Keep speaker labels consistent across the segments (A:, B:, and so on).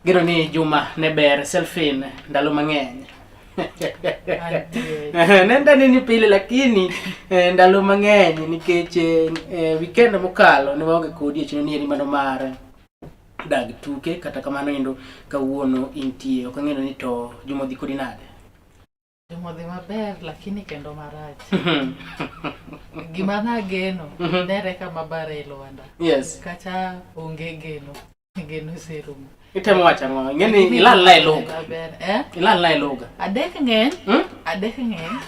A: Geno ni juma ne ber Selfin ndalo mang'eny. Nenda nini pile lakini eh, ndalo mang'eny nikech eh, eh, weekend mokalo ne waonge kodi e chenro ni mano mar dag tuke kata kamano endo kawuono intie ok ang'eyo ni to juma odhi kodi nade?
B: Juma odhi maber lakini kendo marach. Gima nageno nere kama bare e lwanda.
A: Yes.
B: Kacha onge geno. Geno oserumo.
A: Itemo wacho ang'o? Ing'e ni ilal na e lugha.
B: Maber, eh?
A: Ilal na e lugha.
B: Adek ng'eny.
A: Hmm?
B: Adek ng'eny.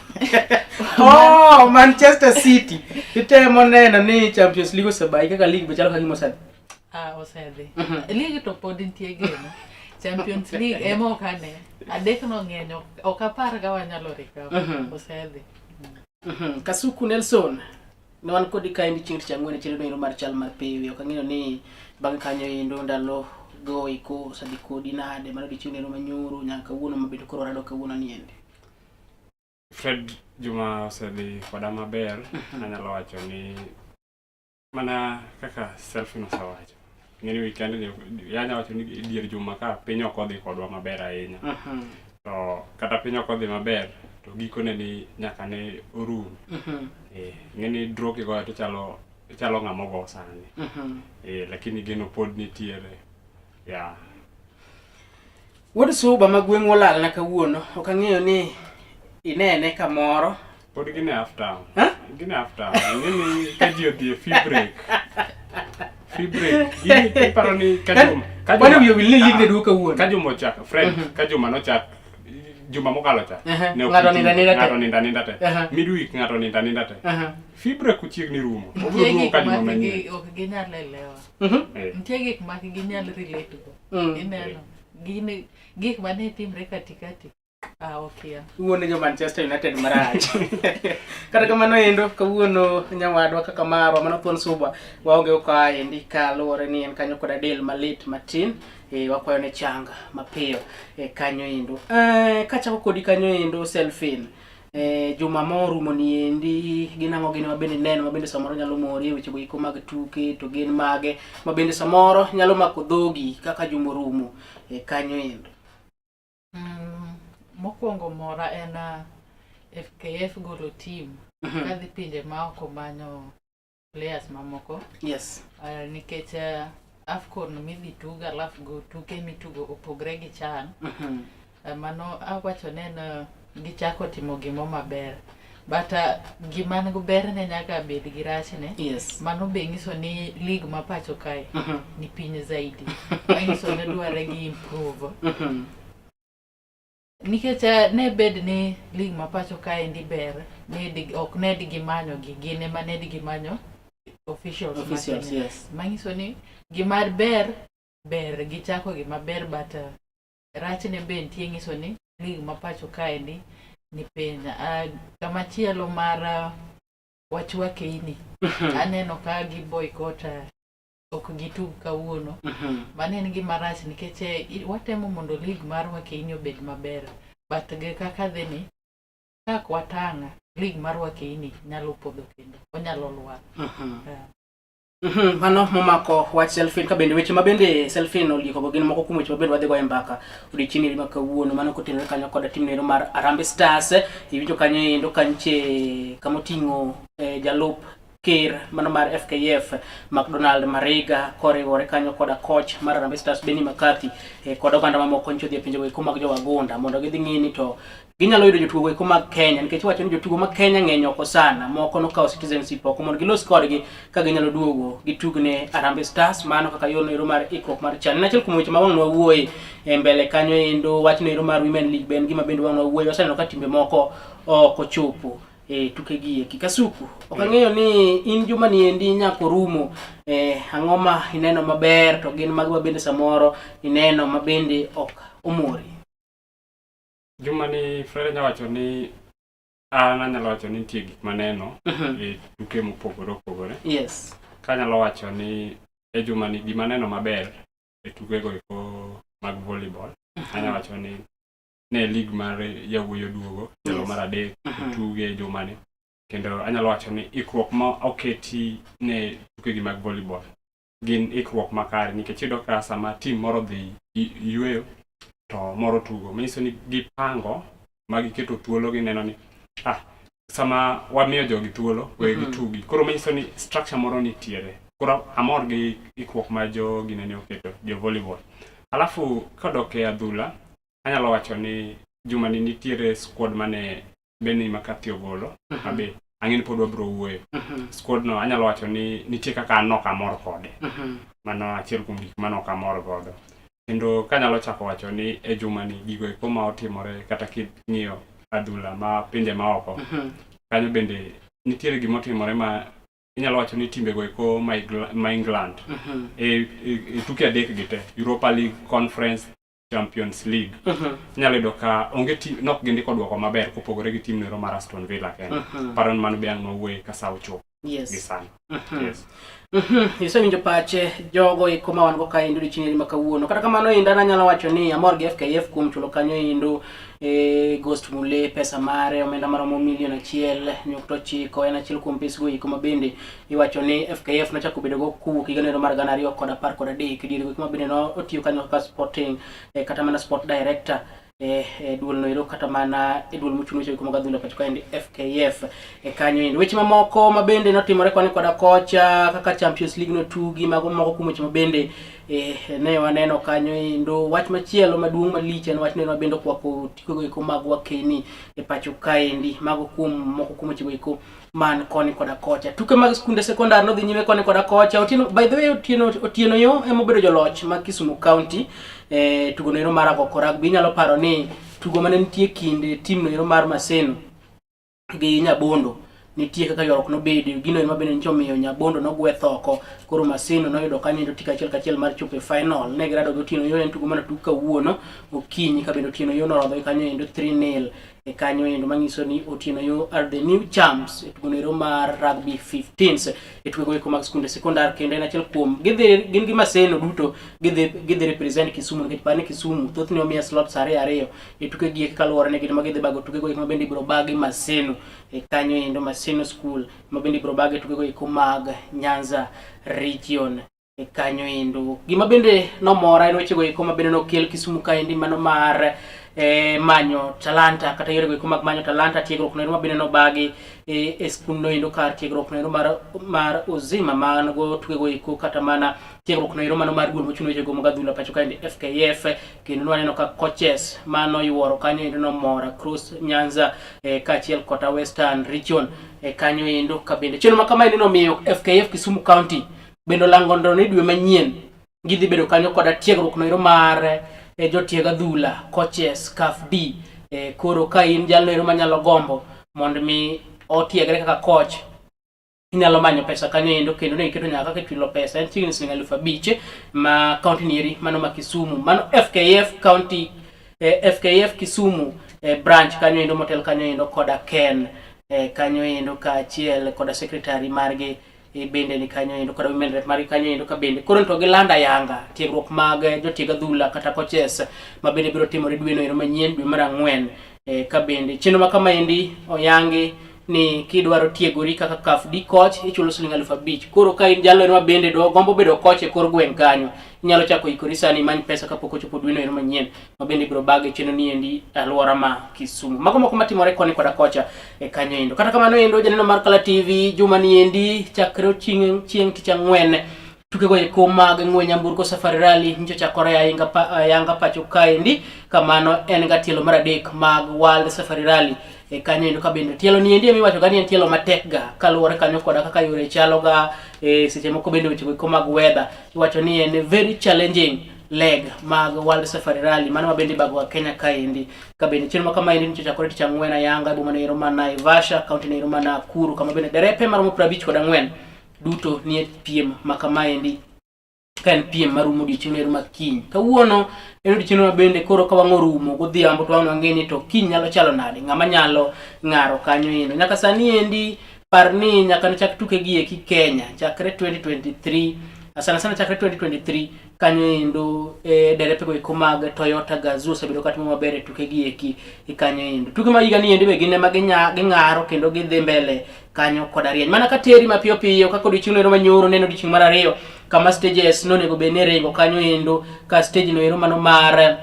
A: Oh, Manchester City. Itemo neno ni Champions League osebayi kaka league be chalo ka gima osedhi.
B: Ah, osedhi. League to pod nitie geno. Champions League ema ok ane. Adek no ng'eny ok apar ka wanyalo recover. Osedhi.
A: Kasuku Nelson, ne wan kodi kaendi chieng' tich ang'wen e chenro ero mar chal mar pewe. Ok ang'eyo ni bang' kanyo endo ndalo go eko osedhi kodi nade mano odiochieng' ero manyoro nyaka kawuono ma bende koro warado kawuono ni endi.
C: Fred Juma osedhi koda maber. Anyalo wacho ni mana kaka Selfin osewacho. Ing'e ni weekend ni yanya wacho ni dier juma ka piny ok odhi kodwa maber ahinya. To kata piny ok odhi maber to gikone ni nyaka ne orum. Eh, ing'e ni draw kigoyo to ichalo ichalo ng'ama ogo sani. Eh, lakini geno pod nitiere. Yeah.
A: Wuod Suba ma gweng'wa olalna kawuono, ok ang'eyo ni inene kamoro.
C: Pod gin e half town.
A: Huh?
C: Gin e half town. Ing'e ni ka ji odhi e fee break. Fee break. Gini iparo ni ka juma ka
A: Kwani wiye wil ni league ne duogo kawuono?
C: Ka juma ochak, Fred, ka juma nochak juma mokalo cha. Ne ok
A: Ng'ato
C: gitugo.
A: nindo aninda te.
C: Ng'ato nindo aninda te. Midweek ng'ato nindo aninda te. Fee break ochiegni rumo. Obiro
B: Nitie
C: duogo
B: gik
C: ka juma
B: ma
C: manyien.
B: ok ginyal elewa.
C: Eh.
B: Nitie gik ma ok ginyal relate go. Ineno. Gin gik mane timre katikati. Ah, okia.
A: Wuone jo Manchester United marach. Kata kamano endo kawuono nyawadwa kaka marwa mano thuon suba waonge ka endi kaluwore ni en kanyo koda del malit matin e, wakwayo ne changa mapiyo e, kanyo endo. E, kachako kodi kanyo endo Selfin. E, juma morumo ni endi gin ang'o gini mabende ineno mabende samoro nyalo mori e weche go eko mag tuke to gin mage mabende samoro nyalo mako dhogi kaka juma orumo e, kanyo endo.
B: Mokwongo mora en FKF golo team kadhi pinje ma oko manyo players mamoko. Nikech AFCON midhi tug alafu go tuke mitugo opogre gi CHAN. Mano awacho ne en gichako timo gimo maber. But gima nigi berne nyaka bed gi rachne. Mano be nyiso ni league ma pacho kae ni piny zaidi. Manyiso ni dware gi improve. Nikech ne bed ni league ma pacho kae ndi ber, ne di, ok ne di gimanyo gi, gin ema ne di gimanyo officials ma
A: Officials,
B: Kenya.
A: yes.
B: Manyiso ni gima ber ber gichako gima ber but rachne be nitie nyiso ni league ma pacho kae ni ni piny. Kamachielo mar wach wakeini, aneno ka gi boycott ok gitug kawuono. Mano en gima rach nikech watemo mondo league mar wakeini obed maber but gi kaka dhi ni ka ok watang' league mar wakeini nyalo podho kendo onyalo lwar.
A: Mano momako wach Selfin ka bende weche ma bende Selfin olieko gin moko kuom weche ma bende wadhi go e mbaka odiochieng' ma kawuono mano kotenore kanyo koda tim nero mar Harambee Stars iwinjo kanyo endo kanche kama oting'o jalup ker mano mar FKF McDonald Mariga koriwore kanyo koda coach mar Harambee Stars Benni McCarthy kod oganda mamoko nyocha odhi e pinjego eko mag jowagunda mondo gidhi ng'i ni to ginyalo yudo jotugo eko mag Kenya nikech iwacho ni jotugo mag Kenya ng'eny oko sana moko nokawo citizenship oko mondo gilos kodgi ka ginyalo duogo gitugne Harambee Stars mano kaka yorno ero mar ikruok mar CHAN. En achiel kuom weche ma wang' nwawuoye e mbele kanyo endo wachno ero mar Women League be en gima bende wang' nwawuoye waseneno ka timbe moko ok ochopo e tuke gi eki. Kasuku, ok ang'eyo ni in juma ni endi nyaka orumo ang'o ma ineno maber to gin mago ma bende samoro ineno ma bende ok omori.
C: Juma ni Fred anyalo wacho ni an anyalo wacho ni nitie gik maneno e tuke mopogore opogore. Kanyalo wacho ni e juma ni gima aneno maber e tukego eko mag volleyball. Anyalo wacho ni ne league mar yawuoyi oduogo tielo mar adek otuge e juma ni. Kendo anyalo wacho ni ikruok ma oketi ne tukegi mag volleyball. Gin ikruok makare nikech iyudo ka sama team moro dhi yueyo to moro tugo, manyiso ni gipango ma giketo thuolo gineno ni ah, sama wamiyo jogi thuolo we gitugi. Koro manyiso ni structure moro nitiere. Koro amor gi ikruok ma jogi nene oketo jo volleyball. Alafu kodok e adhula, anyalo wacho ni juma ni nitiere squad mane Benni McCarthy ogolo ma be ang'e ni pod wabiro wuoyo. Squad no anyalo wacho ni nitie kaka an ok amor kode. Mano achiel kuom gik mane ok amor godo. Kendo kanyalo chako wacho ni e juma ni gigo eko ma otimore kata king'iyo adhula ma pinje maoko, kanyo bende nitiere gima otimore ma inyalo wacho ni timbego eko ma ma England e tuke adek gi te, Europa League, Conference, Champions League, inyalo yudo ka onge team nok gindiko duoko maber kopogore gi team nero mar Aston Villa kende. Paro ni mano be ang' nwawuoye ka sa ochopo gi sani. Yes.
A: Isewinjo pache jogo eko ma wan go kaendi odiochieng' ma kawuono. Kata kamano endo an anyalo wacho ni amor gi FKF kuom chulo kanyo endo Ghost Mule pesa mare omenda maromo milion 1.9 en achiel kuom pesgo eko ma bende iwacho ni FKF nochako bedo go kowuok higa nero mar 2013 diere go eko ma bende notiyo kanyo kaka sporting kata mana sport director e duol no ero kata mana e duol mochung' weche mag adhula pacho kaendi FKF e kanyo endo. Weche mamoko ma bende notimore koni koda kocha kaka Champions League notugi, mago moko kuom weche ma bende ne waneno kanyo endo. Wach machielo maduong' malich en wach neno ma bende okwako tikego eko mag wakeni e pacho kaendi. Mago kuom moko kuom wechego eko man koni koda kocha. Tuke mag skunde sekondar nodhi nyime koni koda kocha. Otieno, by the way, Otieno yo ema obedo joloch mag Kisumu County tugo noero mar agoko rugby. Inyalo paro ni tugo mane nitie kind team noero mar Maseno gi Nyabondo nitie kaka ywaruok nobedo, gino ema bende nyicho omiyo Nyabondo nogwe oko. Koro Maseno noyudo kanyo endo tik achiel kachiel mar chopo e final. Ne girado gi Otieno Yo, en tugo mane otug kawuono okinyi ka bende Otieno Yo norodho gi kanyo endo 3-0 e kanyo endo, manyiso ni Otieno Yo are the new champs e tugo noero mar rugby 15s e tukego eko mag skunde sekondar. Kendo en achiel kuom gidhi gin gi Maseno duto gidhi represent Kisumu nikech par ni Kisumu thothne omiye slots ariyo ariyo e tuke gi eki kaluwore ni gin ma gidhi bago tukego eko ma bende ibiro bagi Maseno e kanyo endo, Maseno School ma bende ibiro bagi tukego eko mag Nyanza region e kanyo endo. Gima bende nomora en wechego eko ma bende nokel Kisumu kaendi, mano mar manyo talanta kata yorego eko mag manyo talanta, tiegruok noero ma bende nobagi e skund noendo kar tiegruok noero mar Uzima man go tukego eko kata mana tiegruok noero mano mar duol mochung' wechego mag adhula pacho kaendi FKF. Kendo nwaneno ka coaches manoyuoro kanyo endo nomor across Nyanza kaachiel koda Western region kanyo endo. Ka bende chenro ma kama endi nomiyo FKF Kisumu County bende olango ndo ni dwe manyien gidhi bedo kanyo koda tiegruok noero mar jotieg adhula coaches CAF D. Koro ka in jalno ero manyalo gombo mondo mi otiegre kaka coach, inyalo manyo pesa kanyo endo kendo ne giketo nyaka kaka ichulo pesa en chiegni siling 5000 ma county nieri mano ma Kisumu, mano FKF county, FKF Kisumu branch kanyo endo motel kanyo endo koda Ken kanyo endo kaachiel koda secretary margi bende ni kanyo endo koda women rep margi kanyo endo ka bende koro to gilanda yanga tiegruok mag jotieg adhula kata coaches ma bende biro timore dwe no ero manyien dwe mar ang'wen. Ka bende chenro ma kama endi oyangi ni kidwaro tiegori kaka CAF D coach ichulo siling 5000. Koro ka in jalno ma bende do gombo bedo coach e kor gweng' kanyo, inyalo chako ikori sani imany pesa kapok ochopo dwe no ero manyien ma bende ibiro bage chenro ni endi e alwora ma Kisumu. Mago moko matimore koni koda kocha e kanyo endo. Kata kamano endo janeno mar Kala TV juma ni endi chakre chieng' tich ang'wen tukego eko mag ng'we nyamburko Safari Rally nyicho chakore ayanga pacho kaendi kamano en ga tielo mar adek mag World Safari Rally e kanyo endo. Ka bende tielo ni endi emiwacho ga ni en tielo matek ga kaluwore kanyo koda kaka yore chalo ga seche moko bende weche eko mag weather iwacho ni en very challenging leg mag World Safari Rally mano ma bende ibago ga Kenya kaendi. Ka bende chenro ma kama endi nyicho chakore tich ang'wen ayanga e boma no ero ma Naivasha, kaunti no ero ma Nakuru, kama bende derepe maromo 54 duto nie piem ma kamaendi ka en piem marumo odiochieng' ero ma kiny. Kawuono en odiochieng' ma bende koro ka wang' orumo godhiambo to wang' wang'e ni to kiny nyalo chalo nade, ng'ama nyalo ng'aro kanyo endo. Nyaka sani endi par ni nyaka nochak tuke gi eki Kenya chakre 2023, sana sana chakre 2023 kanyo endo derepego eko mag Toyota Gazoo osebedo katimo maber e tuke gi eki kanyo endo. Tuke ma higa ni endi be gin ema ging'aro kendo gidhi mbele kanyo koda rieny mana ka teri mapiyo piyo kaka odiochieng' ero manyoro neno odiochieng' mar ariyo kama stages nonego bed ni ringo kanyo endo ka stage no ero mano mar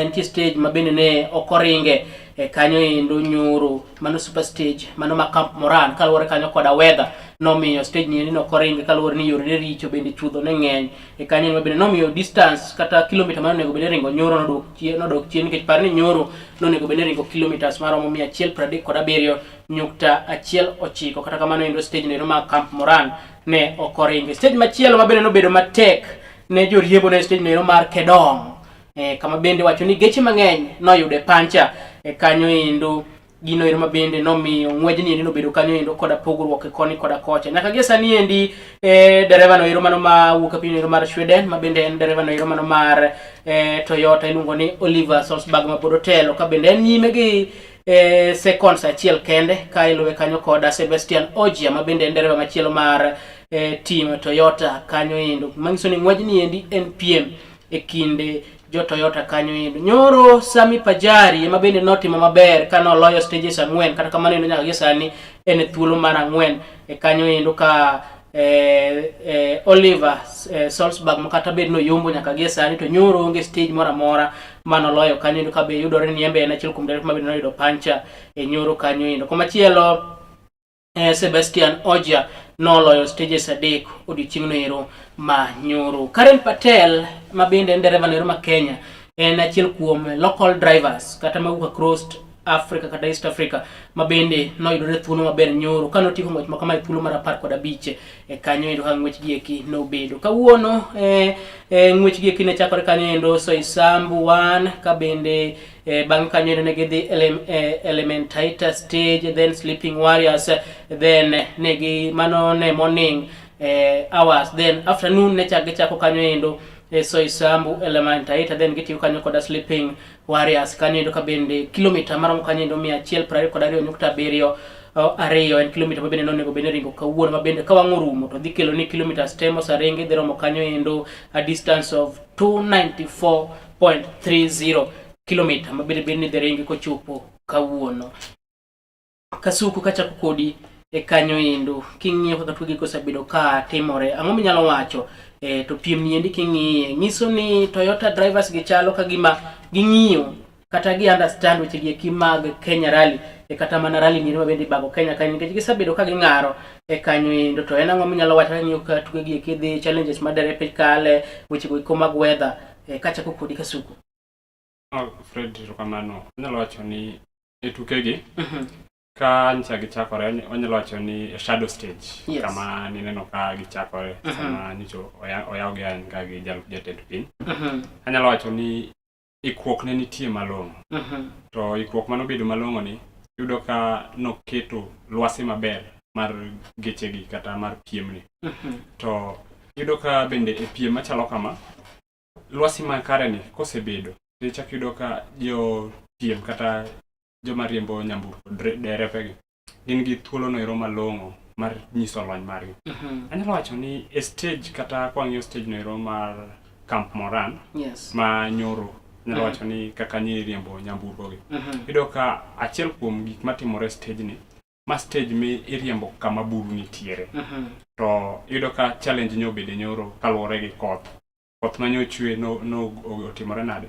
A: nitie stage ma bende ne ok oringe kanyo endo nyoro mano super stage mano ma Camp Moran kaluwore kanyo koda weather nomiyo stage ni endo ok oringe kaluwore ni yore ne richo bende chuodho ne ng'eny e kanyo endo bende nomiyo distance kata kilomita mane onego bed ni ringo nyoro nodok chien nikech par ni nyoro nonego bed ni ringo kilometers maromo 137.19. Kata kamano endo stage no ero ma Camp Moran ne ok oringe. Stage machielo ma bende nobedo matek ne joriembo ne stage no ero mar Kedong, kama bende wacho ni geche mang'eny noyude pancha e kanyo endo, gino ero ma bende nomiyo ng'wejni endi nobedo kanyo endo koda pogruok e koni koda kocha. Nyaka gie sani endi dereva no ero mano ma wuok e piny ero mar Sweden, ma bende en dereva no ero mano mar Toyota iluongo ni Oliver Solsberg, ma pod otelo ka bende en nyime gi seconds achiel kende ka iluwe kanyo koda Sebastian Ogier, ma bende en dereva machielo mar team Toyota kanyo endo, manyiso ni ng'wejni endi en piem e kind jo Toyota kanyo endo. Nyoro Sami Pajari ema bende notimo maber ka noloyo stages 4, kata kamano endo nyaka gi sani en e thuolo mar 4 e kanyo endo ka Oliver Solsberg ma kata bed noyombo nyaka gi sani to nyoro onge stage moro amora manoloyo kanyo endo, ka be yudore ni embe en achiel kuom derep ma bende noyudo pancha e nyoro kanyo endo. Komachielo Sebastian Ogier noloyo stages 3 odiochieng'no ero ma nyoro. Karen Patel ma bende en dereva no ero ma Kenya en achiel kuom local drivers kata mawuok across Africa kata East Africa ma bende noyudore thuolo maber nyoro ka notieko ng'wech ma kama e thuolo mar 15 e kanyo endo ka ng'wech gi eki nobedo. Kawuono ng'wech gi eki ne chakore kanyo endo Soisambu 1 ka bende bang' kanyo endo ne gidhi Elementaita stage, then Sleeping Warriors, then negi mano ne morning hours, then afternoon ne chak gichako kanyo endo Soisambu, Elementaita, then gitiyo kanyo koda Sleeping Warriors kanyo endo ka bende kilomita maromo kanyo endo 122.72 en kilomita ma bende nonego bed ni ringo kawuono, ma bende ka wang' orumo to dhi kelo ni kilometers te mosaringi dhi romo kanyo endo a distance of 294.30 kilomita ma bende bed ni dhi ringi kochopo kawuono. Kasuku, kachako kodi e kanyo endo, king'iyo kaka tuke gi osebedo ka timore, ang'o minyalo wacho to piem ni endi king'iye nyiso ni Toyota drivers gi chalo ka gima ging'iyo kata gi understand weche gi eki mag Kenya Rally e kata mana rally ni ma bende ibago Kenya kanyo, nikech gisebedo ka ging'aro e kanyo endo. To en ang'o minyalo wacho kang'iyo ka tuke gi eki dhi, challenges ma derepe kale, weche go eko mag weather, kachako kodi Kasuku?
C: Oh, Fred, erokamano. Anyalo wacho ni e tukegi ka nyicha gichakore, wanyalo wacho ni e shadow stage kama nineno ka gichakore sama nyocha oyawgi ayanga gi jalup jatend piny. Anyalo wacho ni ikruok ne nitie malong'o. To ikruok manobedo malong'o ni iyudo ka noketo lwasi maber mar gechegi kata mar piemni. To iyudo ka bende e piem machalo kama, lwasi makare ni kosebedo, to ichako iyudo ka jo piem kata joma riembo nyamburko, derepe gi, gin gi thuolo no ero malong'o mar nyiso lony margi. Anyalo wacho ni e stage kata kwang'iyo stage no ero mar Camp Moran ma nyoro, anyalo wacho ni kaka nyi riembo nyamburko gi. Iyudo ka achiel kuom gik matimore e stage ni, ma stage mi iriembo kama buru nitiere. To iyudo ka challenge nyobedo nyoro kaluwore gi koth. Koth manyochwe no otimore nade?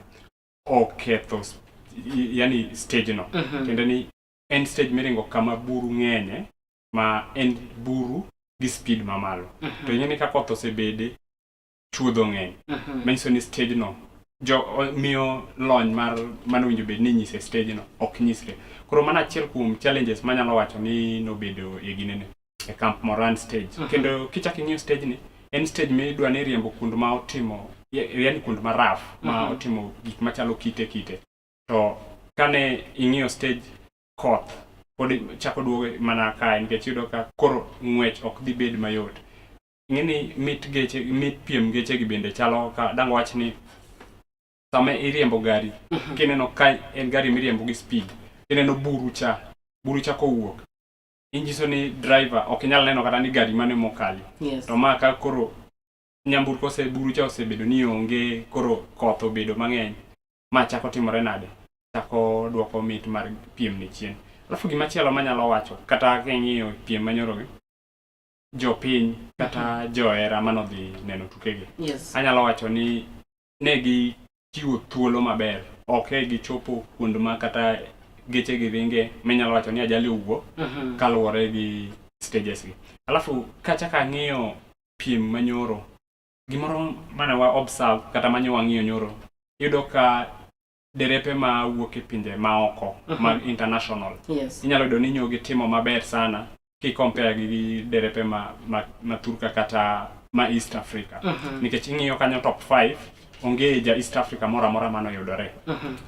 C: Oketho yani stage no. Tiende ni en stage miringo kama buru ng'enye, ma en buru gi speed mamalo. To ing'e ni ka koth osebede, chuodho ng'eny. Manyiso ni stage no jo miyo lony mar manowinjo bed ni inyise stage no ok nyisre. Koro mano achiel kuom challenges manyalo wacho ni nobedo e ginene e Camp Moran stage. Kendo kichako ing'iyo stage ni, en stage midwa ni riembo kuond ma otimo, yani kuond ma rough ma otimo gik machalo kite kite. To kane ing'iyo stage, koth pod chako duogo mana kae nikech iyudo ka koro ng'wech ok dhi bed mayot. Ing'e ni mit geche, mit piem geche gi bende chalo ka dang' wach ni sama iriembo gari, kineno ka en gari miriembo gi speed, ineno buru cha, buru cha kowuok, inyiso ni driver ok inyal neno kata ni gari mane mokali. To ma ka koro nyamburko ose buru cha osebedo ni onge, koro koth obedo mang'eny, ma chako timore nade? Chako duoko mit mar piem ni chien. Alafu gimachielo manyalo wacho, kata king'iyo piem manyoro gi, jopiny kata johera manodhi neno tukegi
A: Yes.
C: anyalo wacho ni ne gichiwo thuolo maber ok e gichopo kuond ma kata geche gi ringe minyalo wacho ni ajali owuok kaluwore gi stages gi alafu kachako ang'iyo piem manyoro gimoro mane wa observe kata mane wang'iyo nyoro iyudo ka derepe ma wuok e pinje maoko mag international
A: Yes.
C: inyalo yudo ni nyo gitimo maber sana ki compare gi derepe ma Thurka kata ma East Africa nikech ing'iyo kanyo top 5 onge ja East Africa moro amora manoyudore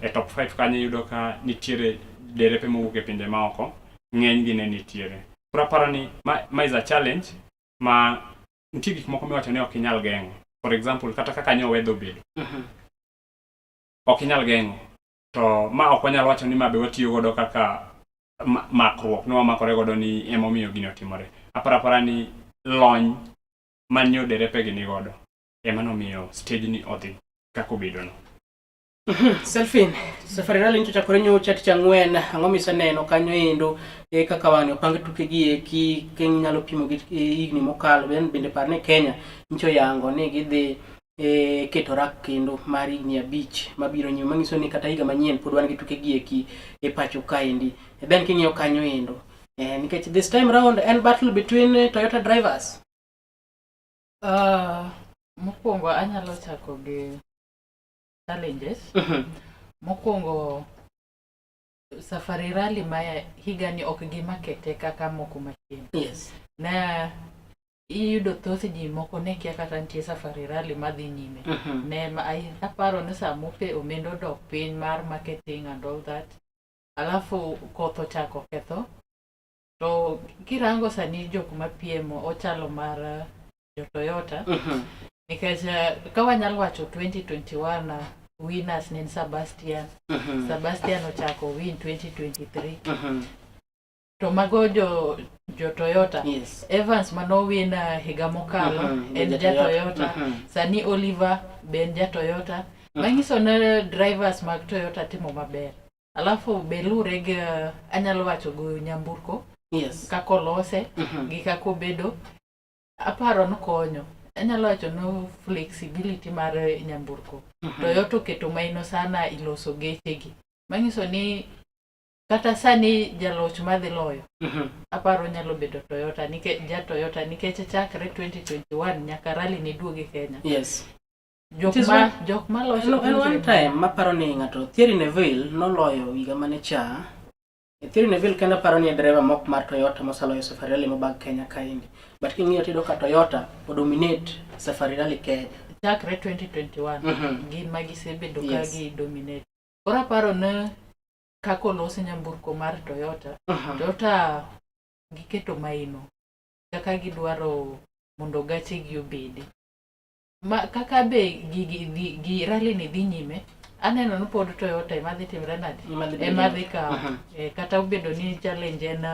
C: e top 5 kanyo iyudo ka nitiere derepe mowuok e pinje maoko ng'eny gi ne nitiere koro aparo ni ma is a challenge ma nitie gik moko miwacho ni ok inyal geng'o for example kata kaka nyo weather obedo ok inyal geng'o to ma ok wanyal wacho ni ma be watiyo godo kaka makruok ni wamakore godo ni emomiyo gini otimore aparo apara ni lony manyo derepe gi ni godo ema nomiyo stage ni odhi kaka obedo no.
A: Selfin, Safari Rally nyocha ochakore nyocha tich ang'wen, ang'o miseneno kanyo endo e kaka wang'ni opang tuke gi eki kinyalo pimo gi higni mokalo bende par ni Kenya nyocha oyango ni gidhi e keto rak kendo mar higni 5 mabiro nyime manyiso ni kata higa manyien pod wan gi tuke gi eki e pacho kaendi. Then king'iyo kanyo endo nikech this time round en battle between Toyota drivers.
B: Mokwongo anyalo chako gi challenges. Mokwongo Safari Rally ma higani ok gimakete kaka moko machien. Ne iyudo thoth ji moko ne kia kata nitie Safari Rally madhi nyime. Ne ma aparo ni samope omenda odok piny mar marketing and all that. Alafu koth ochako ketho. To kirango sani jok mapiemo ochalo mar jo Toyota. Nikech ka wanyalo wacho 2021 winners ne en Sebastian. Sebastian ochako win 2023. To mago jo Toyota. Evans manowin higa mokalo en ja Toyota. Sani Oliver be en ja Toyota. Manyiso ni drivers mag Toyota timo maber. Alafu be lure gi anyalo wacho go nyamburko. Kaka olose gi kaka obedo. Aparo ni konyo. Anyalo wacho ni flexibility mar nyamburko. Toyota oketo maino sana iloso gechegi. Manyiso ni kata sani jaloch madhi loyo aparo nyalo bedo Toyota nikech ja Toyota nikech chakre 2021 nyaka rally ne duogi Kenya. Jok ma loso
A: En one time maparo ni ng'ato Thierry Neuville noloyo higa mane cha. Thierry Neuville kendo aparo ni e dereva mok mar Toyota mosaloyo Safari Rally mobag Kenya kaendi. But king'iyo tiyudo ka Toyota odominate Safari Rally Kenya.
B: Chakre 2021 gin ma gisebedo ka gi dominate. Koro aparo ni kaka olos nyamburko mar Toyota, Toyota giketo maino kaka gidwaro mondo gachegi obedi. Ma kaka be gi rally ni dhi nyime, aneno ni pod Toyota ema dhi timre nade? Ema dhi kawo. Kata obedo ni challenge en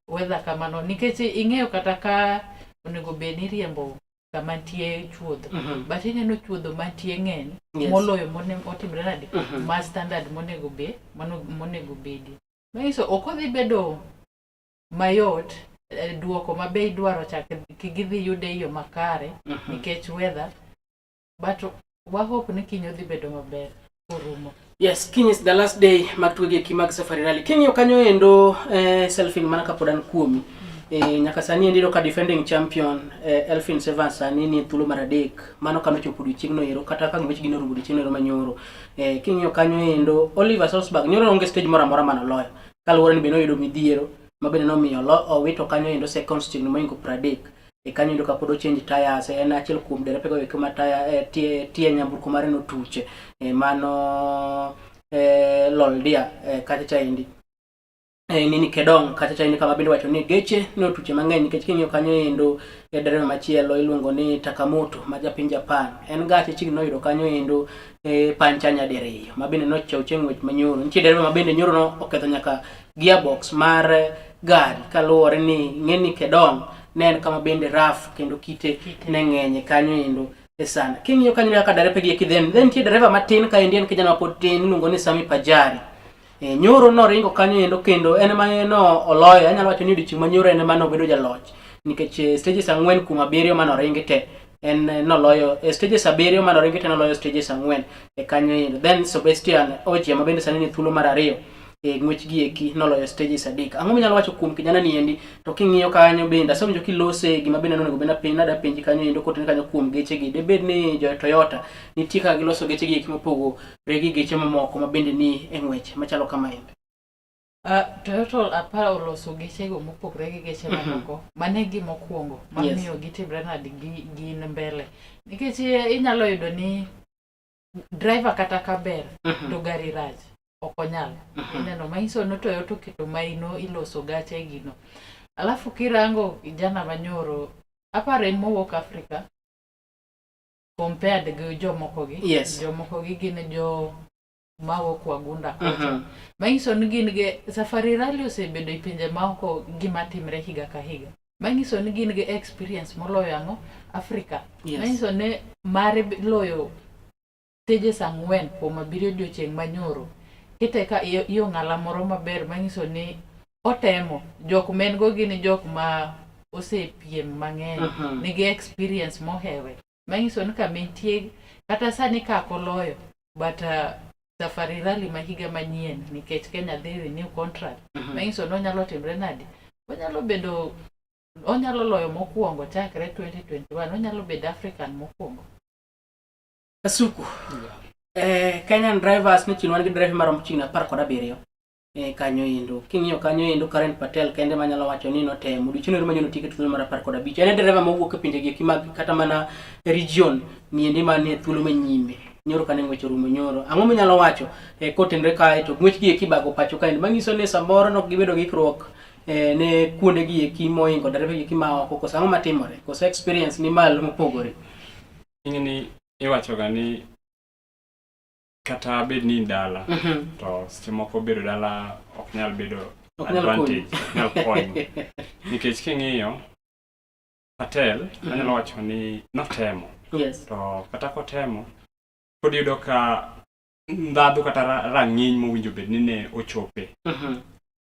B: weather kamano, nikech ing'eyo kata ka onego bed ni iriembo kama nitie chuodho, but ineno chuodho mantie ng'eny moloyo otimre nade? Ma standard monego monego bedi. Manyiso ok odhi bedo mayot duoko ma be idwaro cha gidhi yude e yo makare nikech weather, but wa hope ni kiny odhi bedo maber korumo.
A: Yes, kiny is the last day mag tuke gi mag Safari Rally. King'iyo kanyo endo Selfin mana kapod an kuomi. Nyaka sani endi ka defending champion Elfyn Evans sani ni thuolo mar 3. Mano kano chopo odiochieng'no ero kata ka ng'wech gi norumo odiochieng'no ero manyoro. King'iyo kanyo endo Oliver Solsberg nyoro onge stage moro amora manoloyo. Kaluwore ni be noyudo midhiero ma bende nomiyo owito kanyo endo seconds chiegni mohingo 30. E kanyo endo kapod ochange tires en achiel kuom derepe go eko ma tire tie nyamburko mare notuche. Mano Loldia kacha chaendi. Nini Kedong kacha chaendi kama bende wacho ni geche notuche mang'eny nikech king'iyo kanyo endo e dereva machielo iluongo ni Takamoto ma japiny Japan. En gache chiegni noyudo kanyo endo pancha nyadiriyo ma bende nochow chieng' ng'wech manyoro. Nitie dereva ma bende nyoro no oketho nyaka gearbox mar gari kaluwore ni ng'e ni Kedong ne en kama bende rough kendo kite ne ng'eny kanyo endo e sana. King'iyo kanyo kaka derepe gi eki then nitie dereva matin kaendi en kijana mapod tin iluongo ni Sami Pajari. Nyoro noringo kanyo endo kendo en ema no oloyo. Anyalo wacho ni odiochieng' ma nyoro en ema nobedo jaloch. Nikech stages 4 kuom 7 manoringi te en noloyo stages 7 manoringi te noloyo stages 4 e kanyo endo. Then Sebastian Ogier ma bende sani ni thuolo mar 2 e ng'wech gi eki noloyo stages 3. Ang'o minyalo wacho kuom kijana ni endi? To king'iyo kanyo bende asewinjo kilose gima bende nonego bed penj nada penji kanyo endo kotenore kanyo kuom geche gi. Debed ni jo Toyota nitie kaka giloso geche gi eki mopogore gi geche mamoko ma bende ni e ng'wech machalo kama endi.
B: Toyota apar oloso gechego mopogore gi geche mamoko. Mano e gima okwongo mamiyo gitimre nade gin mbele. Nikech inyalo yudo ni driver kata ka ber to gari rach ok onyal. Ineno manyiso ni Toyota oketo maino iloso gache gino. Alafu kirango kijana manyoro aparo en mowuok Afrika compared gi jomoko gi. Jomoko gi gin jo mawuok Wagunda kocha. Manyiso ni gin gi Safari Rally osebedo e pinje maoko gima timre higa ka higa. Manyiso ni gin gi experience moloyo ang'o Afrika. Manyiso ni mare loyo stages 4 kuom 7 odiochieng' manyoro. Kite ka iyo ng'ala moro maber manyiso ni otemo. Jok ma en go gin jok ma osepiem mang'eny. Nigi experience mohewe. Manyiso ni kama entie kata sani ka ok oloyo but Safari Rally ma higa manyien nikech Kenya dhi renew contract. Manyiso ni onyalo timre nade? Onyalo bedo onyalo loyo mokwongo chakre 2021 onyalo bedo African mokwongo.
A: Kasuku. Kenyan drivers ni chien wan gi driver maromo chiegni 17 kanyo endo. King'iyo kanyo endo Karen Patel kende manyalo wacho ni notemo. Odiochieng' ero manyien otieko thuolo mar 15. En e dereva mowuok e pinje gi eki mag kata mana region niendi manie thuolo manyime. Nyoro kane ng'wech orumo nyoro. Ang'o minyalo wacho kotenre kae to ng'wech gi eki bago pacho kaendi manyiso ni samoro nok gibedo gi ikruok ne kuonde gi eki moingo dereve gi eki ma oko koso ang'o matimore? Koso experience ni malo mopogore?
C: Ing'eni iwachoga ni kata bed ni in dala to seche moko bedo dala ok nyal bedo advantage, ok nyal konyo. Nikech king'iyo Patel anyalo wacho ni notemo. To kata kotemo pod iyudo ka ndhadhu kata rang'iny mowinjo bed ni ne ochope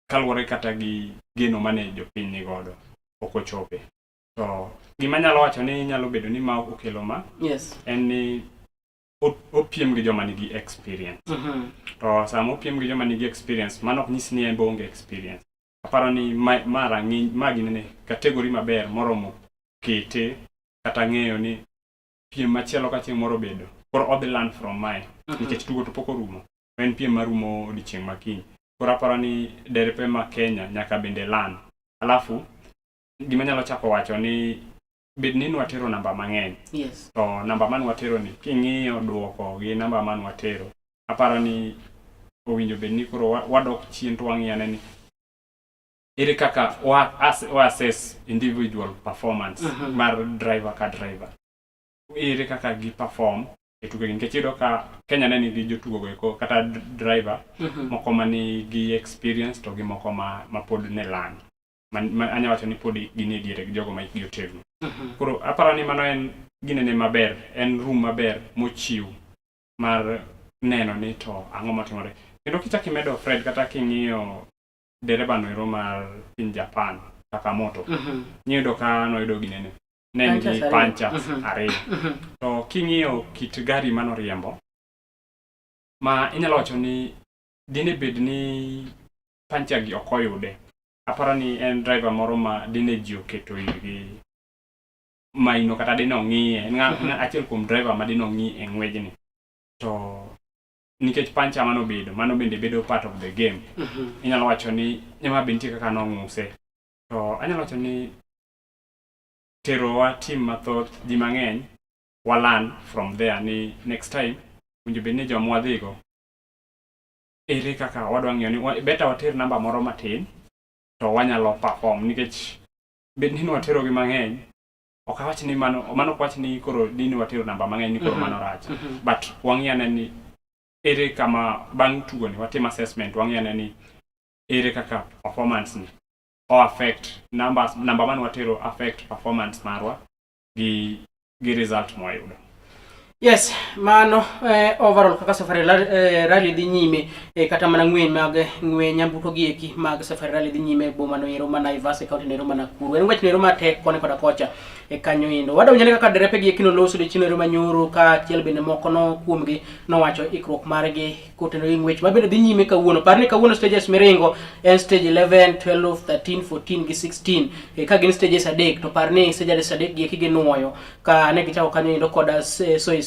C: kaluwore kata gi geno mane jopiny ni godo ok ochope. To gima anyalo wacho ni nyalo bedo ni ma okelo ma en ni opiem gi joma nigi experience. To sama opiem gi joma nigi experience, mano ok nyis ni en be oonge experience. Aparo ni ma rang'iny, ma ginene category maber moromo kete kata ng'eyo ni piem machielo ka chieng' moro obedo. Koro odhi learn from mae. Nikech tugo to pok orumo. En piem marumo odiochieng' ma kiny. Koro aparo ni derepe ma Kenya nyaka bende learn. Alafu, gima anyalo chako wacho ni bed ni nwatero namba mang'eny. To namba mane watero ni king'iyo duoko gi namba mane watero, aparo ni owinjo bed ni koro wadok chien to wang'iyo ane ni ere kaka wa assess individual performance mar driver ka driver. Ere kaka gi perform e tuke gi nikech iyudo ka Kenya ne nigi jotugo go eko kata driver moko manigi experience to gi moko ma pod ne learn. Anyalo wacho ni pod gin e diere gi jogo ma hikgi otegno. Koro aparo ni mano en ginene maber, en room maber mochiw mar neno ni to ang'o motimore. Kendo kichak imedo Fred kata king'iyo dereba no ero mar piny Japan, Takamoto, niyudo ka noyudo ginene. Ne en gi punctures 2. To king'iyo kit gari manoriembo, ma inyalo wacho ni dine bed ni puncture gi ok oyude. Aparo ni en driver moro ma dine ji oketo irgi maino kata dine ong'iye. En achiel kuom driver ma dine ong'i e ng'wejni. To nikech puncture manobedo, mano bende bedo part of the game. Inyalo wacho ni ema be nitie kaka nong'use. To anyalo wacho ni terowa team mathoth, ji mang'eny, wa learn from there ni next time winjo bed ni joma wadhigo ere kaka wadwa ng'iyo ni better water namba moro matin to wanyalo perform nikech bed ni watero gi mang'eny ok awach ni mano mano ok wach ni koro ni watero namba mang'eny ni koro mano rach but wang'i ane ni ere kama bang' tugo ni watim assessment wang'i ane ni ere kaka performance ni o affect numbers namba mane watero affect performance marwa gi result mwayudo.
A: Yes, mano overall kaka Safari Rally dhi nyime kata mana ng'we mag ng'we nyamburko gi eki mag Safari Rally dhi nyime e boma no ero ma Naivas e kaunti no ero ma Nakuru. En ng'wech no ero matek koni koda kocha e kanyo endo. Wadonjo ne kaka derepe gi eki noloso odiochieng' no ero manyoro kaachiel bende moko no kuomgi nowacho ikruok margi kotenore gi ng'wech ma bende dhi nyime kawuono. Par ni kawuono stages miringo en stage 11, 12, 13, 14 gi 16. Ka gin stages adek to par ni stages adek gi eki ginuoyo ka ne gichako kanyo endo koda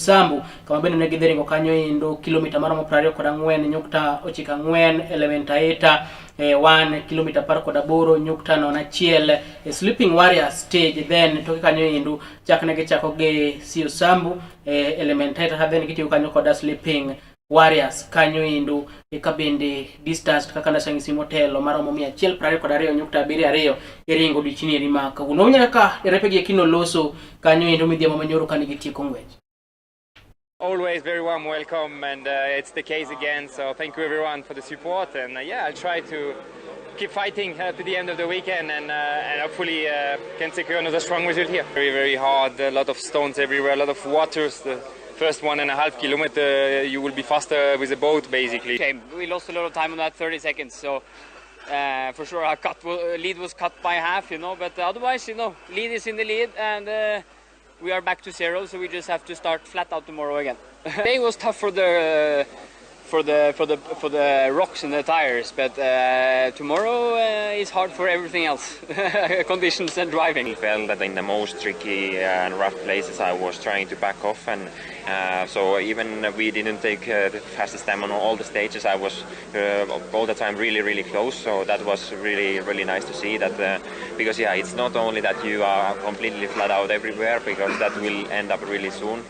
A: Soisambu kama bende ne gidhi ringo kanyo endo kilomita maromo 24.94 Elementaita 1 kilomita 18.01 Sleeping Warrior stage then toke kanyo endo chak ne gichako gi Soisambu Elementaita then gitiyo kanyo koda Sleeping Warriors kanyo endo eka bende distance kaka nasanyisi motelo maromo 122.72 iringo odiochieng' eri ma kawuono. Wawinjo kaka derepe gi eki noloso kanyo endo midhiambo manyoro kane gitieko ng'wech.
D: Always very warm welcome, and it's the case again, so thank you everyone for the support, and yeah, I'll try to keep fighting to the end of the weekend, and hopefully can secure another strong result here. Very, very hard, a lot of stones everywhere, a lot of waters. The first 1.5 kilometer you will be faster with a boat basically.
E: Okay, we lost a lot of time on that 30 seconds, so for sure our lead was cut by half, you know, but otherwise, you know, lead is in the lead, and we are back to zero, so we just have to start flat out tomorrow again. Today was tough for the rocks and the tires, but tomorrow is hard for everything else, conditions and driving.
F: I felt that in the most tricky and rough places I was trying to back off, and so even we didn't take the fastest time on all the stages. I was all the time really, really close, so that was really, really nice to see that, because yeah, it's not only that you are completely flat out everywhere, because that will end up really soon.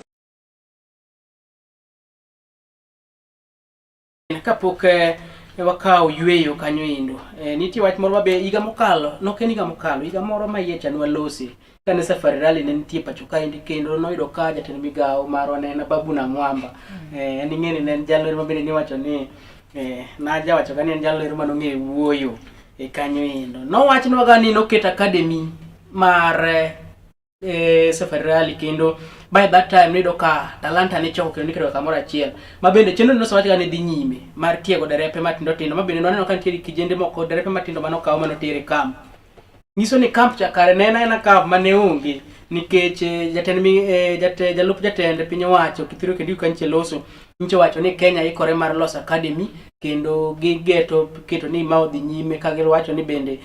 A: Kapok wakawo yweyo kanyo endo, nitie wach moro mabe higa mokalo, nok en higa mokalo, higa moro ma iye cha nwalose kane Safari Rally ne nitie pacho kaendi, kendo noyudo ka jatend migawo marwa ne en Ababu Namwamba. En ing'eni ne en jalno ma bende niwacho ni najawacho ga ni en jalno manong'eyo wuoyo e kanyo endo. Nowachnwa ga ni noketo academy mar Safari Rally, kendo by that time niyudo ka talanta ne choko kendo niketo kamoro achiel, ma bende chenro nosewach ga ni dhi nyime mar tiego derepe matindo tindo, ma bende nwaneno ka nitiere kijende moko derepe matindo manokaw manoter e camp. Nyiso ni camp cha kare ne en aena camp mane onge, nikech jalup jatend piny owacho Kithure Kindiki kanyiche loso nyiche wacho ni Kenya ikore mar loso academy, kendo gigeto keto ni ma odhi nyime ka giwacho ni bende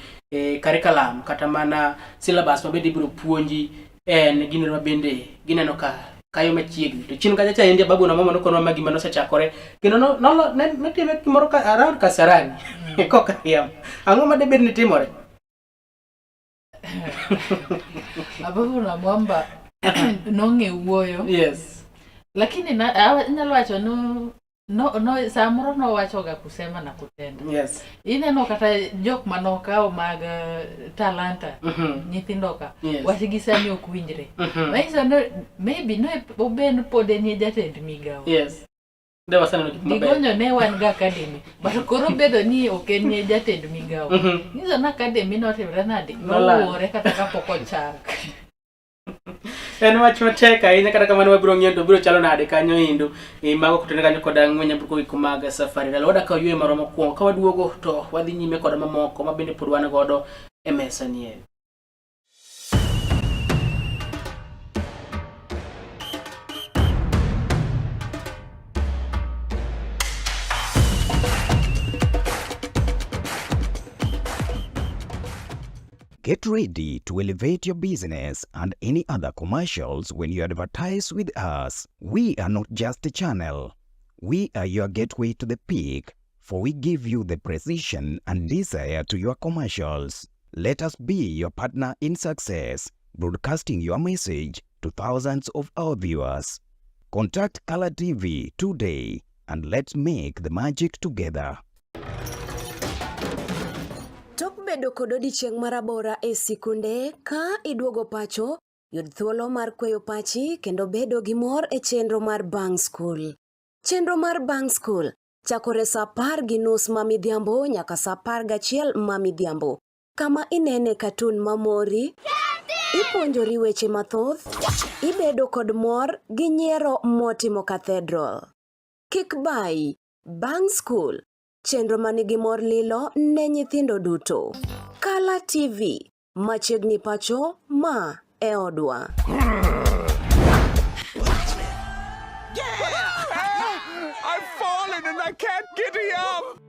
A: curriculum kata mana syllabus ma bende ibiro puonji en gino ma bende gineno ka kayo machiegni. To chien kacha cha endi Ababu Namwamba nokonwa ma gima nosechakore kendo notime gimoro ka around Kasarani koka riambo. Ang'o ma debed ni timore?
B: Ababu Namwamba nong'e wuoyo.
A: Yes.
B: Lakini anyalo wacho no no samoro nowachoga kusema na kutenda.
A: Yes.
B: Ineno kata jok manokawo mag talanta nyithindo ka.
A: Yes.
B: Wach gi sani ok winjre. Manyiso ni maybe no oben pod enie jatend migawo.
A: Yes.
B: Gigonyo ne wan ga academy, but koro bedo ni ok enie jatend migawo. Nyiso ni academy notimre nade? Nowuore kata kapok ochak.
A: En wach matek ahinya, kata kamano wabiro ng'iyo to biro chalo nade kanyo endo. Mago kotene kanyo koda ng'we nyamburko giko mag Safari Rally. Wadak ka yweyo marwa mokwongo, ka waduogo to wadhi nyime koda mamoko ma bende pod wan godo e mesa ni endi.
G: Get ready to elevate your business and any other commercials when you advertise with us. We are not just a channel. We are your gateway to the peak, for we give you the precision and desire to your commercials. Let us be your partner in success, broadcasting your message to thousands of our viewers. Contact Color TV today and let's make the magic together.
H: Tok bedo kod odiechieng' marabora e sikunde, ka iduogo pacho, yud thuolo mar kweyo pachi kendo bedo gi mor e chenro mar Bang' School. Chenro mar Bang' School chakore saa 10:30 ma midhiambo nyaka saa 11 ma midhiambo, kama inene katun mamori, Ipuonjori weche mathoth, ibedo kod mor gi nyiero motimo cathedral. Kik bayi, bang' skul, chenro manigi mor lilo ne nyithindo duto. Kala TV, machiegni pacho, ma e odwa.
I: I've fallen and I can't get up.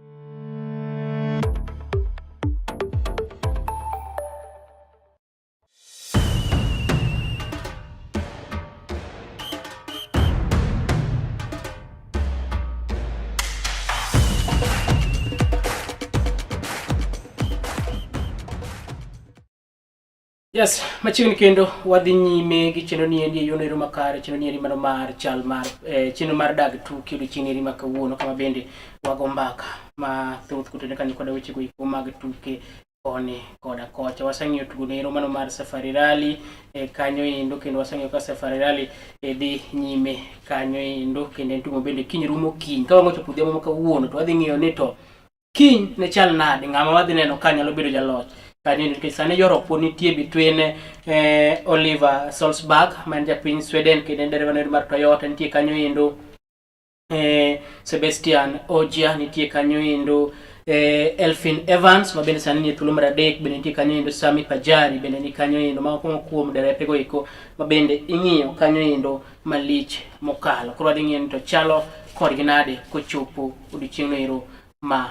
A: Yes, machiegni kendo wadhi nyime gi chenro ni endi e yono ero makare, chenro ni endi mano mar chal mar eh, chenro mar dag tuke odiochieng' eri ma kawuono kama bende wago mbaka mathoth kotenore kanyo koda wechego eko mag tuke koni koda kocha. Waseng'iyo tugo nero mano mar Safari Rally eh, kanyo endo kendo waseng'iyo ka Safari Rally eh, dhi nyime kanyo endo kendo en tugo bende kiny rumo kiny. Ka wang'o chopo odhiambo ma kawuono to wadhi ng'iyo ni to kiny ne chal nade, ng'ama wadhi neno ka nyalo bedo jaloch kanyo endo nikech sani ywaruok pod nitie between eh, Oliver Solsberg ma en japiny Sweden kendo en dereva noendo mar Toyota nitie kanyo endo eh, Sebastian Ogier nitie kanyo endo eh, Elfyn Evans ma bende sani nie thuolo mar adek bende nitie kanyo endo Sami Pajari bende ni kanyo endo mago kuom derepego eko ma bende ing'iyo kanyo endo malich mokalo. Koro wadhi ng'iyo ni to chalo kodgi nade kochopo odiochieng'no ero ma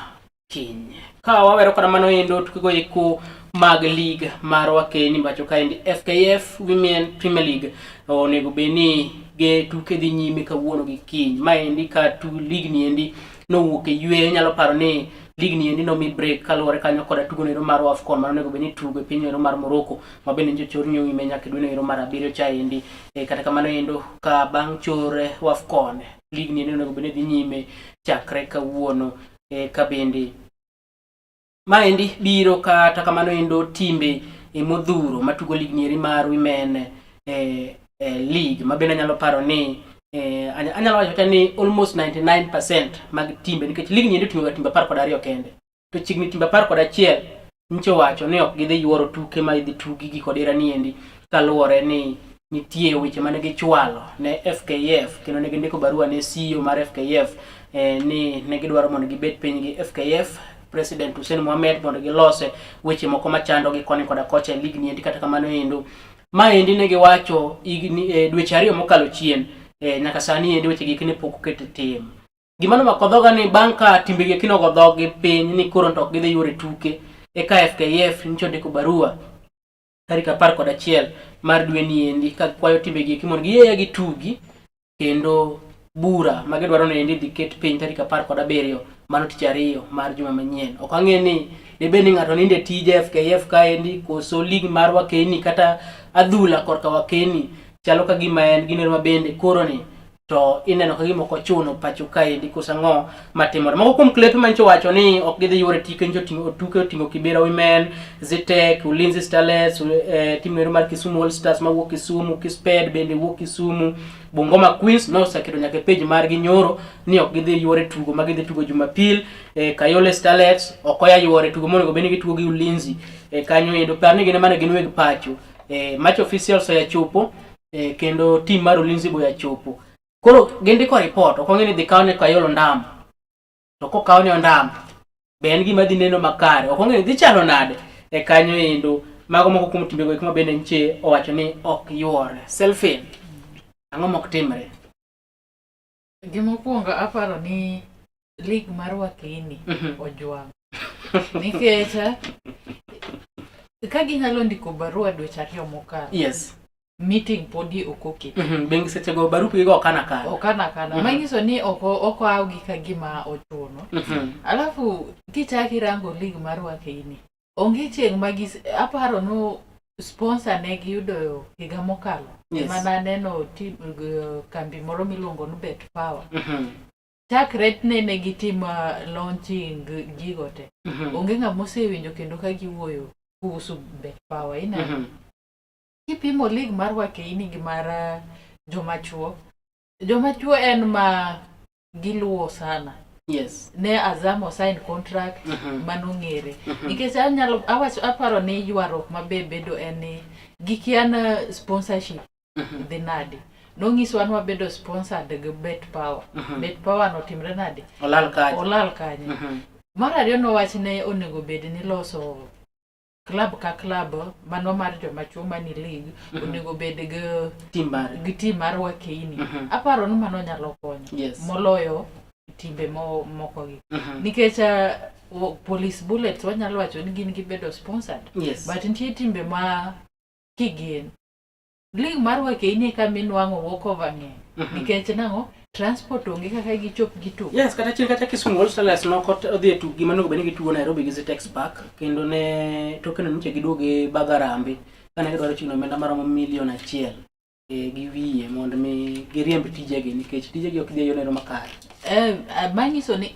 A: kiny. Ka wawero koda mano endo tukego eko mag league marwa kendi pacho kaendi FKF Women Premier League onego bed ni ge tuke dhi nyime kawuono gi kiny. Maendi ka tu league ni endi nowuok e yweyo inyalo paro ni league ni endi nomi break kaluwore kanyo koda tugo noero mar AFCON mane onego bed ni tugo e piny noero mar Morocco ma bende nyocha chor nyime nyaka e dwe noero mar abiriyo cha endi. E, kata kamano endo ka bang' chor AFCON league ni endi onego bed ni dhi nyime chakre kawuono e, ka bende maendi biro kata kamano endo timbe e, modhuro matugo league ni eri mar women e, e, league ma bende anyalo paro ni e, anyalo wacho kata ni almost 99% mag timbe nikech league ni endi oting'o ga timbe 12 kende to chiegni timbe 11 nyicha owacho ni ok gidhi yuoro tuke ma idhi tugi gi kod ni endi kaluwore ni nitie weche mane gichwalo ne FKF kendo ne gindiko barua ne CEO mar FKF eh, ni ne gidwaro mondo gibed piny gi FKF President Hussein Mohamed mondo gilose weche moko machandogi koni koda kocha e league ni endi kata kamano endo maendi ne giwacho higni eh, dweche ariyo mokalo chien eh, nyaka sani endi weche gi ne pok oket e tim gima nomako dhoga ni bang' ka timbegi eki nogo dhoggi piny ni koro to ok gidhi yuoro e tuke eka FKF nyicha ondiko barua tarik 11 mar dwe ni endi ka kwayo timbegi eki mondo giyeye gitugi kendo bura ma gidwaro ni endi dhi ket piny tarik 17 mano tich ariyo mar juma manyien. Ok ang'e ni dibed ni ng'ato nindo e tije FKF kaendi koso league mar Wakeni kata adhula korka Wakeni chalo ka gima en gino ma bende koro ni to ineno ka gima ok ochuno pacho kaendi koso ang'o matimore. Moko kuom klepe manyicho wacho ni ok gidhi yuoro tike nyicho oting'o tuke oting'o Kibera Women, Zitek, Ulinzi Starlets, eh, tim noero mar Kisumu All Stars mawuok Kisumu, Kisped bende wuok Kisumu, Bungoma Queens noseketo nyaka e page margi nyoro ni ok gidhi yuore tugo ma gidhi tugo Jumapil, eh, Kayole Starlets ok oya yuore tugo monego bed ni gitugo gi Ulinzi eh, kanyo endo par ni gin ema ne gin weg pacho. Eh, match officials oya chopo eh, kendo team mar Ulinzi boya chopo. Koro gindiko report, ok ong'e ni dhi kaw ne Kayole ondamo. To kokaw ne ondamo, be en gima dhi neno makare? Ok ong'e ni dhi chalo nade e kanyo endo. Mago moko kuom timbego eko ma bende nche owacho ni ok yuore. Selfie, ang'o mok timre?
B: Gimokwongo aparo ni league mar Wakini ojwang'. Nikech ka ginyalo ndiko barua dweche ariyo mokalo.
A: Yes.
B: Meeting podi ok oketi.
A: Bengi seche go barupe gigo okana kana.
B: Okana kana. Manyiso ni ok okawgi ka gima ochuno. Alafu kichak irango league mar Wakini, onge chieng' ma gis aparo no sponsor ne giyudo higa mokalo.
A: Yes.
B: Mana neno team, kambi moro miluongo ni Betfawa. Chakre nene gitim launching gigo te. Onge ng'ama osewinjo kendo ka giwuoyo kuhusu Betfawa. Ineno? Kipimo league mar Wakeini gi mar joma chuo, joma chuo en ma giluwo sana.
A: Yes.
B: Ne Azam osign contract, mano ng'ere. Nikech anyalo awacho aparo ni ywaruok mabe bedo en ni Gikia na sponsorship dhi nade. Nonyiswa ni wabedo sponsored gi Bet Power. Bet Power notimre nade?
A: Olal kacha.
B: Olal kanye. Mar ariyo nowach ne onego bed ni loso club ka club mano mar joma chuo mani league onego bed gi
A: Team mare.
B: gi team mar wakeini. Aparo ni mano nyalo konyo moloyo timbe moko gi. Nikech Police Bullets wanyalo wacho ni gin gibedo sponsored. But nitie timbe ma kigin. League mar wakeini eka minwang'o walkover ng'eny. Nikech nang'o? Transport onge kaka gichop gitugo.
A: Yes, kata chien kacha Kisumu All Stars nok odhi e tukgi manonego bed ni gitugo Nairobi gi Zitex Park kendo ne tokeno nyocha giduogo gi bag harambee kane gidwaro chiwo omenda maromo milion achiel gi wiye mondo mi giriemb tijegi nikech tijegi ok dhi e yorno makare.
B: Manyiso ni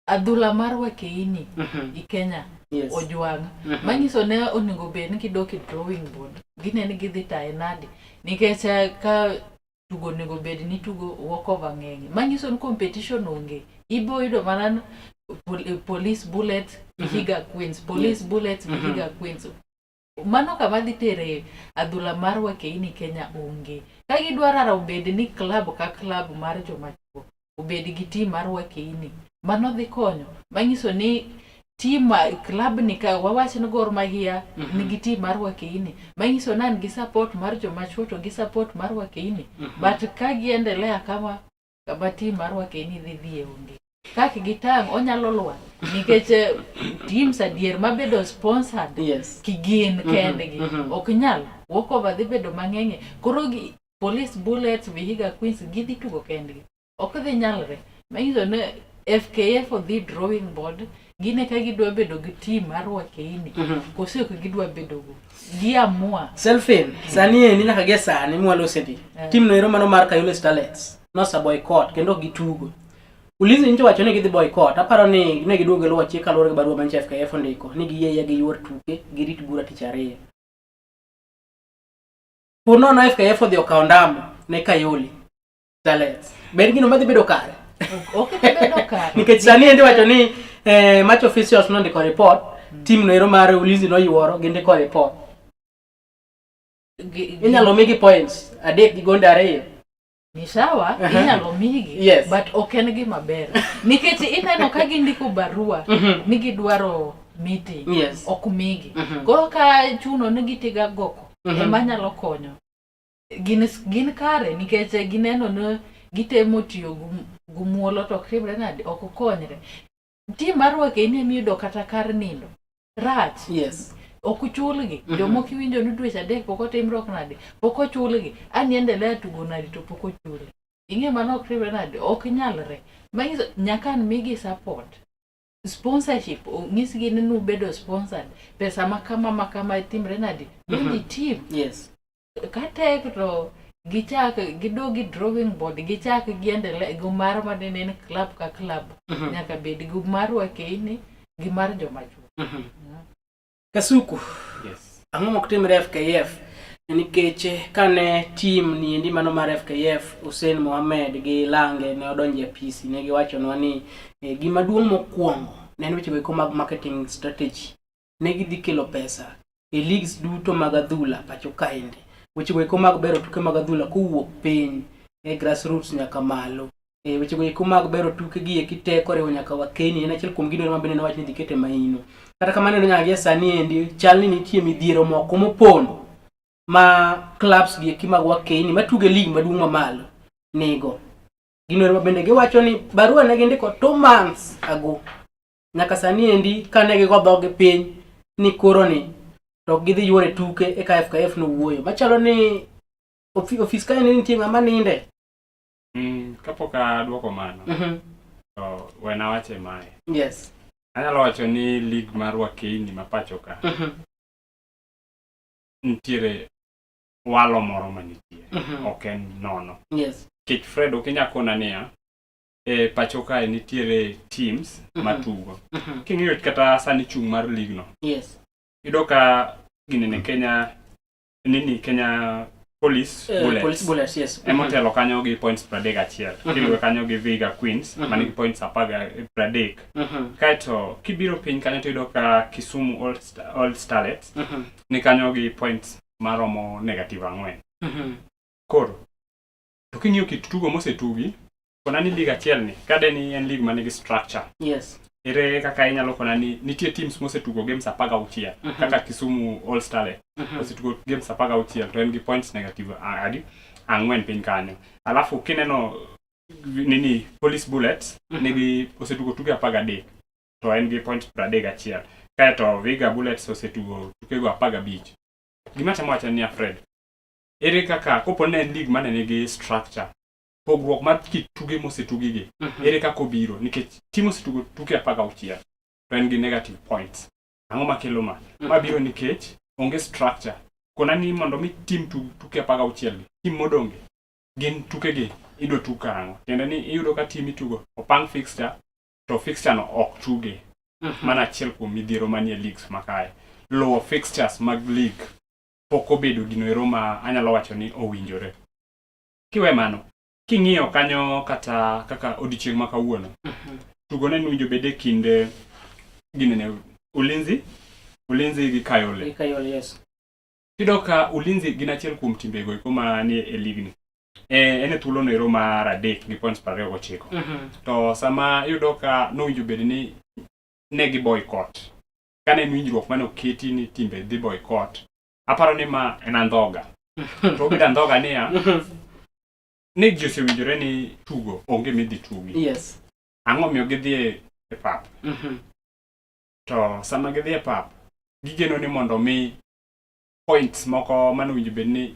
B: adhula mar wakeini i Kenya ojwang'. Manyiso ne onego bed ni gidok e drawing board. Gine ni gidhi taye nade. Nikech ka tugo onego bed ni tugo walkover ng'eny. Manyiso ni competition onge. Ibo yudo mana Police Bullets, Vihiga Queens, Police Bullets, Vihiga Queens. Mano kama dhi tere adhula mar wakeini Kenya onge. Ka gidwaro ara obed ni club ka club mar joma chuo obed gi team mar wakeini. Mano dhi konyo. Manyiso ni team club ni ka wawach ni Gor Mahia nigi team mar wakeini. Manyiso ni an gi support mar joma chuo to gi support mar wakeini. But ka giendelea kama kama team mar wakeini dhi dhiye onge. Kak gitang' onyalo lwar nikech teams adier mabedo sponsored kigin kendgi ok nyal walkover dhi bedo mang'eny. Koro gi Police Bullets, Vihiga Queens gidhi tugo kendgi. Ok dhi nyalre. Manyiso ni FKF odhi drawing board gine ka gidwa bedo gi team mar wakeini kose ok gidwa bedo go. Giamua.
A: Selfin, sani endi nyaka gie sani mwalose ni. Team no ero mano mar Kayole Starlets nosa boycott kendo ok gitugo. Ulinzi nyicho wacho ni gidhi boycott. Aparo ni ne giduogo giluwo chik kaluwore gi barua manyicho FKF ondiko ni giyie giyuor tuke girit bura tich ariyo. Po nono FKF odhi okawo ndamo ne Kayole Starlets. Ber gino madhi bedo kare.
B: Ok dhi bedo kare.
A: Nikech sani endi wacho ni match officials nondiko report, team no ero mar Ulinzi noyuoro gindiko report. Inyalo migi points 3 gi gonde 2.
B: Ni sawa, inyalo migi, but ok en gima ber. Nikech ineno ka gindiko barua ni gidwaro meeting, ok migi. Koro ka chuno ni gitiga goko, ema nyalo konyo. Gin kare nikech gineno ni gitemo tiyo gi muolo to ok timre nade, ok konyre. Team mar wakeini emiyudo kata kar nindo. Rach. Ok chulgi. Jomoko iwinjo ni dweche 3 pok otimre ok nade, pok ochulgi. Ani endelea tugo nade to pok ochuli. Ing'e mano ok timre nade, ok nyalre. Manyiso nyaka an migi support. Sponsorship, onyisgi ni nubedo sponsored. Pesa makama makama timre nade, donji team. Katek to gichak gidog gi drawing board, gichak giendele gi mar manene en club ka club. Nyaka bed gi mar wakeini gi mar joma chuo.
A: Kasuku. Ang'o mok timre FKF? Nikech kane team niendi mano mar FKF Hussein Mohamed gi Lange ne odonjo e apisi, ne giwachonwa ni gima duong' mokwongo ne en weche go mag marketing strategy. Ne gidhi kelo pesa e leagues duto mag adhula pacho kaendi. Weche go eko mag bero tuke mag adhula kowuok piny e grassroots nyaka malo. Weche go eko mag bero tuke gi eki te koriwo nyaka Wakeni en achiel kuom gino ma bende nowach ni dhi kete maino. Kata kamano nyaka gie sani endi chal ni nitie midhiero moko mopondo ma clubs gi eki mag Wakeni matugo e league maduong' mamalo nigo. Gino ma bende giwacho ni barua ne gindiko 2 months ago. Nyaka sani endi kane gigo dhogi piny ni koro ni to gidhi yuore tuke eka FKF nowuoyo. Machalo ni ofis kae ni nitie ng'ama ninde.
C: Kapok aduoko mano, to wena wache mae. Anyalo wacho ni league mar Wakeini ma pacho ka nitiere walo moro manitie. Ok en nono. Nikech Fred ok inyal kona niya, e pacho kae nitiere teams matugo. King'iyo kata sani chung' mar league no. Iyudo ka ginene Kenya nini Kenya Police Bullets.
A: Police Bullets, yes.
C: Ema otelo kanyo gi points 31. Kiluwe kanyo gi Vihiga Queens manigi points 30. Kaeto kibiro piny kanyo to iyudo ka Kisumu All Starlets ni kanyo gi points maromo negative ang'wen.
A: Mhm.
C: Koro to king'iyo kit tugo mosetugi, kona ni league achiel ni kade ni en league manigi structure.
A: Yes.
C: Ere kaka inyalo kona ni nitie teams mosetugo games 16 kaka Kisumu All Starlet osetugo games 16 to en gi points negative adi ang'wen piny kanyo. Alafu kineno nini Police Bullets nigi osetugo tuke 13 to en gi points 31. Kaeto Vihiga Bullets osetugo tukego 15. Gima atemo wacho en niya Fred, ere kaka kopo ne en league mane nigi structure pogruok mar kit tuge mosetugi gi ere kaka obiro nikech team osetugo tuke 16 to en gi negative points ang'o makelo ma ma biro nikech onge structure kona ni mondo mi team tug tuke 16 gi team modong' gi gin tuke gi idwa tug karang'o tiende ni iyudo ka team itugo opang fixture to fixture no ok tuge mana achiel kuom midhiero manie leagues ma kae luwo fixtures mag league pok obedo gino ero ma anyalo wacho ni owinjore kiwe mano king'iyo kanyo kata kaka odiochieng' ma kawuono tugo ne nowinjo bed e kind ginene Ulinzi Ulinzi gi Kayole
A: Gi Kayole, yes.
C: Iyudo ka Ulinzi gin achiel kuom timbego eko manie e ligni. En e thuolo ero mar adek gi points 29. To sama iyudo ka nowinjo bed ni ne gi boycott. Kane en winjruok mane oketi ni timbe dhi boycott, aparo ni ma en andhoga. To obedo andhoga niya, ni ji osewinjore ni tugo onge midhi tugi.
A: Yes.
C: Ang'o omiyo gidhi e pap? To sama gidhi e pap, gigeno ni mondo mi points moko mane owinjo bed ni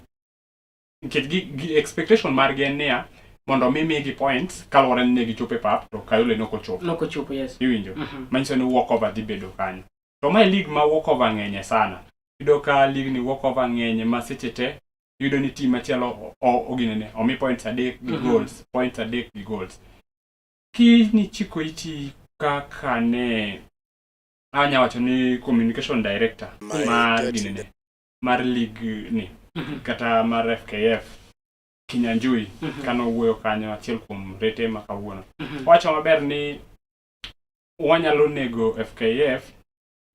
C: nikech gi expectation margi en niya mondo mi migi points kaluwore ni ne gichopo e pap to Kayole ne ok ochopo.
A: Nok ochopo, yes.
C: Iwinjo? Manyiso ni walkover dhi bedo kanyo. To mae league ma walkover ng'enye sana. Iyudo ka league ni walkover ng'enye ma seche te iyudo ni team machielo oginene omi points adek gi goals, points adek gi goals. Kinichiko iti kaka ne anya wacho ni communication director mar ginene mar league ni kata mar FKF Kinyanjui kane owuoyo kanyo achiel kuom rete ma kawuono. Owacho maber ni wanyalo nego FKF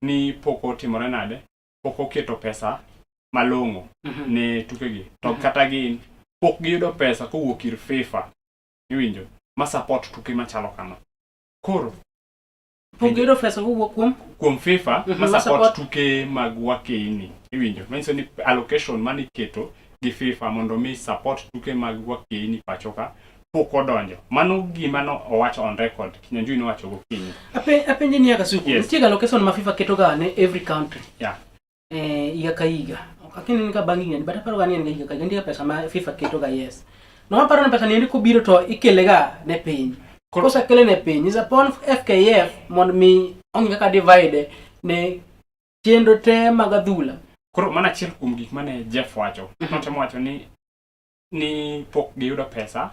C: ni pok otimore nade, pok oketo pesa malong'o ne tukegi. To kata gin pok giyudo pesa kowuok ir FIFA, iwinjo, ma support tuke machalo kama. Koro
A: Pok giyudo pesa kowuok kuom
C: kuom FIFA ma
A: ma
C: support
A: support
C: tuke mag wakeini iwinjo manyiso ni allocation mane iketo gi FIFA mondo mi support tuke mag wakeini pacho ka pok odonjo mano gima no owacho on record Kinyanjui nowacho gokinyi
A: Apenje niya Kasuku,
C: Yes.
A: nitie ga location ma FIFA keto ga ne every country.
C: Yeah.
A: Higa ka higa. Ok akia ni ka bang' higani, but aparo ga ni en ga higa ka higa. Nitie ga pesa ma FIFA keto ga yes. No aparo ni pesa ni endi kobiro to ikele ga ne piny. Kosekele ne piny, is upon FKF mondo mi ong'i kaka divide ne chenro te mag adhula.
C: Koro mano achiel kuom gik mane Jeff wacho. Notemo wacho ni pok giyudo pesa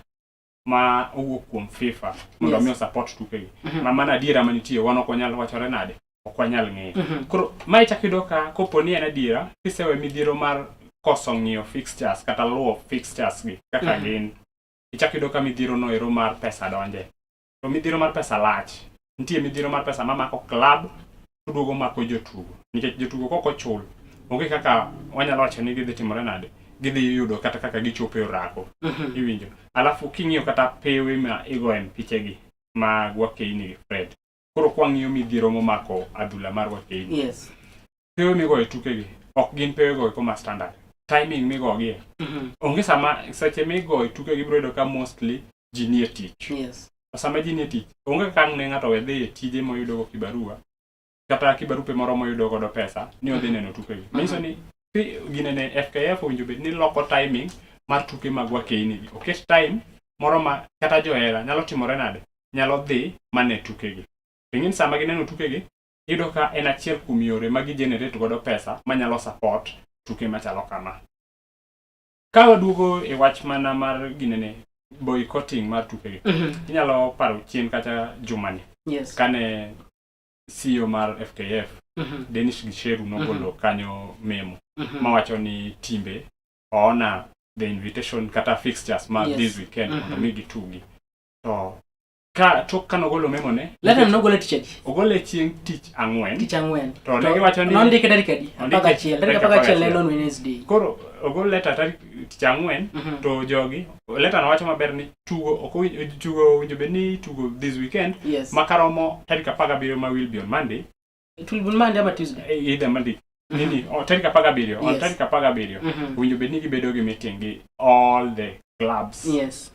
C: ma owuok kuom FIFA mondo mi osupport tukegi. Ma mano adiera manitie, wan ok wanyal wachore nade, ok wanyal ng'eyo. Koro mae ichako iyudo ka kopo ni en adiera, kisewe midhiero mar koso ng'iyo fixtures kata luwo fixtures gi kaka gin, ichako iyudo ka midhiero no ero mar pesa donje. To midhiero mar pesa lach. Nitie midhiero mar pesa mamako club toduogo mako jotugo. Nikech jotugo kok ochul, onge kaka wanyalo wacho ni gidhi timore nade, gidhi yudo kata kaka gichopo e orako. Iwinjo. Alafu king'iyo kata pewe ma igoye mpichegi mag Wakeini gi Fred. Koro kwang'iyo midhiero momako adhula mar Wakeini.
A: Yes.
C: Pewe migoyo tukegi ok gin pewe go eko ma standard. Timing migogie. Onge sama seche migoyo tukegi ibiro yudo ka mostly ji nie tich.
A: Yes.
C: To sama ji nie tich, onge kaka ang' ne ng'ato we dhi e tije moyudo go kibarua kata kibarupe moro moyudo godo pesa ni odhi neno tukegi. Manyiso ni ginene FKF owinjo bed ni loko timing mar tuke mag Wakeini gi. Oket time moro ma kata johera nyalo timore nade, nyalo dhi mane tukegi. To ing'e ni sama gineno tukegi, iyudo ka en achiel kuom yore ma gi generate godo pesa manyalo support tuke machalo kama. Ka waduogo e wach mana mar ginene boycotting mar tukegi, inyalo paro chien kata jumani kane CEO mar FKF Dennis Gicheru nogolo kanyo memo mawacho ni timbe oona the invitation kata fixtures ma this weekend mondo mi gitugi. To Ka tok ka nogolo memo ne
A: Letter nogole tich adi?
C: Ogole chieng' tich ang'wen.
A: Tich ang'wen.
C: To ne giwacho ni
A: nondike tarik adi?
C: Ondike
A: 11. Tarik
C: tarik
A: 11 ne en
C: 11.
A: on Wednesday.
C: Koro ogol letter tarik tich ang'wen to jogi letter no wacho maber ni tugo ok owinjo tugo owinjo bed ni tugo this weekend
A: Yes.
C: makaromo tarik 17 ma will be on Monday.
A: It will be Monday ama Tuesday.
C: Either Monday. Nini, oh, tarik 17, on tarik 17 owinjo bed ni gibedo gi meeting gi all the clubs.
A: Yes.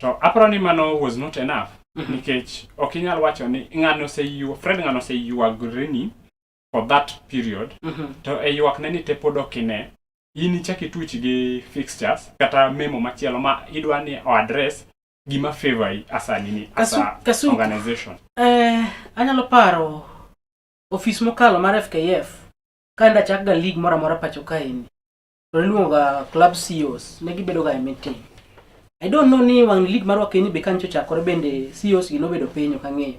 C: To aparo ni mano was not enough nikech ok inyal wacho ni ng'ano oseywa Fred ng'ano oseywagre ni for that period to e ywakne ni te pod ok ine in ichak ituch gi fixtures kata memo machielo ma idwa ni o address gima favor i as a nini as a
A: Kasuku.
C: organization.
A: Anyalo paro ofis mokalo mar FKF ka nda chak ga league moro amora pacho kaendi to niluongo ga club CEOs ne gibedo ga e meeting. I don't know ni wang' league marwa Kenya be kanyo ochakore bende CEOs gi nobedo piny ok ang'eyo.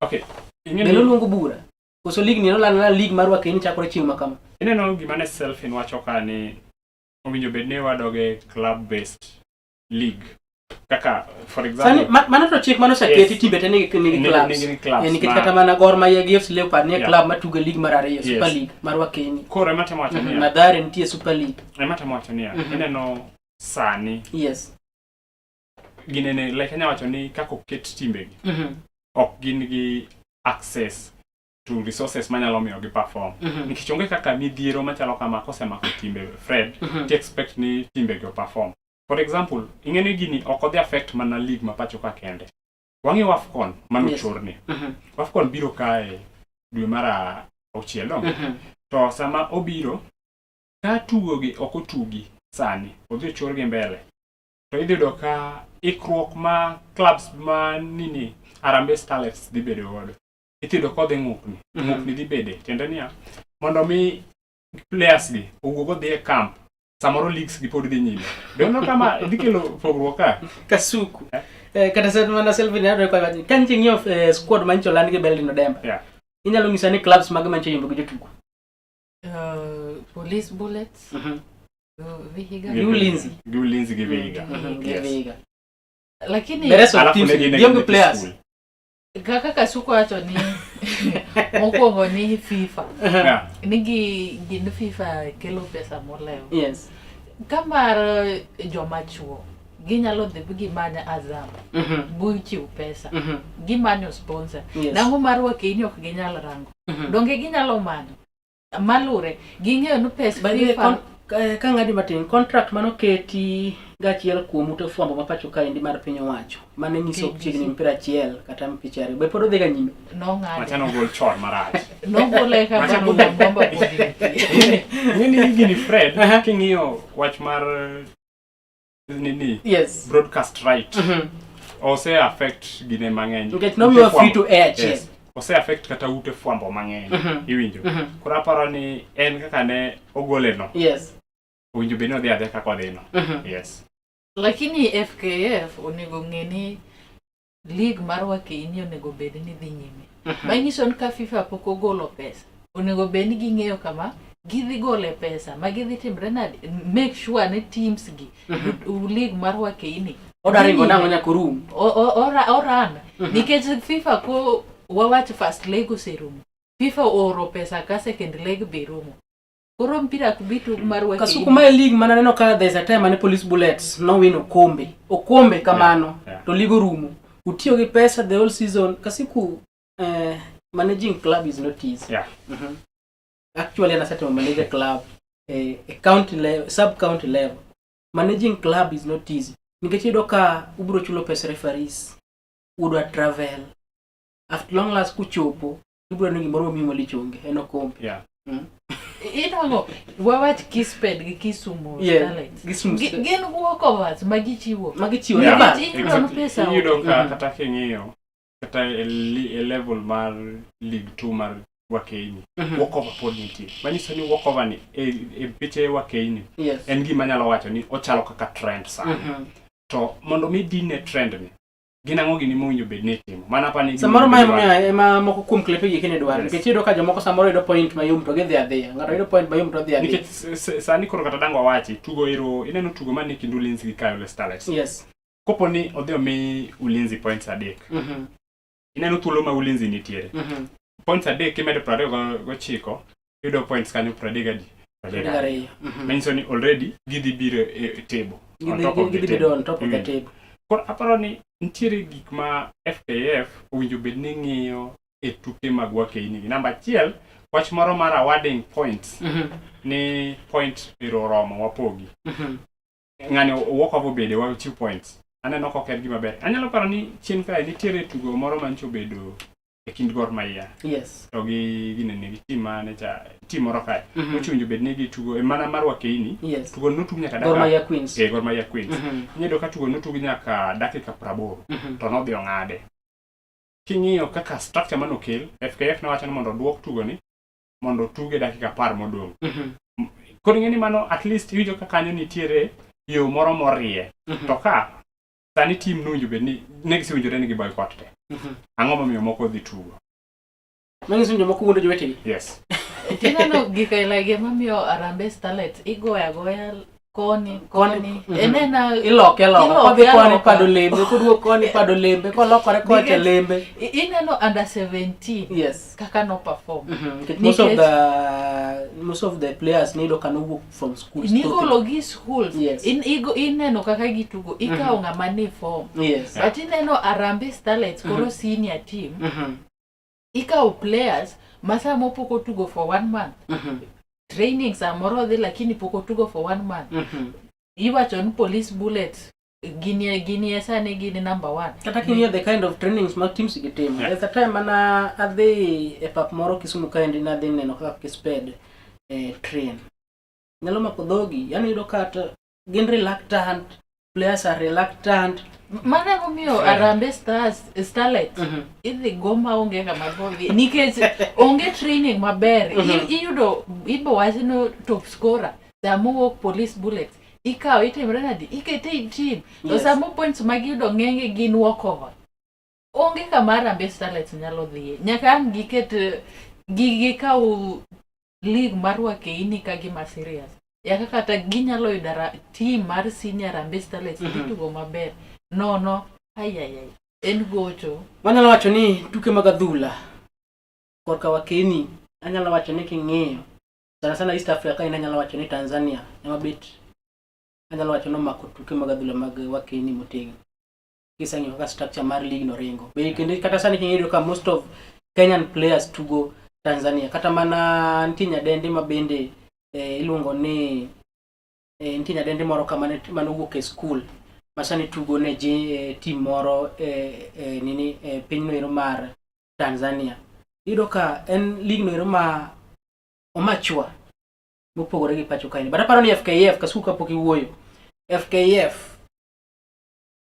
C: Okay. Ing'e
A: Be
C: ni
A: noluongo bura koso league ni nolando na league marwa Kenya chakore chieng' ma kama.
C: Ineno gima ne Selfin wacho ka ni owinjo bed ni wadog e club based league kaka for
A: Sani
C: example
A: mano to chik mano oseketi
C: Yes.
A: timbe te nigi clubs.
C: Nigi clubs
A: Nikech
C: ma-
A: kata mana Gor Mahia gi FC Leopards nie club matugo e league mar ariyo Super League marwa Kenya.
C: Koro ema temo wacho niya.
A: Mathare nitie Super League.
C: Ema temo wacho niya. Ineno sani
A: Yes.
C: ginene like anya wacho ni kaka oket timbegi ok gin gi access to resources manyalo miyo gi perform nikech onge kaka midhiero machalo kama kosemako timbe Fred ti expect ni timbegi o perform. For example, ing'e ni gini ok odhi affect mana league ma pacho ka kende. Wang'iyo AFCON mano chorni. AFCON biro kae dwe mar auchiel donge? To sama obiro ka tugo gi ok otugi sani, odhi ochorgi mbele. To idhi yudo ka ikruok ma clubs ma nini Harambee Starlets dhi bedo godo. Idhi yudo ka odhi ng'ukni. Ng'ukni dhi bede. Tiende niya, mondo mi players gi owuog odhi e camp samoro leagues gi pod dhi nyime. Be uneno kama dhi kelo pogruok ka?
A: Kasuku. Kata sa mana Selvin adwa kwa ka nchi ng'iyo squad mancho land gi Beldin Odemba. Inyalo nyisa ni clubs mag mancho yombo gi jotugo.
B: Police Bullets. Vihiga.
A: Gi Ulinzi.
C: Gi Ulinzi gi Vihiga.
A: Gi Vihiga.
B: Lakini
A: The rest of
C: Alafu
A: teams
C: ne gin e
A: gionge
C: nyithi
A: players.
C: school.
B: Kaka Kasuku wacho ni mokwongo ni FIFA. Ni gi gin FIFA kelo pesa molewo.
A: Yes.
B: Ka mar joma chuo ginyalo dhi gimanya Azam buchiw pesa gimanyo sponsor. Nang'o mar Wakeini ok ginyal rango. Donge ginyalo manyo malure ging'eyo ni pes
A: By the way,
B: FIFA
A: ka ng'adi matin contract manoketi gachiel kuom ute fwambo ma pacho kaendi mar piny owacho mane nyiso
B: KBC.
A: chiegni mpira achiel kata mpiche ariyo be pod odhi ga nyime.
B: Nong'ade.
C: Macha nogol chon marach.
B: Nogole ka
C: Macha
B: Babu Namwamba pod nitie.
C: Ing'e ni gini Fred, king'iyo wach mar nini
A: Yes.
C: broadcast right ose affect gine mang'eny.
A: Nikech nomiwa
C: Ute
A: free to
C: fwambo.
A: air achiel.
C: Yes. Ose affect kata ute fwambo mang'eny. Iwinjo. Koro aparo ni en kaka ne ogole no.
A: Yes.
C: Owinjo bed ni odhi adhiya kaka odhi no. Yes.
B: Lakini FKF onego ng'e ni league mar Wakeini onego bed ni dhi nyime. Manyiso ni ka FIFA pok ogolo pesa, onego bed ni ging'eyo kama gidhi gole pesa ma gidhi timre nade, make sure ni teams gi league mar Wakeini
A: Oda
B: dhi
A: ringo
B: nyime.
A: nang'o nyaka orum.
B: Oran nikech FIFA ko wawach first leg oserumo, FIFA ooro pesa ka second leg be rumo. Koro mpira ok bi tug mar Wakeini.
A: Kasuku mae league mana neno ka there's a time mane Police Bullets nowin okombe. Okombe kamano to league orumo. Utiyo gi pesa the whole season. Kasuku managing club is not easy. Actually anasema manager club a county level, sub county level. Managing club is not easy. Nikech iyudo ka ubiro chulo pesa referees, udwa travel. After long last kuchopo, ibiro neno gimoro momiyi malich onge, en okombe.
B: Inwang'o wawach Kisped gi Kisumu Starlets.
A: Kisumu
B: Gin walkovers ma gichiwo.
A: Ma gichiwo.
B: Nikech iyudo ni pesa
C: Iyudo
B: onge.
C: ka kata king'iyo kata e level mar League 2 mar Wakeini, walkover pod nitie. Manyiso ni walkover ni e piche Wakeini en gima nyalo wacho ni ochalo kaka trend sani. To mondo mi dine trend ni, gin ang'o gini mowinjo bed ni itimo? Mana apa ni gima
A: Samoro mae
C: owinjo bed ni
A: ema moko kuom klepe gi kene dwaro.
C: Yes.
A: Nikech iyudo ka jomoko samoro yudo point mayom to gidhi adhiya. Ng'ato yudo point mayom to odhi adhiya.
C: Nikech sani koro kata dang' wawachi, tugo ero, ineno tugo manie kind Ulinzi gi Kayole Starlets.
A: Yes.
C: Kopo ni odhi omi Ulinzi points adek. Ineno thuolo ma Ulinzi nitiere. Points adek kimedo 29, iyudo points kanyo 30 adi? 32. Manyiso ni already gidhi biro e table. On top of the
A: Gidhi bedo
C: table.
A: on top of the table.
C: Koro aparo ni nitiere gik ma FKF owinjo bed ni ng'iyo e tuke mag wakeini gi. Namba achiel, wach moro mar awarding points ni point ero oromo wapogi. Ng'ani walk off obede wachiw points. Aneno ka ok en gima ber. Anyalo paro ni chien kae nitiere tugo moro mancho obedo e kind Gor Mahia to gi ginene gi team mane cha team moro kae. Mochunjo bed ni gitugo e mana mar wakeini. Tugo notug nyaka
A: Gor Mahia Queens.
C: Eh, Gor Mahia Queens. Inyalo ka tugo notug nyaka dakika 80 to nodhi ong'ade. King'iyo kaka structure manokel, FKF nowacho ni mondo oduok tugoni mondo otuge dakika 10 modong'. Koro ing'e ni mano at least iwinjo ka kanyo nitiere yo moro morie. To ka sani team nowinjo bed ni ne gisewinjore ni gi boycott te. Ang'o momiyo moko dhi tugo?
A: Manyiso ni jomoko wuondo jowetegi.
C: Yes.
B: Tineno gik aila gi emamiyo Harambee Starlets igoyo agoya koni koni. Enena
A: Iloke aloka.
B: Iloke
A: Kodhi koni
B: aloka.
A: pado lembe, koduogo koni pado lembe, kolokore kocha
B: Nikech-
A: lembe.
B: Ineno under 17 kaka no perform.
A: Nikech most of the players niyudo ka nowuok from schools.
B: Nigolo gi schools.
A: Yes.
B: Ineno kaka gitugo. Ikawo ng'ama ni form.
A: Yes.
B: But ineno Harambee Starlets koro senior team. Ikawo players ma samo pok otugo for 1 month. Training samoro dhi lakini pok otugo for 1 month. Iwacho ni Police Bullets ginie sani gin number 1.
A: Kata king'iyo the kind of trainings ma teams gi timo. There's a time mana adhi e pap moro Kisumu kaendi nadhi neno kaka Kisped train. Nyalo mako dhogi, yani iyudo ka gin reluctant, players are reluctant.
B: Mano emomiyo Harambee Stars Starlets idhi go maonge kama bodhi nikech onge training maber. Iyudo ibo wach ni top scorer sama owuok Police Bullets ikawo itimre nadi ikete e team to samo points ma giyudo ng'enge gin walkover. Onge kama Harambee Starlets nyalo dhiye. Nyaka ang' giket gikaw league mar wakeini ka gima serious. Yaka kata ginyalo yudo team mar senior Harambee Starlets dhi tugo maber. Nono, ayayay, en gocho.
A: Wanyalo wacho ni tuke mag adhula korka wakeini anyalo wacho ni king'iyo sana sana East Africa ka in anyalo wacho ni Tanzania ema bet anyalo wacho ni omako tuke mag adhula mag wakeini motegno. Kiseng'iyo kaka structure mar league no ringo. Be kendo kata sani king'iyo ka most of Kenyan players tugo Tanzania. Kata mana nitie nyadendi ma bende iluongo ni nitie nyadendi moro ka mane owuok e school ma sani tugo ne team moro nini pinyno ero mar Tanzania. Iyudo ka en league no ero ma omachua mopogore gi pacho kaeni. But aparo ni FKF Kasuku kapok iwuoyo. FKF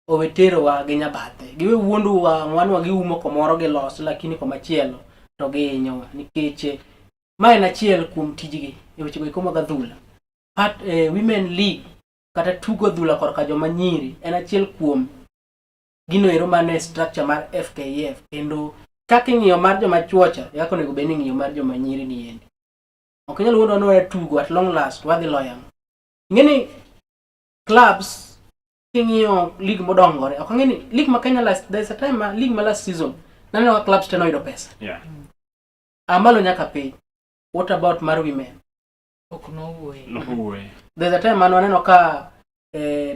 A: owe terowa gi nyabathe. Giwe wuondowa wan giumo komoro giloso lakini komachielo to gihinyowa nikech ma en achiel kuom tijgi e wechego eko mag adhula. Part, Women League kata tugo adhula korka joma nyiri en achiel kuom gino ero mane structure mar FKF kendo kaka ing'iyo mar joma chuo cha e kaka onego bed ni ing'iyo mar joma nyiri ni endi. Ok inyal wuondwa ni wadwa tugo at long last wadhi loyo ang'o. Ing'e ni clubs king'iyo league modongore ok ang'e ni league ma Kenya last there's a time ma league ma last season naneno ka clubs te noyudo pesa. A malo nyaka piny. What about mar women?
B: Ok nowuoye.
C: Nowuoye.
A: There's a time mane waneno ka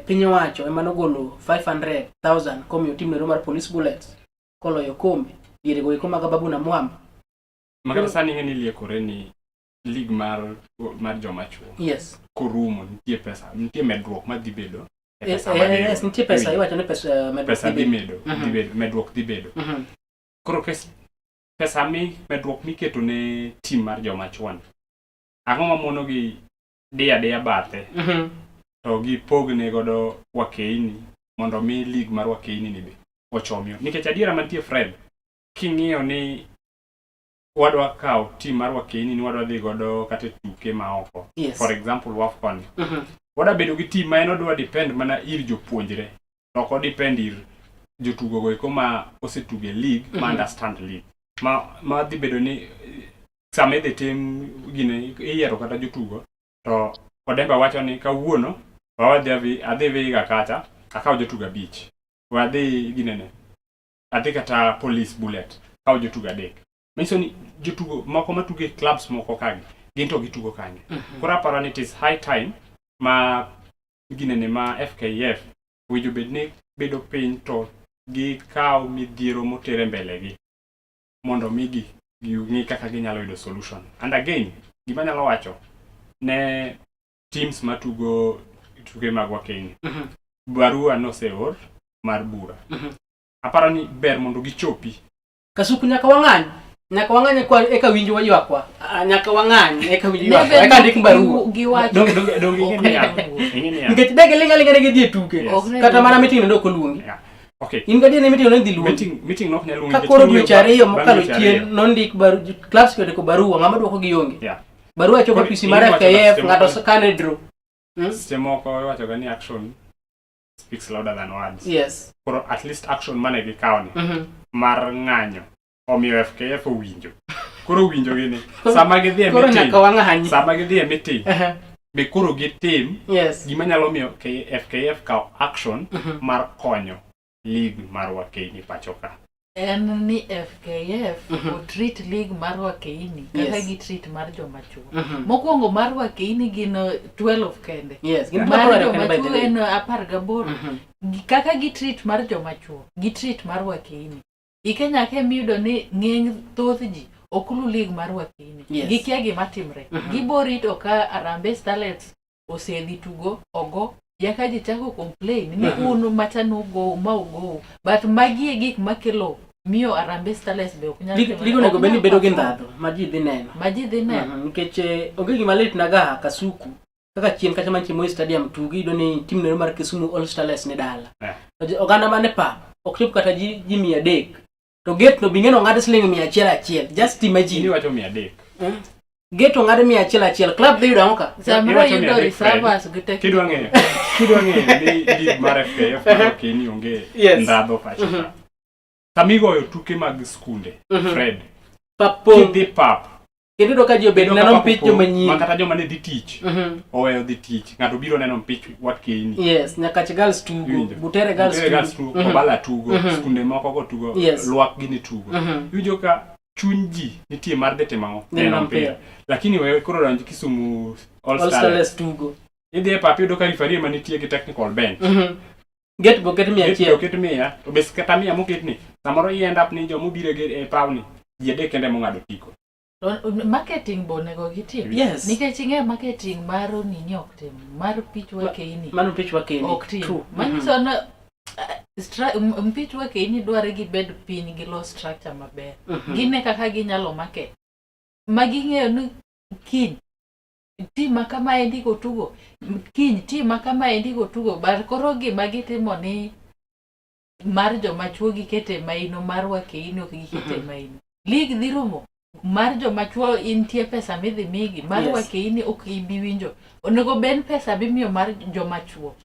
A: piny owacho ema nogolo 500,000 komiyo team nero mar Police Bullets koloyo kombe diere go eko mag Ababu na Mwamba.
C: Makata sani ing'e ni liekore ni league mar joma chuo. Korumo nitie pesa, nitie medruok madhi bedo e pesa madhi
A: Yes, nitie pesa, iwacho ni pesa medruok
C: pesa
A: dhi
C: dhi
A: bedo.
C: medo, dhi bedo, medruok dhi bedo. Koro pesa mi medruok miketo ne team mar joma chuo ni. Ang'o mamono gi diyo adiya bathe to gipogne godo wakeini mondo mi league mar wakeini ni be ochomio. Nikech adiera mantie Fred, king'iyo ni wadwa kawo team mar wakeini ni wadwa dhi godo kata e tuke ma oko. For example, WAFCON. Wadwa bedo gi team ma en odwa depend mana ir jopuonjre. To ok odepend ir jotugo go eko ma osetugo e league, ma understand league. Ma dhi bedo ni sama idhi tim gine iyiero kata jotugo to Odemba wacho ni kawuono adhi Vihiga kacha akaw jotugo 5. We adhi ginene. Adhi kata Police Bullet, kaw jotugo adek. Manyiso ni jotugo moko matugo e clubs moko kagi, gin to gitugo kanye. Koro aparo ni it is high time ma ginene ma FKF owinjo bed ni bedo piny to gikaw midhiero motere mbele gi mondo migi ging'i kaka ginyalo yudo solution. And again, gima anyalo wacho ne teams matugo tuke mag Wakenya, barua noseor mar bura. Aparo ni ber mondo gichopi.
A: Kasuku nyaka wang'any. Nyaka wang'any eka eka winj ywakwa. Ah, nyaka wang'any eka winj
B: Ne
A: ywakwa.
B: bed
A: Eka ndik
B: ni
A: barua.
B: giwacho
C: Donge donge donge ing'e
B: Ok
C: niya,
B: ne luongo.
C: ing'e niya.
A: Nikech de giling' aling'a ne gidhi e tuke.
C: Yes.
B: Ok ne
A: Kata mana
B: luongo.
A: meeting no ok oluongi.
C: Yeah. Okay.
A: In gadier ni meeting no idhi luongi.
C: Meeting meeting nok nyal luongi
A: Ka
C: nikech
A: koro
C: ing'iyo
A: dweche
C: bang-
A: ariyo
C: bang'
A: mokalo
C: dweche
A: chien
C: ariyo.
A: nondik baru clubs ondiko barua ng'ama dwoko gi onge.
C: Yeah.
A: Barua chopo
C: Koro
A: ofisi mar
C: iwacho ga
A: FKF
C: seche
A: ng'ato
C: moko-
A: kane draw.
C: Seche moko iwacho ga ni action speaks louder than words.
A: Yes.
C: Koro at least action mane gikawo ni mar ng'anyo omiyo FKF owinjo. Koro owinjo gini. Sama gidhi e
A: Koro
C: meeting,
A: nyaka wang'any.
C: sama gidhi e meeting,
A: Aha.
C: be koro gitim
A: Yes.
C: gima nyalo miyo FKF kaw action mar konyo league mar Wakeini pacho ka.
B: En ni FKF otreat league mar Wakeini kaka
A: Yes.
B: gitreat mar joma chuo.
A: Mhm.
B: Mokwongo mar Wakeini gin 12 kende.
A: Yes, gin
B: Mar
A: apar
B: joma
A: kende by the
B: chuo
A: way.
B: en 18. Kaka gitreat mar joma chuo, gitreat mar Wakeini. I Kenya ka emiyudo ni ng'eny thoth ji ok lu league mar Wakeini.
A: Yes.
B: Gikia gima timre. Gibo rito ka Harambee Starlets osedhi tugo ogo yaka ji chako complain ni un macha nugo ma ugo but magi e gik makelo miyo Harambee Starlets be ok nyal
A: Lig
B: timo-
A: lig onego
B: ok
A: bed ni
B: nyal
A: bedo gi
B: perform.
A: ndhadhu ma ji dhi neno.
B: ma ji dhi neno
A: Nikech onge gima lit na ga Kasuku kaka chien kacha mantie Moi Stadium tugi iyudo ni tim nero mar Kisumu All Starlets ni dala.
C: Yeah.
A: To oganda mane pap ok chop kata ji 300. To gate no bing'e no ong'ad siling 100 achiel. Just imagine.
C: Iwacho 300.
A: Gate ong'ad 100 achiel. Club dhi yudo ang'o ka?
B: Samoro
C: Iwacho
B: yudo
C: 300, Fred.
B: reservers gi technical.
C: Kidwa ng'eyo, kidwa ng'eyo ni league mar FKF mar Wakeini onge
A: Yes.
C: ndhadho pacho ka. Sama igoyo tuke mag skunde, Fred,
A: Pap pong'.
C: kidhi pap,
A: Kendo iyudo ka ji obet
C: iyudo ka
A: neno
C: pap
A: mpich
C: opong',
A: joma
C: ma
A: nyiri.
C: kata joma ne dhi tich, oweyo dhi tich, ng'ato biro neno mpich Wakeini.
A: Yes, Nyakach Girls tugo,
C: Iwinjo?
A: Butere Girls
C: Butere Girls
A: tugo.
C: tugo, Kobala tugo, skunde moko go tugo,
A: Yes.
C: Lwak gini tugo. Iwinjo ka chuny ji nitie mar dhi timo ang'o?
A: Neno
C: Neno
A: mpira.
C: mpira. Lakini we koro donj Kisumu All
A: All
C: Starlets.
A: Starlets tugo.
C: Idhi e pap iyudo ka referee ema nitie gi technical bench.
A: Gate bo ket mia
C: Gate
A: achiel.
C: oket mia, to be kata mia moket ni, samoro i end up ni joma obiro e pawni, ji adek kende mong'ado otiko.
B: To marketing bo onego gitim.
A: Yes.
B: Nikech ing'e marketing mar nini ok tim, mar pich Wakeini
A: Mano mpich Wakeini.
B: ok tim.
A: True.
B: Manyiso ni mpich Wakeini dware gibed piny gilos structure maber. Gine kaka ginyalo market. Ma ging'eyo ni kiny team ma kama endi go tugo, kiny team ma kama endi go tugo, but koro gima gitimo ni mar joma chuo gikete maino, mar Wakeini ok gikete maino. League dhi rumo, mar joma chuo intie pesa midhi migi, mar
A: Yes.
B: Wakeini ok ibi winjo. Onego bed pesa bimiyo mar joma chuo.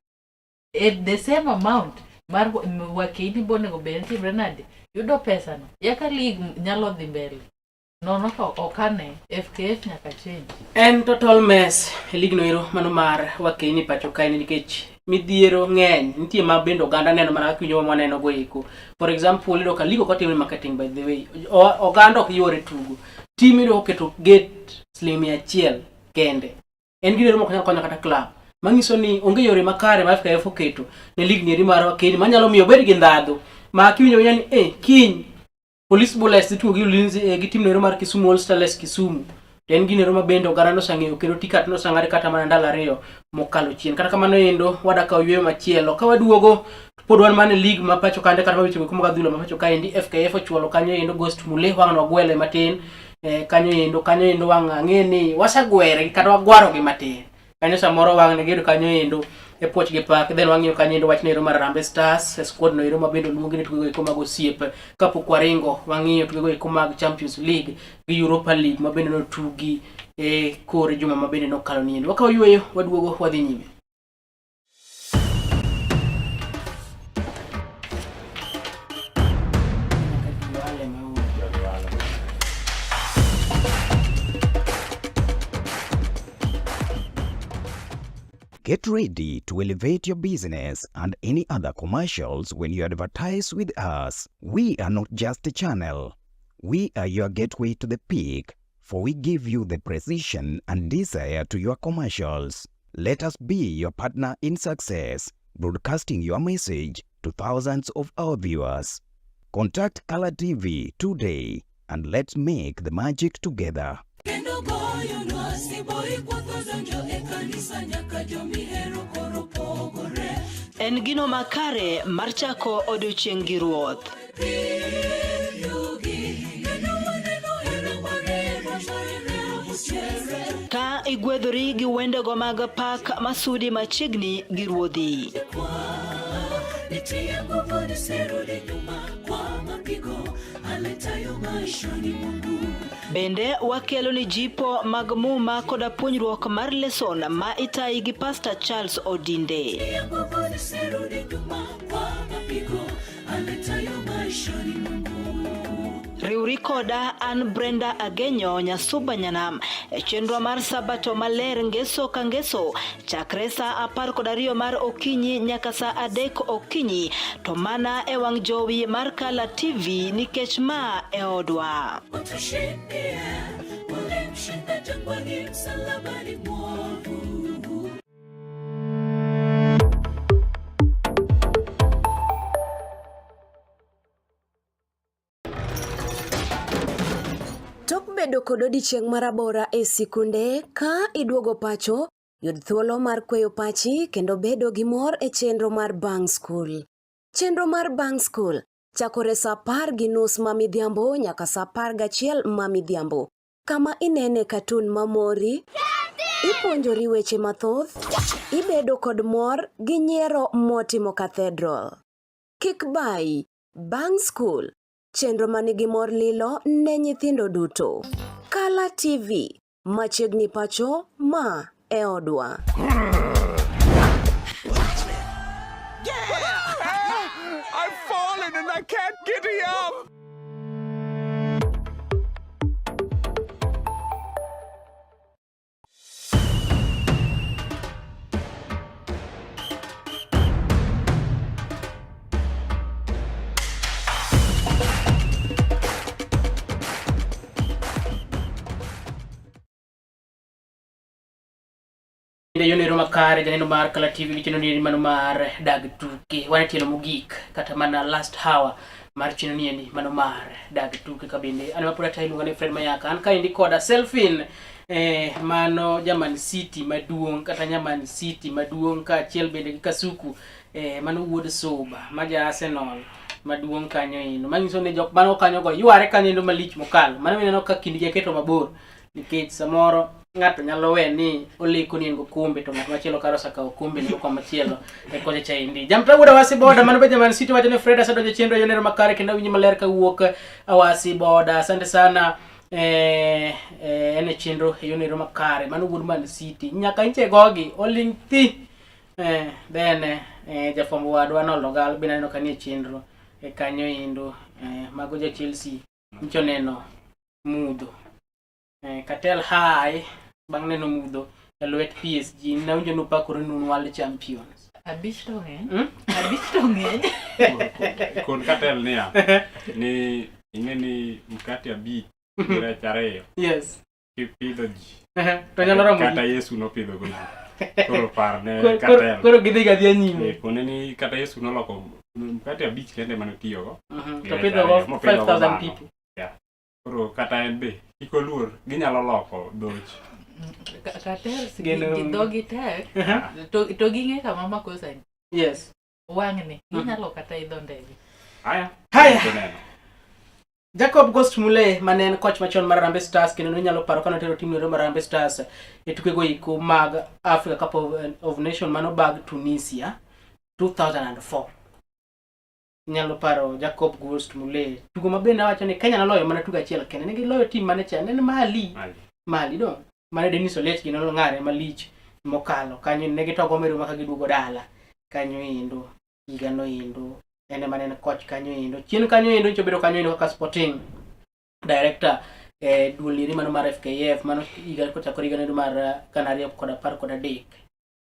B: At the same amount mar Wakeini bo onego bed ni timre nade? Yudo pesa no. Yaka league nyalo dhi mbele. Nono to ok ane, FKF nyaka change.
A: En total mess e lig no ero mano mar Wakeini pacho kae nikech midhiero ng'eny nitie ma bende oganda neno mana kaka winjo ma waneno go eko. For example iyudo ka lig ok otim marketing by the way. Oganda ok yuore tugo. Team iyudo koketo gate siling 100 kende. En gino mok nyal konyo kata club. Manyiso ni onge yore makare ma FKF oketo ne lig ni eri mar Wakeini manyalo miyo obed gi ndhadhu. Ma kiwinjo awinja ni kiny Police Bullets dhi tugo gi Ulinzi gi tim noero mar Kisumu All Starlets Kisumu. To en gino ero ma bende oganda nosang'eyo kendo tiket nosang'ad kata mana ndalo ariyo mokalo chien. Kata kamano endo wadakawo yueyo machielo. Ka waduogo pod wan mana e league ma pacho kande kata weche go mag adhula ma pacho kaendi FKF ochuolo kanyo endo Ghost Mule wang' wagwele matin kanyo endo wang' ang'e ni wasegwere kata wagwaro gi matin. Kanyo samoro wang' ne giyudo kanyo endo e puoch gi pak then wang'iyo kanyo endo wach noero mar Harambee Stars e squad no ero ma bende oluongi ne tukego eko mag osiep kapok waringo wang'iyo tukego eko mag Champions League gi Europa League ma bende notugi e kor juma ma bende nokalo ni endo. Wakawo yueyo waduogo wadhi nyime.
G: Get ready to elevate your business and any other commercials when you advertise with us. We are not just a channel. We are your gateway to the peak, for we give you the precision and desire to your commercials. Let us be your partner in success, broadcasting your message to thousands of our viewers. Contact Color TV today and let's make the magic together.
J: Kendo goyonwa siboi kwotho donjo e kanisa nyaka jomihero koro pogore.
K: En gino makare mar chako odiochieng' gi Ruoth.
J: Yugi kendo waneno hera mare mochwere ochiere.
K: Ka igwedhori gi wendego mag pak masudi machiegni gi Ruodhi.
J: Nitie nguvu nisirudi nyuma kwa mapigo aletayo maishani mwangu.
K: Bende wakelo ni jipo mag muma koda puonjruok mar leson ma itayi gi Pastor Charles Odinde.
J: Nitie nguvu nisirudi nyuma kwa mapigo aletayo maishani mwangu.
K: Riwri koda an Brenda Agenyo Nyasuba Nyanam e chenro mar Sabato maler ngeso ka ngeso chakre saa 12 mar okinyi nyaka saa 3 okinyi to mana e wang' jowi mar Kala TV nikech ma e odwa.
J: Utushindie, ulimshinda jangwani, msalabani mwovu.
H: Tok bedo kod odiechieng' marabora e sikunde, ka iduogo pacho, yud thuolo mar kweyo pachi kendo bedo gi mor e chenro mar Bang' Skul. Chenro mar Bang' Skul chakore saa 10:30 ma midhiambo nyaka saa 11 ma midhiambo, kama inene katun mamori, ipuonjori weche mathoth, ibedo kod mor gi nyiero motimo cathedral. Kik bayi, Bang' Skul, chenro manigi mor lilo ne nyithindo duto. Kala TV, machiegni pacho, ma e odwa.
I: I've fallen and I can't get up.
A: Bende yonero makare janeno mar Kala TV gi chenro ni mano mar dag tuke. Wan e tielo mogik kata mana last hour mar chenro ni endi mano mar dag tuke ka bende an mapod atayi iluonga ni Fred Mayaka. An kaendi koda Selfin mano German City maduong' kata Nyaman City maduong' kaachiel bende gi Kasuku mano wuod Suba ma ja Arsenal maduong' kanyo endo. Manyiso ni jok mano kanyo go yware kanyo endo malich mokalo. Mano mineno ka kindgi aketo mabor nikech samoro ng'ato nyalo we ni oleko ni en gokombe to ng'at machielo kar osekawo okombe ni koma machielo e kocha cha endi. Jamta wuod Awasi Boda mano be German City wacho ni Fred asedonjo chenro yonero makare kendo awinji maler kawuok Awasi Boda. Asante sana en e chenro e yonero makare mano wuod Man City nyaka inche gogi oling thi then jafwambo wadwa Nologal bende aneno ka nie chenro e kanyo endo mago ja Chelsea nyicho neno mudho Katel hi bang' neno mudho e lwet PSG nawinjo nupakore ni un world champions.
B: Abich to ng'eny. Abich to ng'eny.
C: Kon Katel niya ni ing'e ni mkate 5 gi rech 2.
A: Yes.
C: Kipidho ji.
A: To nyalo romo
C: Kata
A: ji.
C: Yesu nopidho go ji. Koro parne
A: Katel. Koro gidhi gadhi nyime.
C: Kone ni kata Yesu noloko mkate 5 kende mane otiyogo.
A: To pidho go 5000 people.
C: Yeah. Koro kata en be kik oluor ginyalo loko dhoch.
B: Katel gi dhogi tek to ging'e kama makosa ni.
A: Yes.
B: Wang'ni ginyalo kata idho ndege.
C: Haya.
A: Haya. Jacob Ghost Mulee mane en coach machon mar Harambee Stars kendo ninyalo paro kane otero tim mar Harambee Stars e tukego iko mag Africa Cup of Nation mano bag Tunisia 2004. Inyalo paro Jacob Ghost Mulee tugo ma bende awacho ni Kenya noloyo mana tugo achiel kende ne giloyo tim mane cha ne en Mali. Mali do mane Dennis Oliech gi nong'are malich mokalo kanyo ne gitogo meru maka giduogo dala kanyo endo higa no endo en ema ne en coach kanyo endo chien kanyo endo nyocha obedo kanyo endo kaka sporting director duol eri mano mar FKF mano higa kochakore higa no mar 2013.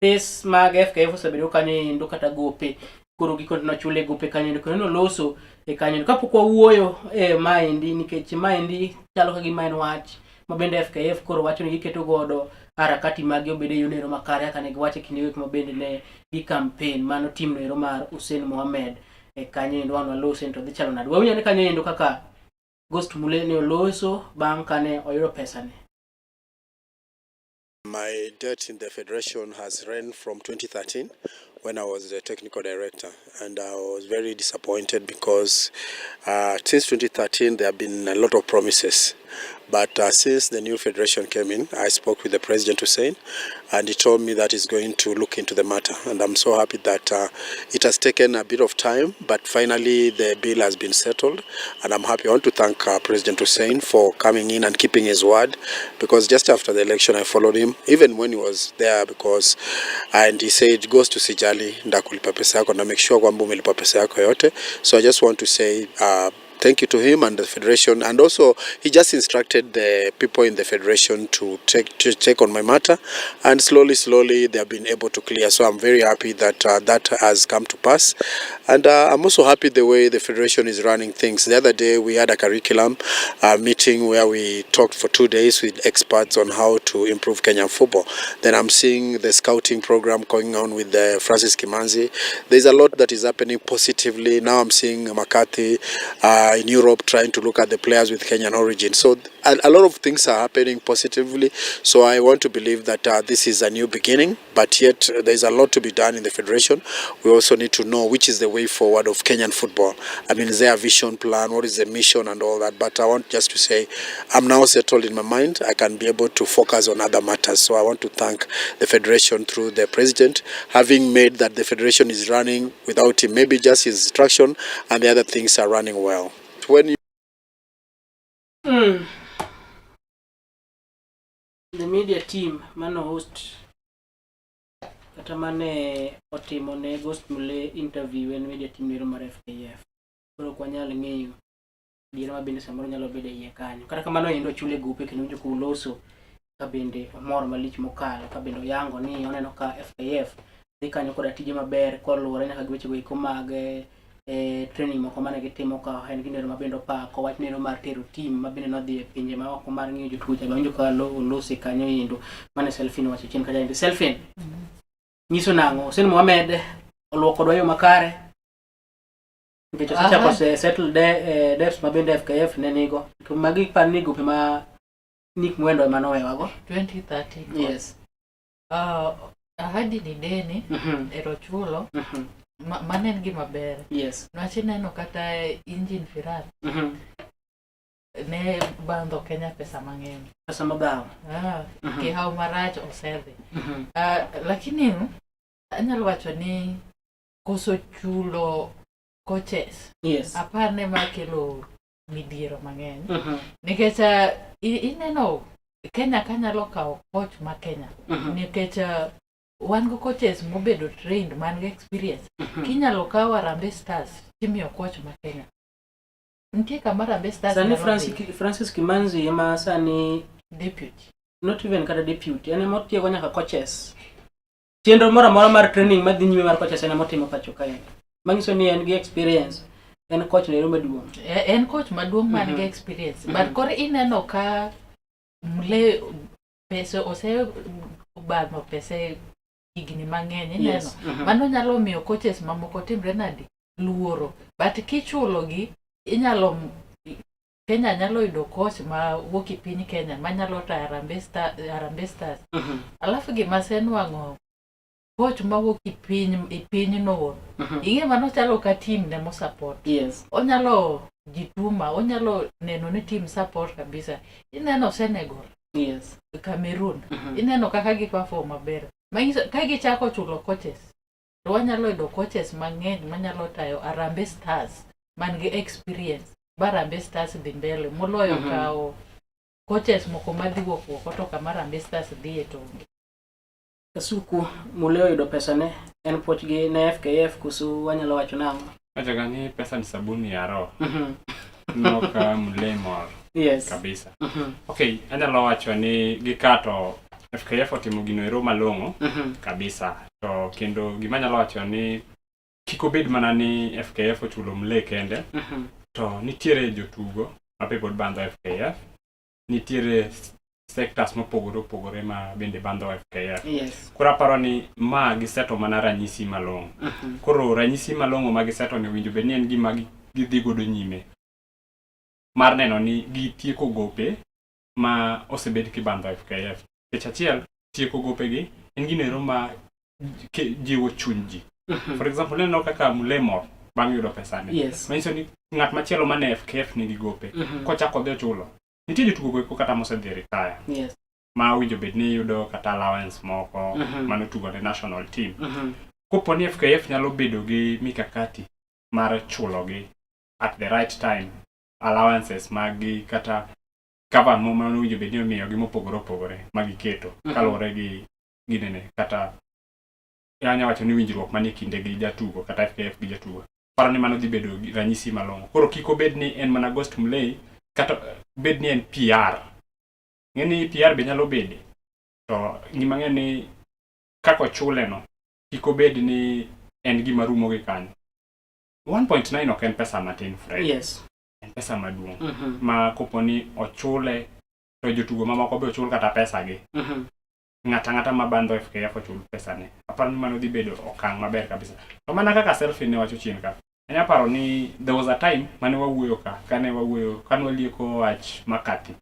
A: Pes mag FKF osebedo kanyo endo kata gope. Koro giko to nochule gope kanyo endo kendo noloso e kanyo endo. Kapok wawuoyo e maendi nikech maendi chalo ka gima en wach ma bende FKF koro wacho ni giketo godo harakati magi obed e yono ero makare kaka ne giwacho e kinde go ma bende ne gi campaign mano team no ero mar Hussein Mohamed e kanyo endo wan walose to dhi chalo nade. Wawinjo ni kanyo endo kaka Ghost Mulee ne oloso bang' kane oyudo pesane.
L: My debt in the federation has run from 2013 when I was the technical director, and I was very disappointed because since 2013 there have been a lot of promises. But since the new federation came in, I spoke with the President Hussein, and he told me that he's going to look into the matter. And I'm so happy that it has taken a bit of time, but finally the bill has been settled. And I'm happy. I want to thank President Hussein for coming in and keeping his word, because just after the election I followed him, even when he was there, because and he said, Ghost usijali, ndakulipa pesa yako na make sure kwamba umelipa pesa yako yote. So I just want to say thank you to him and the federation, and also he just instructed the people in the federation to take on my matter, and slowly slowly they have been able to clear. So I'm very happy that that has come to pass, and I'm also happy the way the federation is running things. The other day we had a curriculum meeting where we talked for 2 days with experts on how to improve Kenyan football. Then I'm seeing the scouting program going on with the Francis Kimanzi. There's a lot that is happening positively. Now I'm seeing McCarthy in Europe trying to look at the players with Kenyan origin. So a lot of things are happening positively. So I want to believe that this is a new beginning, but yet there's a lot to be done in the federation. We also need to know which is the way forward of Kenyan football. I mean, is there a vision plan? What is the mission and all that? But I want just to say I'm now settled in my mind. I can be able to focus on other matters. So I want to thank the federation through the president, having made that the federation is running without him, maybe just his instruction, and the other things are running well. When you
A: The media team mano host kata mane otimo ne Ghost Mulee interview en media team nero mar FKF. Koro ok wanyal ng'eyo adiera ma bende samoro nyalo bedo e iye kanyo. Kata kamano endo ochule gope kendo winjo koloso ka bende omor malich mokalo ka bende oyango ni oneno ka FKF dhi kanyo koda tije maber koluwore nyaka gi weche go eko mag training moko mane gitimo ka en gineno ma bende opako wach neno mar tero team ma bende nodhi e pinje ma oko mar ng'iyo jotugo cha winjo ka olose kanyo endo mane Selfin owacho chien kacha endo. Selfin nyiso nang'o? Hussein Mohamed oluwo kodwa yo makare nikech osechako settle debts ma bende FKF ne nigo to magi par ni gope ma Nick Mwendo ema nowewago.
B: 2013.
A: Yes.
B: Ahadi ni deni ero chulo. Mano en gima ber. Niwach ineno kata Engin Firat ne bandho Kenya pesa mang'eny.
A: Pesa mabao.
B: Ah, kihau marach osedhi. Lakini anyalo wacho ni koso chulo coaches apar ne ma kelo midhiero mang'eny nikech ineno Kenya ka nyalo kawo coach ma Kenya nikech wan go coaches mobedo trained man gi experience. Kinyalo kaw Harambee Stars timiyo coach ma Kenya, nitie kama Harambee Stars
A: Sani
B: nyalo
A: Francis,
B: dhi.
A: Francis Kimanzi ema sani
B: deputy.
A: Not even kata deputy, en ema otiego nyaka coaches. Chenro moro amora mar training madhi nyime mar coaches en ema otimo pacho kae. Manyiso ni en gi experience. En coach nero maduong'.
B: En coach maduong' man gi experience, but koro ineno ka Mule pesa osebadho pesa e higni mang'eny ineno. Mano nyalo miyo coaches mamoko timre nadi luoro, but kichulogi inyalo Kenya nyalo yudo coach ma wuok e piny Kenya manyalo tayo Harambee Stars. Alafu gima asenwang'o, coach mawuok e piny e pinyno ing'e mano chalo ka team ne mosupport. Onyalo jituma, onyalo neno ni team support kabisa. Ineno Senegal, Cameroon, ineno kaka gi perform maber. Manyiso ka gichako chulo coaches to wanyalo yudo coaches mang'eny manyalo tayo Harambee Stars man gi experience ba Harambee Stars dhi mbele moloyo kawo coaches moko madhi wuok oko to kama Harambee Stars dhiye to onge.
A: Kasuku, Mule oyudo pesane, en puoch gi ne FKF koso wanyalo wacho nang'o?
C: Wachoga ni pesa ni sabuni ya roho. Ineno ka Mule mor kabisa. Okay, anyalo wacho ni gikato FKF otimo gino ero malong'o kabisa to kendo gima anyalo wacho ni kik obed mana ni FKF ochulo Mle kende to nitiere jotugo ma be pod bandho FKF nitiere sectors mopogore opogore ma bende bandho FKF Koro aparo ni ma giseto mana ranyisi malong'o. Koro ranyisi malong'o ma giseto ni owinjo bed ni en gima gidhi godo nyime mar neno ni gitieko gope ma osebed kibandho FKF. Nikech achiel, tieko gopegi en gino ero ma jiwo chuny ji. For example, ineno kaka Mule mor bang' yudo pesane. Manyiso ni ng'at machielo mane FKF nigi gope, kochako odhi ochulo. Nitie jotugo go eko kata mosedhi retire. Ma owinjo bed ni yudo kata allowance moko manotugo ne national team. Kopo ni FKF nyalo bedo gi mikakati mar chulogi at the right time allowances maggi kata cover mo mano owinjo bed ni omiyogi mopogore opogore ma giketo kaluwore gi ginene kata anya wacho ni winjruok manie kinde gi jatugo kata FKF gi jatugo paro ni mano dhi bedo gi ranyisi malong'o koro kik obed ni en mana Ghost Mulee kata bed ni en PR ng'e ni PR be nyalo bede to gima ng'e ni kaka ochule no kik obed ni en gima rumo gi kanyo 1.9 ok en pesa matin Fred en pesa maduong' ma kopo ni ochule to jotugo mamoko be ochul kata pesa gi ng'ata ang'ata ma bandho FKF ochul pesane aparo ni mano dhi bedo okang' maber kabisa to mana kaka Selfie ne wacho chien ka anya paro ni there was a time mane wawuoyo ka kane wawuoyo kane walieko wach Makati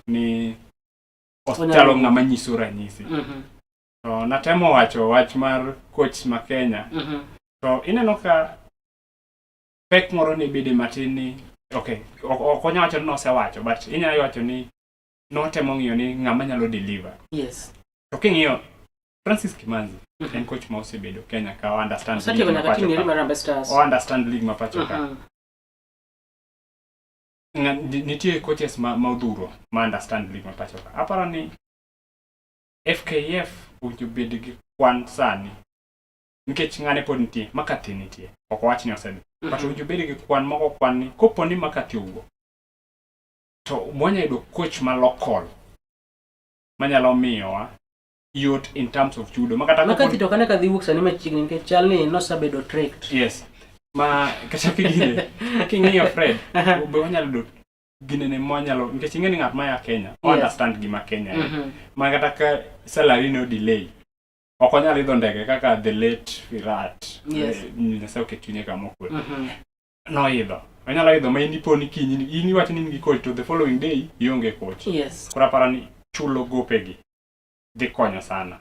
C: ni ochalo ng'ama nyiso ranyisi to natemo wacho wach mar coach ma Kenya to ineno ka pek moro ne bede matin ni okay ok onya wacho ni nosewacho but inyalo wacho ni notemo ng'iyo ni ng'ama nyalo deliver To king'iyo Francis Kimanzi en coach ma osebedo Kenya ka o understand
A: Osetiego
C: league ma
A: nyaka team
C: pacho
A: eri
C: ka.
A: mar Harambee Stars.
C: O understand league ma pacho ka. Nitie coaches ma odhuro ma understand league ma pacho ka. Aparo ni FKF owinjo bed gi kwan sani nikech ng'ane pod nitie, Makathi nitie. Ok owach ni osedhi. But owinjo bed gi kwan moko kwan ni kopo ni Makathi owuok to wanya yudo coach ma local manyalo miyowa yot in terms of chudo ma kata
A: Makathi to kane kadhi wuok sani machiegni nikech chal ni nosebedo tricked.
C: Yes. Ma kata kigine king'iyo Fred be wanyalo yudo ginene mwanyalo nikech ing'e ni ng'at ma ya Kenya o understand gima Kenya en. Ma kata ka salary no delay ok onyal idho ndege kaka the late Firat. Nyasaye oket chunye kama okwe. Noidho. Onyalo idho ma in ipo ni kiny in iwacho ni in gi coach to the following day ionge coach. Koro aparo ni chulo gopegi dhi konyo sana.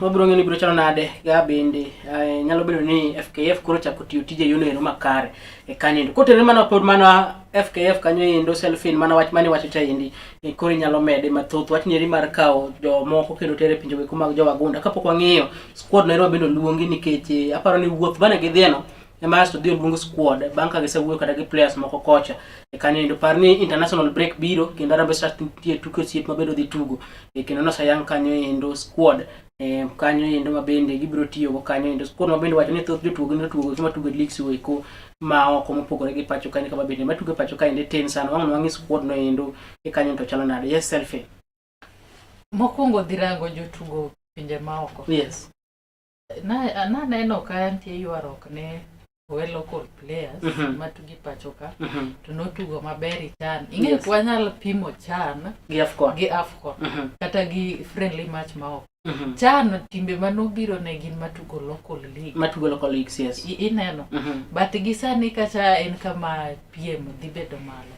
A: Wabiro ng'eyo ni biro chalo nade ga bende nyalo bedo ni FKF koro chako tiyo tije yono ero makare e kanyo endo. Kotenore mana pod mana FKF kanyo endo Selfin mana wach mane wacho cha endi koro inyalo mede mathoth wach nieri mar kawo jomoko kendo tere e pinje weko mag jowagunda kapok wang'iyo squad no ero bende oluongi nikech aparo ni wuoth mane gidhieno ema asto dhi oluong squad bang' ka gisewuoyo kata gi players moko kocha e kanyo endo. Par ni international break biro kendo Harambee Stars nitie tuke osiep ma bende odhi tugo kendo noseyang kanyo endo squad kanyo endo ma bende gibiro tiyogo kanyo endo squad ma bende wacho ni thoth jotugo gin jotugo eko matugo e leagues eko ma oko mopogore gi pacho kanyo kama bende matugo e pacho kaende tin sana wang' wang'i squad no endo e kanyo to chalo nade. Yes, Selfie.
B: Mokwongo dhi rango jotugo pinje maoko. Naneno ka nitie ywaruok ne owe local players matugo e pacho ka to notugo maber e CHAN. Ing'eyo ok wanyal pimo CHAN
A: Gi AFCON.
B: gi AFCON kata gi friendly match maoko. CHAN timbe manobiro ne gin matugo local league.
A: Matugo local leagues, yes.
B: Ineno. But gi sani kacha en kama piem dhi bedo malo.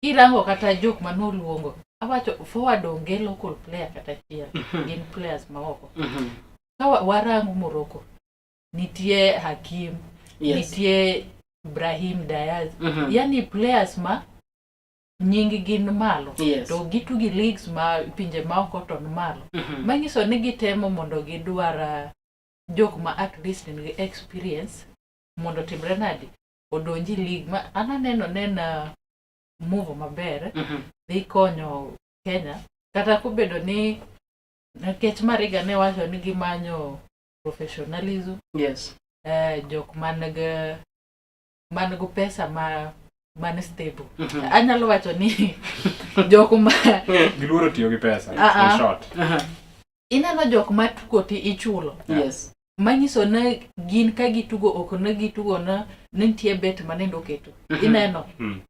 B: Kirango kata jok manoluongo, awacho forward onge local player kata achiel, gin players maoko. Ka warango Morocco, nitie Hakim, nitie Ibrahim Diaz, yani players ma nying gin malo to gitugo leagues ma pinje maoko to ni malo. Manyiso ni gitemo mondo gidwar jok ma at least nigi experience mondo timre nadi odonji league ma an aneno nena move maber dhi konyo Kenya kata kobedo ni nikech Mariga ne wacho ni gimanyo professionalism. Jok man gi pesa ma Man stable. Anyalo wacho ni jok ma
C: Giluoro tiyo gi pesa.
B: Ah, ah.
C: In short.
B: Ineno jok ma tugo ti ichulo. Manyiso ni gin ka gitugo ok ne gitugo na ne nitie bet manendo oketo. Ineno.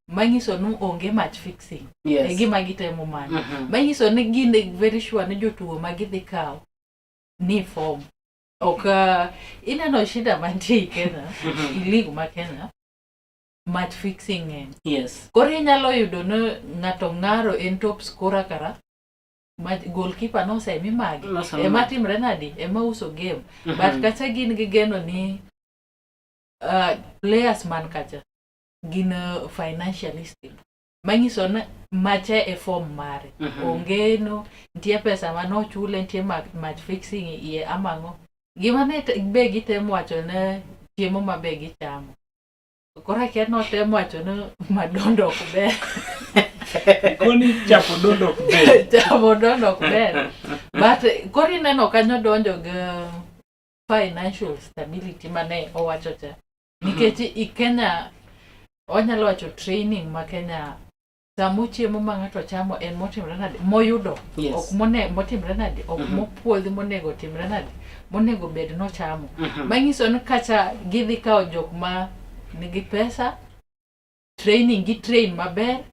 B: Manyiso ni onge match fixing. E gima gitemo manyo. Manyiso ni gin very sure ni jotugo ma gidhi kawo ni form. Ok ineno shida mantie i Kenya, i league ma Kenya, match fixing ng'eny. Koro inyalo yudo ni ng'ato ng'aro en top scorer kara ma goalkeeper nosemi magi
A: Nosemi
B: ema
A: magi.
B: timre nadi ema uso game but kacha gin gi geno ni players man kacha gin financially stable manyiso ni macha e form mare. Onge no nitie pesa manochule, nitie match fixing e iye amang'o gima ne be gitemo wacho ne chiemo ma be gichamo. Koro akia notemo wacho ni madondo ok ber.
C: Koni chapo dondo ok ber.
B: Chamo dondo ok ber. But koro ineno kanyo donjo gi financial stability mane owacho cha. Nikech i Kenya wanyalo wacho training ma Kenya samo chiemo ma ng'ato chamo en motimre nade moyudo ok mone motimre nade ok mopuodhi monego timre nade monego bed nochamo. Manyiso ni kacha gidhi kawo jok ma nigi pesa training gi train maber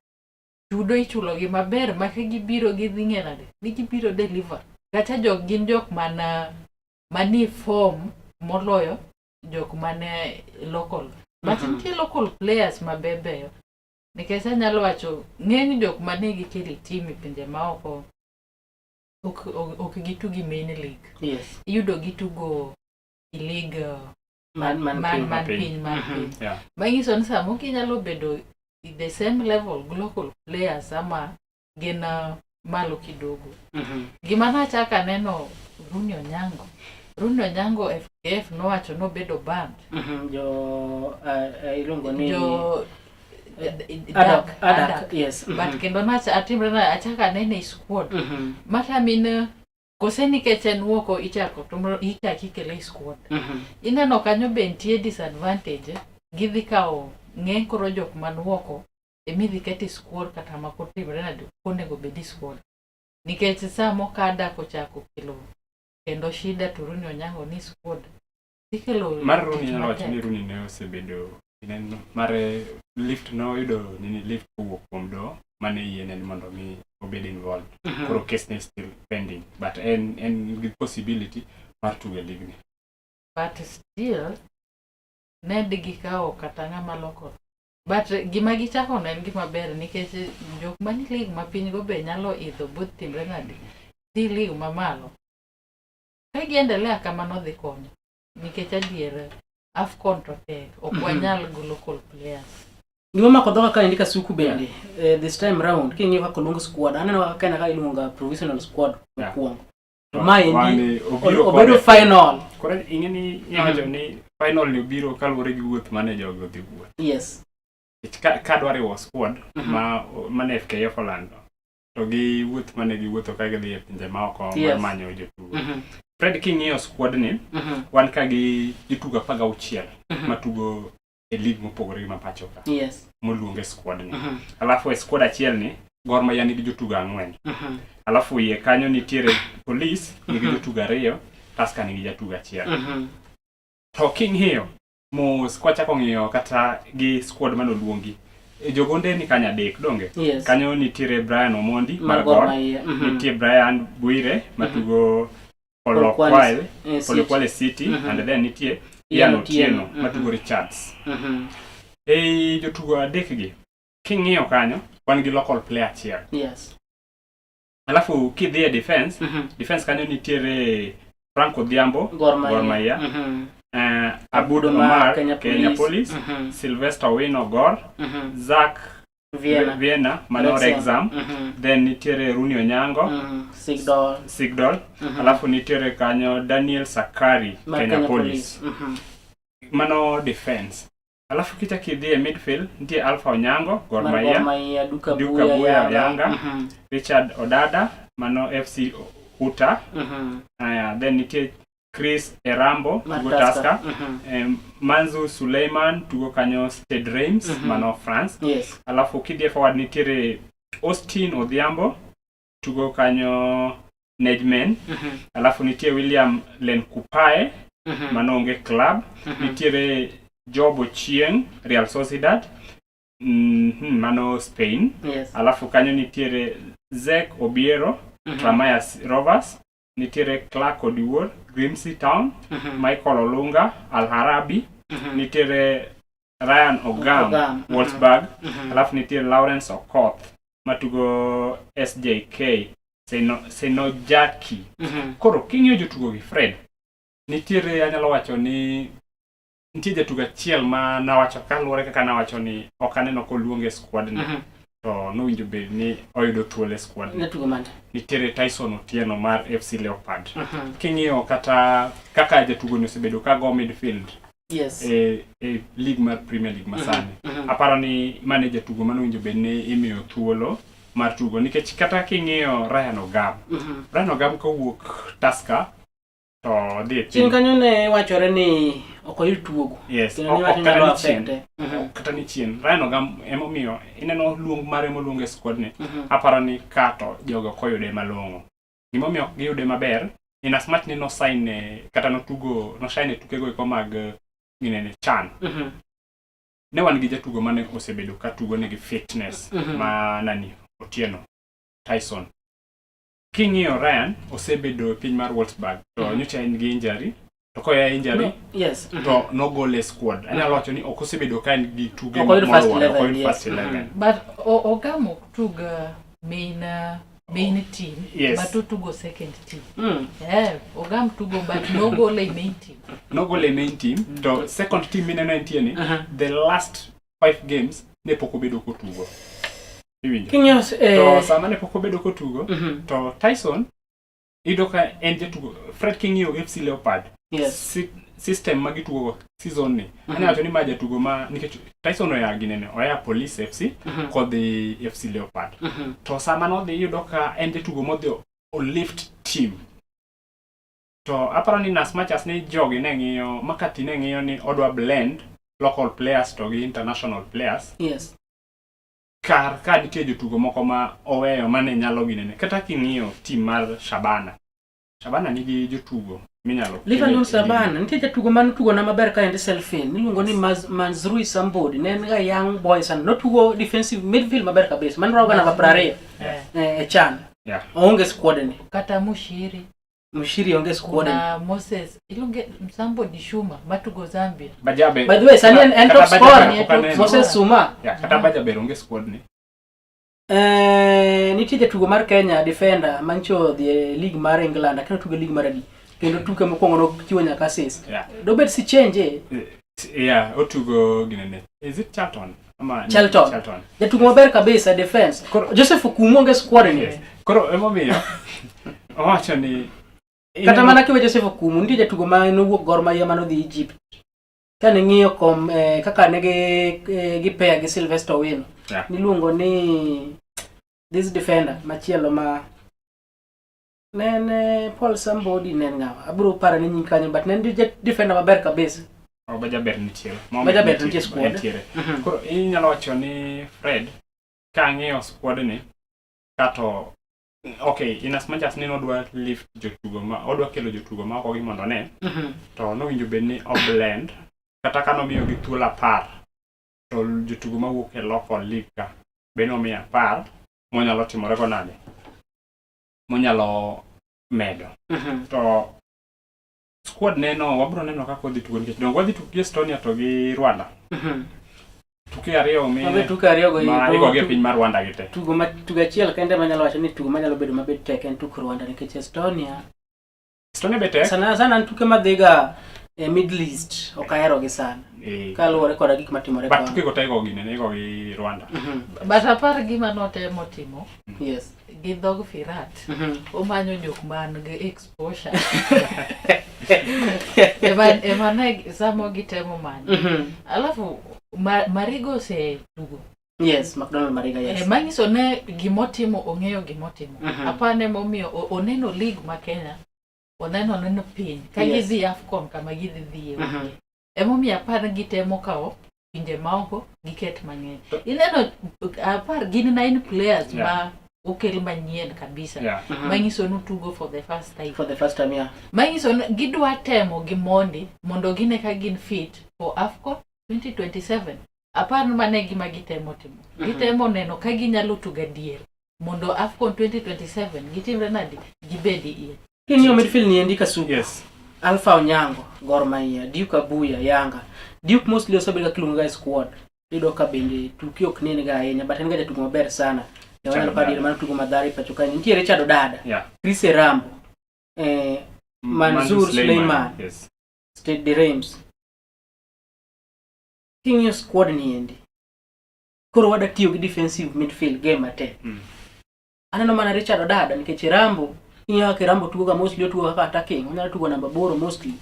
B: chudo ichulo gi maber ma ka gibiro gidhi ng'e nade ni gibiro deliver kacha jok gin jok mana manie form moloyo jok mane local but nitie local players mabebeyo nikech anyalo wacho ng'eny jok mane gikelo team e pinje maoko ok gitugi main league. Iyudo gitugo i league
A: Man man
B: man
A: piny.
B: Man
C: Piny.
B: piny man piny. Manyiso ni samo ginyalo bedo i the same level gi local players ama gin malo kidogo. Gima nachako aneno Rooney Onyango. Rooney Onyango FKF nowacho nobedo banned.
A: Jo iluongo ni
B: Jo
A: Adak,
B: Dak,
A: Adak,
B: Adak.
A: Yes.
B: But kendo nacha atimre na achako anene e squad. Matamin kose nikech en woko ichako to ichako ikele e squad. Ineno kanyo be nitie disadvantage gidhi kawo ng'eny koro jok man woko emidhi ket e squad kata ma kotimre nade ok onego bed e squad. Nikech sama Okadak ochako kelo kendo shida to Rooney Onyango ni squad ikelo
C: Mar Rooney
B: tich
C: nyalo wacho ni
B: matek.
C: Rooney ne osebedo ineno mare lift noyudo nini lift kowuok kuom doho mane yiene ni mondo mi obed involved. Koro case ne still pending but en gi possibility mar tugo e league ni.
B: But still ne gikawo kata ng'ama local. But gima gichako no en gima ber nikech jok mani league mapiny go be nyalo idho both timre nade dhi league mamalo. Ka giendelea kamano dhi konyo nikech adier AFCON to tek ok wanyal go local players.
A: Gima mako dhoga kaendi Kasuku bende this time round king'iyo kaka oluong squad aneno kaka Kenya ka iluongo ga provisional squad mokwongo. To maendi
C: Wang'ni obiro
A: obedo
C: kode.
A: final.
C: Koro ing'e ni iwacho ni final ni obiro kaluwore gi wuoth mane jogi odhi wuoth. Nikech ka dwa riwo squad ma mane FKF olando to gi wuoth mane giwuotho ka gidhi e pinje maoko mar manyo jotugo. Fred king'iyo squad ni wan ka gi jotugo 16 matugo e league mopogore gi ma pacho ka moluong e squad ni. Alafu e squad achiel ni Gor Mahia nigi jotugo 4. Alafu iye kanyo nitiere Police nigi jotugo 2, Tusker nigi jatugo 1. To king'iyo mos kwachako ng'iyo kata gi squad manoluongi e jogonde ni kanyo 3 donge?
A: Yes.
C: Kanyo nitiere Brian Omondi
A: Mar
C: mar
A: Gor
C: Gor,
A: Mahia.
C: Nitie Brian Bwire matugo
A: Polokwane
C: Polokwane
A: City.
C: Polokwane City and then nitie
A: Ian
C: Ian
A: Otieno.
C: Otieno matugo Richards. Ei jotugo 3 gi king'iyo kanyo wan gi local player achiel. Alafu kidhi e defense, defense kanyo nitiere Frank Odhiambo
A: Gor Mahia.
C: Gor Mahia. Abud
A: Abud Omar,
C: Omar
A: Kenya
C: Kenya
A: Police.
C: Police, Sylvester Owino Gor, Zack
A: Vienna.
C: Vienna mano
A: Wrexham.
C: Wrexham. Then nitiere Rooney Onyango,
A: Sigdol.
C: Sigdol. Alafu nitiere kanyo Daniel Sakari
A: Mar
C: Kenya
A: Kenya
C: Police.
A: Police.
C: Mano defense. Alafu kichak idhi e midfield nitie Alpha Onyango Gor
A: Mar Gor
C: Mahia,
A: Mahia, Duka
C: Duka
A: Buya,
C: Buya
A: Yanga.
C: Yanga. Richard Odada mano FC Uta. Aya, then nitie Chris Erambo
A: Mar
C: tugo
A: Tusker.
C: Tusker. Manzu Suleiman tugo kanyo Stade Reims mano France. Alafu kidhi e forward nitiere Austin Odhiambo tugo kanyo Nejmen. Alafu nitie William Lenkupae mano onge club. Nitiere Job Ochieng Real Sociedad. Mano Spain. Alafu kanyo nitiere Zek Obiero Tramaya Rovers. Nitiere Clark Odiwuor Grimsby Town. Michael Olunga Al Harabi. Nitiere Ryan Ogam,
A: Ogam,
C: Wolfsburg. Alafu nitiere Lawrence Okoth matugo SJK Senojaki. Koro king'iyo jotugo gi Fred, nitiere anyalo wacho ni nitie jatugo achiel ma nawacho kaluwore kaka nawacho ni ok aneno koluonge e squad ni to nowinjo bed ni oyudo thuolo e squad ni.
A: Jatugo mane?
C: Nitiere Tyson Otieno mar FC Leopard. King'iyo kata kaka jatugo ni osebedo ka go midfield e league mar Premier League masani. Aparo ni mane jatugo mane owinjo bed ni imiyo thuolo mar tugo nikech kata king'iyo Ryan Ogam. Ryan Ogam kowuok Tusker to dhi e
A: Chien
C: piny
A: kanyo ne wachore ni ok oyud tuogo.
C: Yes,
A: Kendo
C: ok
A: ne
C: ok
A: wacho
C: kata
A: nyalo
C: ni chien.
A: affecte.
C: Ok kata ni chien. Ryan Ogam emomiyo ineno luong mare moluong e squad ni. Aparo ni ka to jogo ok oyude malong'o. Gimomiyo ok giyude maber in as much ni nosign ne kata notugo noshine e tukego eko mag ginene CHAN. Ne wan gi jatugo mane osebedo ka tugo nigi fitness ma nani Otieno Tyson. King'iyo Ryan osebedo e piny mar Wolfsburg to nyocha en gi injury to koya e injury
A: No, yes.
C: to nogole e squad. Anyalo wacho ni ok osebedo ka en gi tuge
A: Ok oyud first
C: moluwore, ok
A: 11,
C: oyud first 11.
B: But Ogam ok tug main team but otugo second team. Ogam tugo but nogole e main team.
C: Nogole e main team to second team mineno entie ni the last 5 games ne pok obedo kotugo. Iwinjo?
A: King'iyo
C: To sama ne pok obedo kotugo to Tyson iyudo ka en jatugo Fred king'iyo FC Leopard system ma gitugo go season ni anyalo wacho ni ma jatugo ma nikech Tyson oya ginene oya Police FC kodhi FC Leopard to sama nodhi iyudo ka en jatugo modhi o lift team to aparo ni as much as ni jogi ne ng'iyo Makati ne ng'iyo ni odwa blend local players to gi international players kar ka nitie jotugo moko ma oweyo mane nyalo ginene kata king'iyo team mar Shabana Shabana nigi jotugo minyalo
A: Leave alone
C: kel e
A: Shabana, nitie jatugo mane otugo na maber ka endi Selfin, niluongo ni Manzrui Sambodi, ne en ga young boy sana, notugo defensive midfield maber kabisa, mane rogo namba 20 e CHAN. Oonge squad ni.
B: Kata Mushiri.
A: Mushiri onge squad ni.
B: Kuna Moses iluonge Msambo Dishuma matugo Zambia.
C: Bajabe.
A: By the way, sani en
C: Kata
A: top
C: Bajaber
A: scorer.
C: pok aneno.
A: Moses Suma.
C: Yeah, kata Bajaber onge squad ni.
A: Nitie jatugo mar Kenya defender mancho odhi e league mar England, akino tugo e league mar adi. Kendo tuke mokwongo nochiwo nyaka assist. Dobed si change
C: Yeah, otugo ginene. Is it Charlton? Ama
A: Charlton.
C: Charlton.
A: Jatugo maber kabisa defense. Joseph Okumu onge squad ni.
C: Yes. Koro emomiyo owacho ni
A: Kata mana kiwe Joseph Okumu nitie jatugo ma nowuok Gor Mahia manodhi Egypt. Kane ng'iyo kom kaka ne gi pair gi Sylvester Owino. Niluongo ni this defender machielo ma ne en Paul Sambodi ne en ng'awa. Abiro paro ni nying kanyo but ne en defender maber kabisa.
C: Oh, Bajaber nitiere.
A: Bajaber nitie squad.
C: Nitiere. Koro inyalo wacho ni Fred ka ang'iyo squad ni kato okay in as much as ni nodwa lift jotugo ma odwa kelo jotugo ma oko gi mondo ne to nowinjo bed ni o blend kata ka nomiyogi thuolo 10 to jotugo mawuok e local league ka be nomiyo 10 monyalo timore go nade monyalo medo to squad neno wabro neno kaka odhi tugo nikech donge wadhi tugo gi Estonia to gi Rwanda tuke ariyo mi
A: Mabe tuke ariyo go
C: ma igogi e piny mar Rwanda gi te
A: tugo ma tugo achiel kende manyalo wacho ni tugo manyalo bedo mabed tek en tuk Rwanda nikech Estonia
C: Estonia be tek
A: sana sana en tuke madhiga e Middle East ok ahero gi sana kaluwore koda gik matimore
C: but
A: kono.
C: tuke go te igogi nene igogi Rwanda
B: But apar gima notemo timo gi dhog Firat omanyo jok man gi exposure ema ne samo gitemo manyo. Alafu Marigo osetugo.
A: Yes, McDonald Mariga, yes.
B: Manyiso ne gimotimo ong'eyo gimotimo. Apane momiyo oneno league ma Kenya. Oneno neno piny ka gidhi AFCON kama gidhi dhiye. Emomiyo apar ni gitemo kawo pinje maoko giket mang'eny. Ineno apar gin nine players ma okel manyien kabisa manyiso ni tugo for the first time.
A: For the first time, yeah.
B: Manyiso ni gidwa temo gi mondi mondo gine ka gin fit for AFCON 2027. Apar ni mano e gima gitemo timo. Gitemo neno ka ginyalo tugo adier mondo AFCON 2027 gitimre nadi gibed iye.
A: King'iyo midfield ni endi Kasuku.
C: Yes.
A: Alpha Onyango, Gor Mahia, Duke Abuya, Yanga. Duke mostly osebedo ka kiluongo ga e squad. Iyudo ka bende tuke ok nen ga ahinya, but en ga jatugo maber sana. Ja wanyalo paro diere mane otugo Mathare pacho kae. Nitie Richard Odada, Chris Erambo, Manzur Suleiman, Stade de Reims. King'iyo squad ni endi, koro wada tiyo gi defensive midfield game ate. Aneno mana Richard Odada nikech Rambo ing'iyo kaka Rambo tugo ga mostly otugo kaka attacking, onyalo tugo namba boro mostly.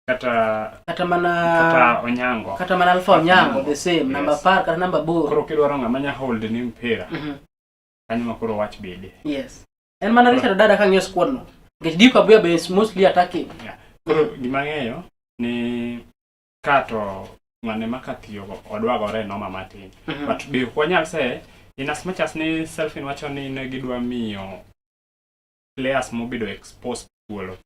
C: Kata
A: Kata mana
C: kata Onyango.
A: Kata mana Alpha Onyango the same, namba 10 kata namba 8.
C: Koro kidwaro ng'ama nya hold ni mpira. Kanyo ma koro wach bede.
A: Yes. En mana Richard Odada kang'iyo squad no. Nikech Duke Abuya be is mostly attacking.
C: Yeah. Koro gima ang'eyo ni kato ng'ane ma kathiyo odwa gore noma matin. But be ok wanyal say in as much as ni Selfin wacho ni ne gidwa miyo players mobedo exposed thuolo.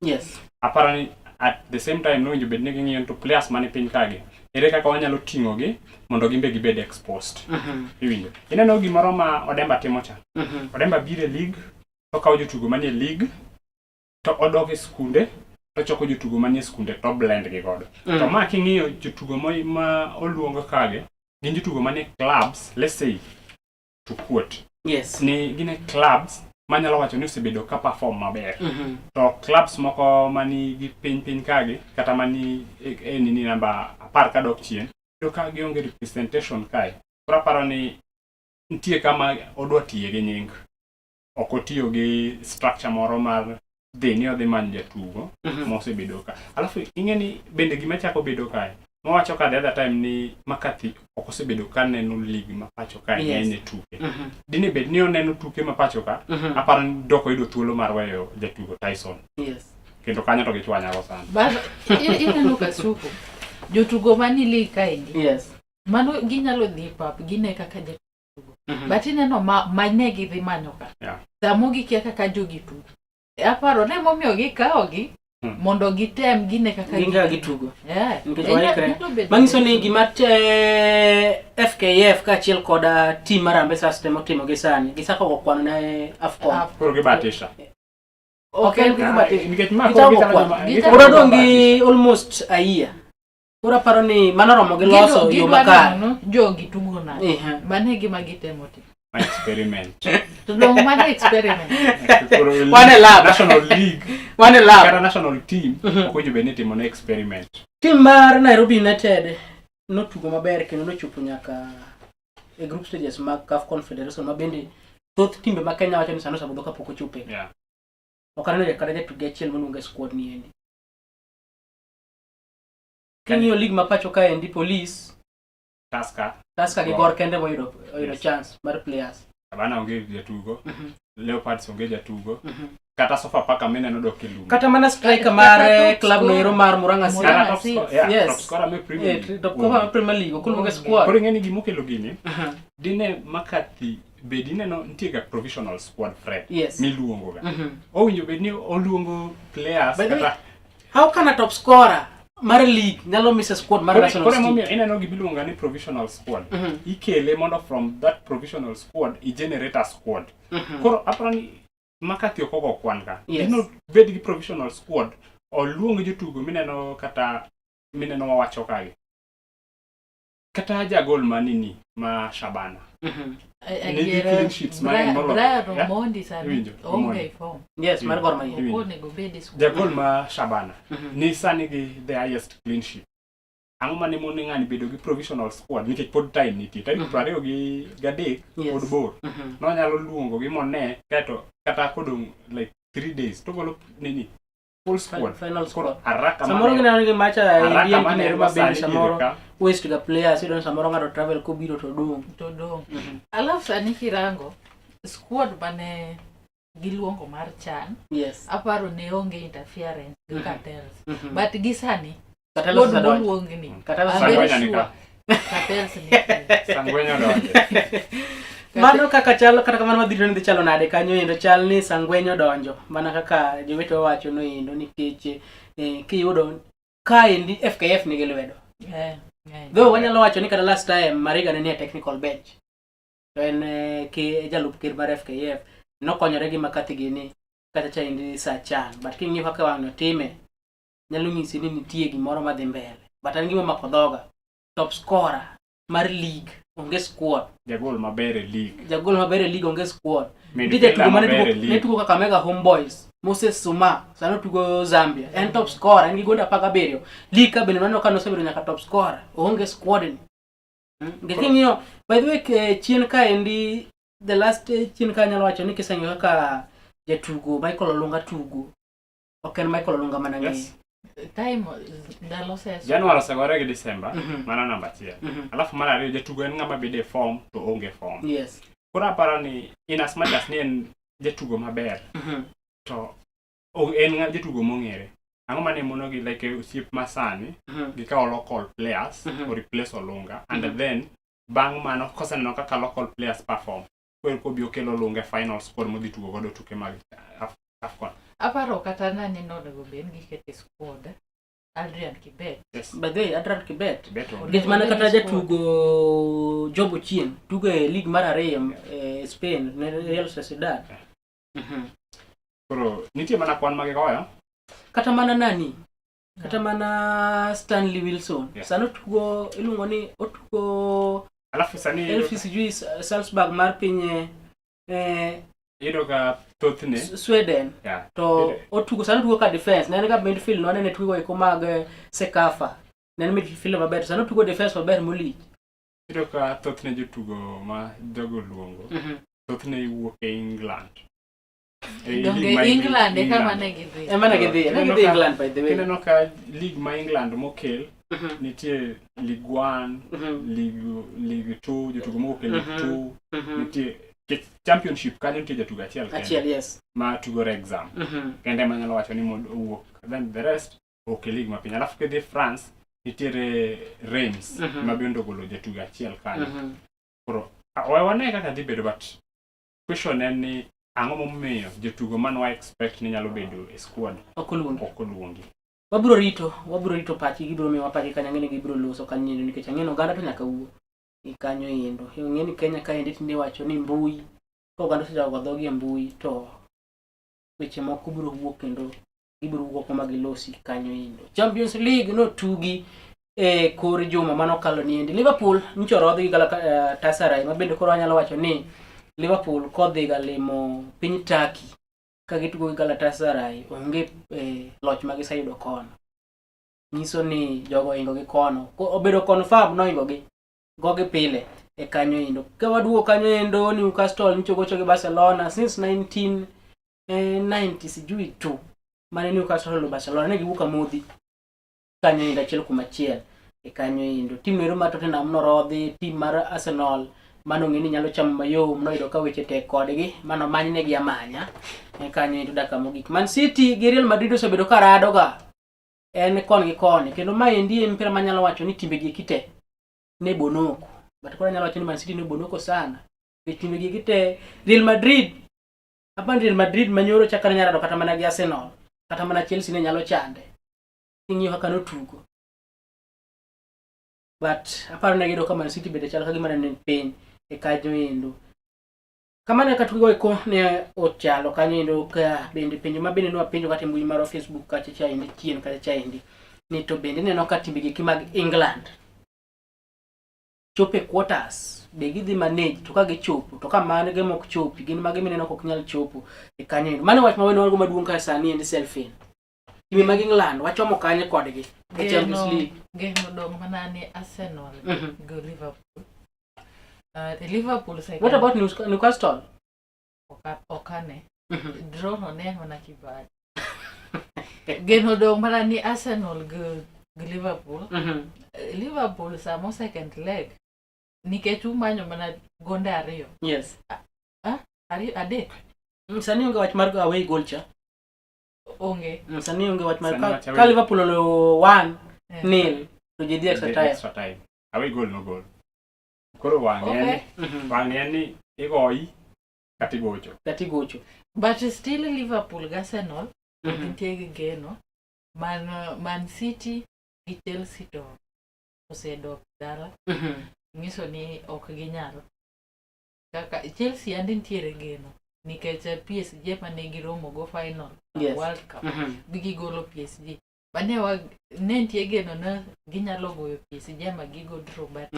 C: Aparo ni at the same time nowinjo bed ni ging'iyo to players mani piny kagi ere kaka wanyalo ting'o gi mondo gin be gibed exposed. Iwinjo. Ineno gimoro ma Odemba timo cha. Odemba biro e league to okawo jotugo manie league to odok e skunde to ochoko jotugo manie skunde to blend gi godo. To ma king'iyo jotugo ma oluong kage gin jotugo manie clubs, let's say to quote. Ni gin e clubs manyalo wacho ni osebedo ka perform maber. To clubs moko mani gi piny piny kagi kata mani e nini namba 10 kadok chien iyudo ka gionge representation kae. Koro aparo ni nitie kama odwa tiye gi nying. Ok otiyo gi structure moro mar dhi ni odhi manyo jatugo mosebedo ka. Alafu ing'e ni bende gima chako bedo kae Mwawacho ka the other time ni McCarthy ok osebedo ka neno league ma pacho ka ng'eny e tuke. Dine bed ni oneno tuke ma pacho ka, aparo ni dok oyudo thuolo mar weyo jatugo Tyson. Kendo kanyo to gichwanyago sana.
B: But ineno Kasuku, jotugo mani league kaendi. Mano ginyalo dhi e pap gine kaka jatugo. But ineno ma ne gidhi manyo ka. Samo gikia kaka jogi tugo. Aparo ne momiyo gikawogi mondo gitem gine kaka
A: Gin kaka gitugo. Nikech waikre.
B: Nyalo bedo
A: Manyiso ni gima te FKF kaachiel kod team mar Harambee Stars temo timo gi sani, gisako go kwano ne AFCON.
C: Koro gibatisha.
A: Ok en gibatisha.
C: Nikech ma
A: Gichako
C: koro gichalo
A: kwano.
C: joma-
A: Koro odong' gi almost a year. Koro aparo ni mano romo gi loso yo makare.
B: Gidwaro jogi tugo nade. Mano e gima gitemo timo.
C: Ma experiment.
B: To dong' mano experiment.
C: Koro
A: Wan e lab.
C: National League.
A: Wan e lab.
C: Kata national team ok owinjo bed ni itimo ne experiment.
A: Team mar Nairobi United notugo maber kendo nochopo nyaka e group stages mag CAF Confederation ma bende thoth timbe ma Kenya wacho ni sani osebudho kapok ochope. Ok aneno kata jatugo achiel moluong e squad ni endi. King'iyo league ma pacho ka endi Police,
C: Tusker.
A: Tusker gi Gor kende moyudo oyudo chance mar players.
C: Shabana onge jatugo. Leopards onge jatugo. Kata Sofapaka mineno dok e lum.
A: Kata mana striker mar club no ero mar Murang'a Seal.
C: Kata top scorer, yeah, top scorer me Premier League.
A: Top scorer mar Premier League ok oluonge squad.
C: Koro ing'e ni gimokelo gini, dine McCarthy bed ineno nitie ga provisional squad Fred miluongo ga. Owinjo bed ni oluongo players
A: By the way,
C: kata
A: how can a top scorer mar league nyalo miss a squad mar
C: Koro
A: national
C: koro
A: team?
C: emomiyo ineno gimiluongo ni provisional squad. Ikele mondo from that provisional squad i generate a squad. Koro aparo ni McCarthy ok ogo kwan ka. Dino bed gi provisional squad, oluong jotugo mineno kata mineno wawacho kagi. Kata jagol ma nini ma Shabana. Nigi clean sheets mang'eny moloyo.
B: Brian
C: Yeah?
B: Omondi sani
C: Iwinjo?
B: onge
C: Omondi.
B: e form.
A: Yes, mar Gor Mahia.
B: Ok onego bed e squad.
C: Jagol ma Shabana ni sani gi the highest clean sheet. Ang'o mane mone ng'ani bedo gi provisional squad nikech pod time nitie. Tarik 23 pod bor. Nonyalo luongo gi mone kaeto kata kodong' like 3 days togolo nini full squad.
A: Final
C: Koro
A: squad.
C: haraka
A: Samoro
C: mane-
A: gineno ni macha
C: haraka
A: en
C: mane
A: gimoro ma bende
C: sani diere
A: samoro
C: ka.
A: waste ga players iyudo ni samoro ng'ato travel kobiro to dong'.
B: To dong'. Alafu sani kirango squad mane giluongo mar chan
A: Yes.
B: aparo ne onge interference gi cartels but gi sani
A: Cartels
B: wuod
A: osedonjo.
B: moluongni
A: Cartels
B: I'm very
C: Sangwenya ni
B: sure
C: ka.
B: cartels nitie
C: Sangwenyo donjo.
A: Mano kaka chalo kata kamano wadhi ni dhi chalo nade kanyo endo chal ni sangwenyo donjo mana kaka jowetewa wacho no endo nikech eh, kiyudo kaendi FKF nigi lwedo.
B: Eh, eh.
A: Though wanyalo wacho ni kata last time Mariga ne nie technical bench to en eh, ke jalup ker mar FKF nokonyore gi Makathi gini kata chaendi sa chan but king'iyo kaka wang'ni otime nyalo nyisi ni nitie gimoro madhi mbele but an gima omako dhoga top scorer mar league onge squad
C: Jagol maber e league.
A: jagol maber e league onge squad nitie
C: Midfielder
A: jatugo mane
C: maber e
A: tugo ne
C: league.
A: tugo Kakamega Homeboys Moses Suma sani otugo Zambia en top scorer en gi gonde 17 league ka bende waneno ka nosebedo nyaka top scorer oonge squad ni nikech king'iyo by the way ke- chien kaendi the last eh, chien ka anyalo wacho ni kiseng'iyo kaka jatugo Michael Olunga tugo ok en Michael Olunga mana ng'eyo
C: Yes.
B: time ndalo seso
C: Januar osegore gi December, mano namba achiel. Alafu mar ariyo jatugo en ng'ama bedo e form to onge form.
A: Yes.
C: Koro aparo ni in as much as ni en jatugo maber to en jatugo mong'ere. Ang'o mane monogi like e osiep masani gikawo local players o replace Olunga and then bang' mano koseneno kaka local players perform koro kobi okelo Olunga e final squad modhi tugo godo tuke mag AFCON.
B: Aparo kata nani nonego bed ni giketo e squad Adrian Kibet.
C: Yes.
A: By the way, Adrian Kibet.
C: Kibet onge.
A: Nikech mana kata
B: Onego bed ni
A: jatugo Job Ochieng tugo e league mar ariyo e Spain ne Real Sociedad.
C: Koro nitie mana kwan ma gigoyo.
A: Kata mana nani? Kata mana Stanley Wilson.
C: Yeah.
A: Sani otugo iluongo ni otugo
C: Alafu sani
A: Elfi sijui Salzburg mar piny eh,
C: iyudo ka thothne
A: Sweden.
C: Yeah.
A: To otugo sani otugo ka defense. Ne en ga midfield nwanene tugo eko mag Sekafa. Ne en midfield maber. Sani otugo defense maber molich.
C: Iyudo ka thothne jotugo ma jogo luongo thothne wuok e England. E
B: Donge
C: league ma
B: England e kama ne gidhi.
A: Ema ne gidhi, ne gidhi England by the way.
C: Kineno ka league ma England mokel nitie League 1, League 2, jotugo mowuok e League 2, nitie nikech championship kanyo nitie jatugo achiel kende
A: Achiel, yes.
C: ma tugo Wrexham. Kende ema nyalo wacho ni mondo owuok. Then the rest owuok e league mapiny. Alafu kidhi France nitiere Reims ma bende ogolo jatugo achiel kanyo. Koro we wane kaka dhi bedo but question en ni ang'o momiyo jotugo mane wa expect ni nyalo bedo e squad
A: Ok oluongi.
C: ok oluongi.
A: Wabiro rito, wabiro rito pachgi, gibiro miyowa pachgi kanyo, ang'e ni gibiro loso kanyo endo nikech ang'e ni oganda to nyaka wuo gi kanyo endo. Ing'e ni Kenya kaendi tinde iwacho ni mbui, ka oganda osechako go dhogi e mbui to weche moko biro wuok kendo gibiro wuok ma gilosi kanyo endo. Champions League notugi e kor juma mano kalo niendi. Liverpool nyocha orodhi gi Galatasaray ma bende koro anyalo wacho ni Liverpool kodhi ga limo piny Turkey ka gitugo gi Galatasaray onge loch ma giseyudo kono. Nyiso ni jogo ohingo gi kono. Obedo confirm nohingo gi gogi pile e kanyo endo. Ka waduogo kanyo endo Newcastle nyocha ogocho gi Barcelona since 1990 sijui tu mane Newcastle olo Barcelona ne giwuok amodhi kanyo endo achiel kuom achiel e kanyo endo. Tim ero mar Tottenham norodhi, tim mar Arsenal mano ong'e ni nyalo chamo mayom noyudo ka weche tek kodgi mano manynegi amanya e kanyo endo dakika mogik. Man City gi Real Madrid osebedo ka radoga en kon gi koni kendo maendi en mpira manyalo wacho ni timbe gi eki te ne bonoko but koro anyalo wacho ni Man City ne bonoko sana nikech timbe gi eki te Real Madrid apani Real Madrid manyoro chaka ne nyalo rado kata mana gi Arsenal kata mana Chelsea ne nyalo chande king'iyo kaka notugo but aparo ne giyudo ka Man City bende chal ka gima ne ni piny e kanyo endo kamano e kaka tugo eko ne ochalo kanyo endo ka bende penjo ma bende nwapenjo kata e mbui marwa Facebook kacha chaendi chien kacha chaendi ni to bende ineno ka timbe gi eki mag England chopo e quarters be gidhi manage to ka gichopo to ka mage mok chopi gin mage mineno ka ok nyal chopo e kanyo endo mano wach ma wendo wan go maduong' ka sani endi Selfin timbe mag England wachomo kanye kodgi e Champions League
B: Geno dong' mana ni Arsenal go Liverpool. Liverpool second.
A: What about Newcastle?
B: Okane. Draw no ne en mana kibali. Geno dong' mana ni Arsenal go Liverpool. Liverpool samo second leg nikech umanyo mana gonde ariyo.
A: Yes.
B: Ariyo adek.
A: Sani onge wach mar away goal cha.
B: Onge.
A: Sani onge wach mar
C: Sani
A: ka,
C: wach away
A: ka
C: goal.
A: Liverpool oloyo 1
B: Eh.
A: nil to ji dhi extra
C: Dhi
A: time.
C: Extra time. Away goal no goal. Koro wang'e en
B: Okay.
C: wang'e en ni igoyi kata igocho.
A: Kata igocho.
B: But still Liverpool gi Arsenal nitie gi geno. Man, Man City gi Chelsea to osedok dala. Nyiso ni ok ginyal. Kaka Chelsea ande nitiere geno nikech PSG mane giromo go final
A: Yes.
B: World Cup bi gigolo PSG. Ba ne wa ne nitie geno na ginyalo goyo PSG ma gigo draw but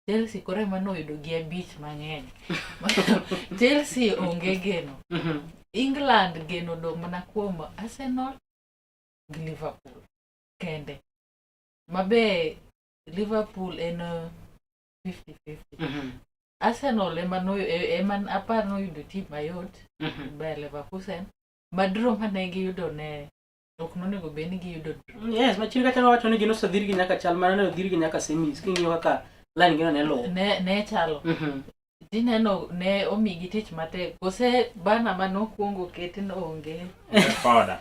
B: Chelsea koro ema noyudo gi abich mang'eny. Chelsea onge geno. England geno dong' mana kuom Arsenal gi Liverpool kende. Mabe Liverpool en 50-50. Arsenal ema no ema apar noyudo team mayot Bayer Leverkusen. Ma draw mane giyudo ne ok nonego bed ni giyudo draw.
A: Yes, machien kacha wacho ni gin osedhirgi nyaka chal mana ne odhirgi nyaka semis king'iyo kaka line gino ne luwo.
B: Ne chalo. Tineno ne omigi tich matek. Kose bana manokwongo ket no onge.
C: Koda.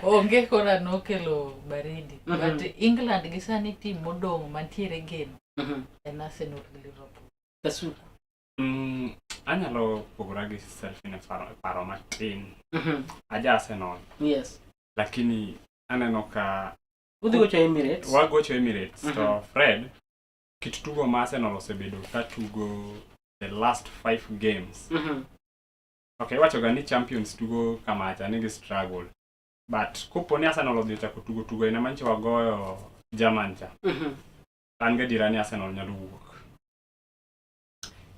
B: Onge kora nokelo baridi. But England gi sani team modong' mantiere geno en Arsenal gi Liverpool.
A: Kasuku.
C: Anyalo pogora gi Selfin e paro matin. Aja Arsenal.
A: Yes.
C: Lakini aneno ka
A: Udhi gocho Emirates.
C: Wagocho Emirates. To Fred, kit tugo ma Arsenal osebedo ka tugo the last 5 games. Okay, iwacho ga ni champions tugo kamacha ni gi struggle. But kopo ni Arsenal odhi ochako tugo tugo ina manche wagoyo German cha. An gadiera ni Arsenal nyalo wuok.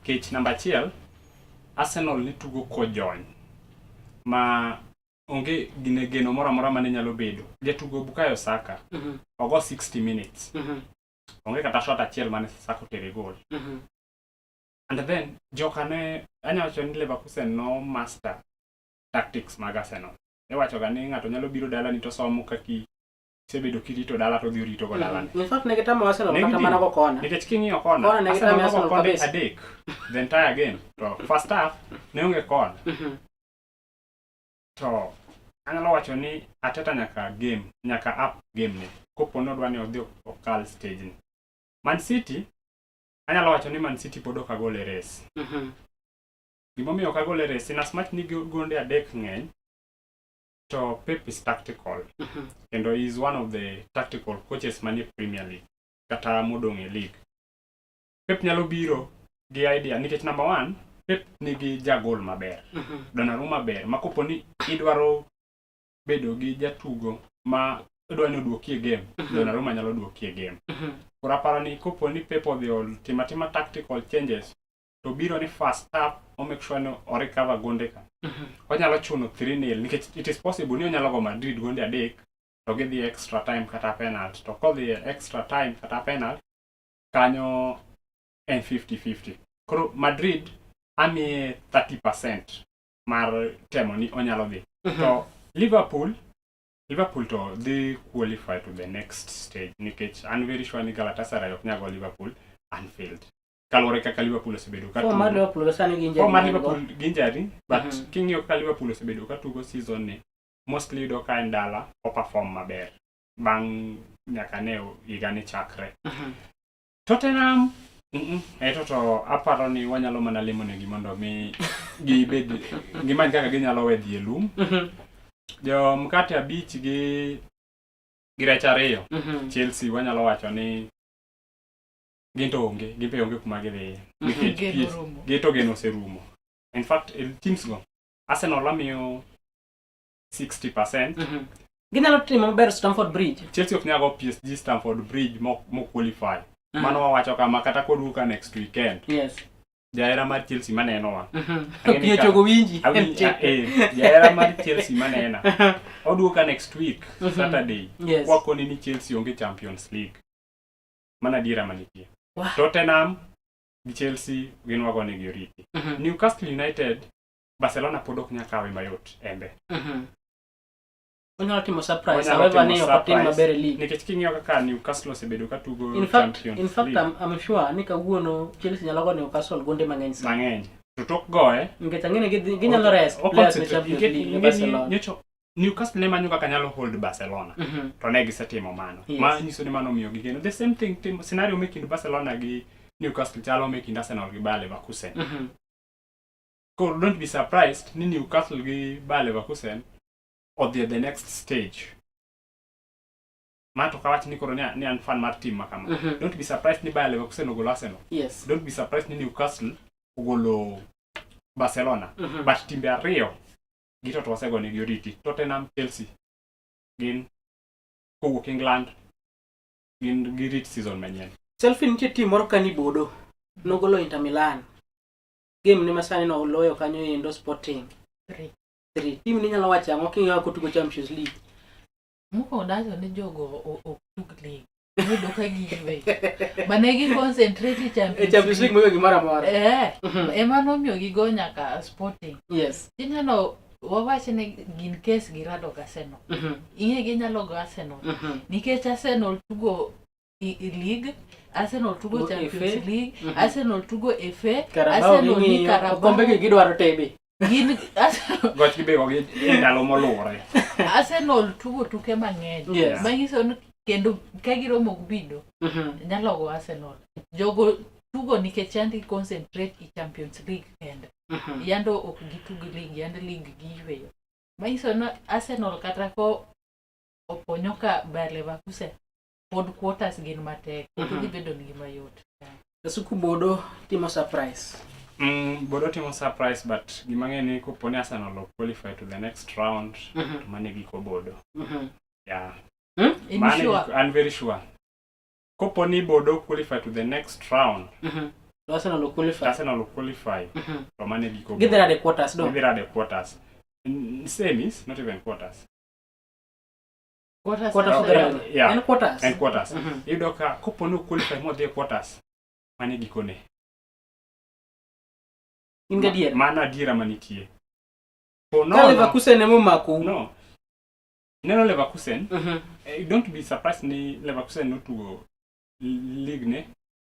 C: Kech namba achiel, Arsenal ni tugo kojony ma onge gine geno moro amora mane nyalo bedo. Jatugo Bukayo Saka ogo 60 minutes. Onge kata shot achiel mane Saka otere goal. And then joka ne anyalo wacho ni Leverkusen no master tactics mag Arsenal. Iwacho ga ni ng'ato nyalo biro dalani to somo kaki isebedo kirito dala to odhi orito go dalane.
A: In fact ne gitamo Arsenal
C: Ne
A: kata
C: gitimo.
A: mana go kona.
C: Nikech king'iyo kona,
A: Kona ne
C: Arsenal
A: gitamo
C: nogo
A: Arsenal
C: konde
A: kabisa.
C: adek the entire game. To first half ne onge kona. To anyalo wacho ni Arteta nyaka game, nyaka up game ne. Kopo ni odwa ni odhi okal stage ni. Man City, anyalo wacho ni Man City pod ok agol e race. Gimomiyo ok agol e race, in as much ni gonde adek ng'eny, to Pep is tactical. Kendo he is one of the tactical coaches manie Premier League kata modong' e league. Pep nyalo biro gi idea nikech number one, Pep nigi jagol maber. Donnarumma ber ma kopo ni idwaro bedo gi jatugo ma idwa ni oduoki e game, Donnarumma nyalo duoki e game. Koro aparo ni kopo ni Pep odhi otimo atima tactical changes to biro ni first half o make sure ni o recover gonde ka. Onyalo chuno 3-0 nikech it is possible ni onyalo go Madrid gonde adek to gidhi extra time kata penalty. To kodhi extra time kata penalty kanyo en 50-50. Koro Madrid amiye 30% mar temo ni onyalo dhi. To Liverpool to dhi qualify to the next stage nikech an very sure ni Galatasaray ok nyal go Liverpool Anfield. Kaluwore kaka Liverpool osebedo ka
A: Form mar
C: tugo.
A: Liverpool sani gi injury
C: Form mar
A: ma en go.
C: Liverpool gi injury, but king'iyo kaka Liverpool osebedo ka tugo season ni, mostly iyudo ka en dala o perform maber bang' nyaka ne higa ni chakre. Tottenham eto to aparo ni wanyalo mana lemo negi mondo mi gibed gimany kaka ginyalo we dhi e lum. Jo mkate abich gi rech ariyo Chelsea wanyalo wacho ni gin to onge, gin be onge kuma gidhiye. Nikech
B: Geno orumo.
C: gin to geno oserumo. In fact, teams go, Arsenal amiyo 60%.
A: Ginyalo timo maber Stamford Bridge.
C: Chelsea ok nyal go PSG Stamford Bridge mo qualify. Mano wawacho kama kata koduogo ka next weekend.
A: Yes.
C: Jahera mar Chelsea manenowa.
A: Opiyo chogo winji.
C: Jahera mar Chelsea manena. Oduogo ka next week, Saturday.
A: Yes.
C: Wakoni ni Chelsea onge Champions League. Mana adiera manitie.
A: Wow.
C: Tottenham gi Chelsea gin wagonegi oriti. Newcastle United, Barcelona pod ok nyal kawe mayot embe.
A: Onyalo timo surprise,
C: Onyalo
A: however
C: timo
A: ni ok otim
C: surprise.
A: maber e league.
C: Nikech king'iyo kaka Newcastle osebedo ka tugo
A: In fact,
C: Champions
A: in fact
C: League
A: I'm sure ni kawuono Chelsea nyalo go Newcastle gonde mang'eny sana.
C: mang'eny. To tok goye
A: Nikech ang'e ni ginyalo rest
C: o
A: players ne
C: concentrate.
A: Champions
C: Nikech
A: League ne
C: ing'e ni
A: Barcelona.
C: nyocha Newcastle ne manyo kaka nyalo hold Barcelona. To ne gisetimo mano. Ma nyiso ni mano omiyo gigeno. The same thing timo scenario me kind Barcelona gi Newcastle chalo me kind Arsenal gi Bayer Leverkusen. Koro don't be surprised ni Newcastle gi Bayer Leverkusen odhi e the next stage. Ma to kawach ni koro ni ni an fan mar team ma kama. Don't be surprised ni Bayer Leverkusen ogolo Arsenal. Don't be surprised ni Newcastle ogolo Barcelona. But timbe ariyo gito to wasegonegi oriti. Tottenham, Chelsea gin kowuok England gin girit season manyien.
A: Selfie nitie team moro ka ni Bodo. Nogolo Inter Milan. Game ne masani no oloyo kanyo endo Sporting.
B: Three.
A: 3. Team ni nyalo wacho ang'o king'iyo kaka otugo Champions League?
B: Mokwongo dawacho ni jogo ok tug league. Iyudo ka giyweyo. Mane gi concentrate e
A: E
B: Champions
A: Champions League moyo gimoro amora.
B: Ema nomiyo gigo nyaka Sporting. Ineno wawach ni gin kes girado gi Arsenal. Ing'e ginyalo go Arsenal. Nikech Arsenal tugo i league, Arsenal tugo
A: Tugo
B: Champions
A: FA.
B: League, Arsenal tugo FA,
A: Carabao
B: Arsenal ni
A: ging'iyo,
B: Carabao.
A: okombe gi gidwaro tebe.
B: Gin Arsenal,
C: Goch gibego gi e ndalo moluwore.
B: Arsenal tugo tuke mang'eny. Manyiso ni kendo ka giromo gi Bido, nyalo go Arsenal. Jogo tugo nikech yandi concentrate i Champions League kende. Yando ok gitug league, yando league giyweyo. Manyiso ni Arsenal kata ko oponyo ka Bayer Leverkusen pod quarters gin matek, ok dhi bedo nigi mayot.
A: Kasuku Bodo timo surprise.
C: Bodo timo surprise but gima ng'e ni kopo ni Arsenal ok qualify to the next round to mano e giko Bodo. Yeah.
B: In
C: Mano e
B: sure?
C: I'm very sure. Kopo ni Bodo qualify to the next round,
A: To Arsenal ok qualify.
C: Arsenal ok qualify, to mano e giko
A: Gidhi
C: Bodo.
A: rade quarters do.
C: Gidhi rade quarters. Semis, not even quarters.
B: Quarters
A: Quarters
B: are
A: of the round.
C: Yeah.
A: En quarters.
C: En quarters. Iyudo ka kopo ni qualify modhi e quarters, mano e gikone.
A: In gadiera.
C: Mano adiera manitie. Po
A: Ka
C: nono-
A: Leverkusen ema omakou.
C: No. Neno Leverkusen, don't be surprised ni Leverkusen notugo league ne,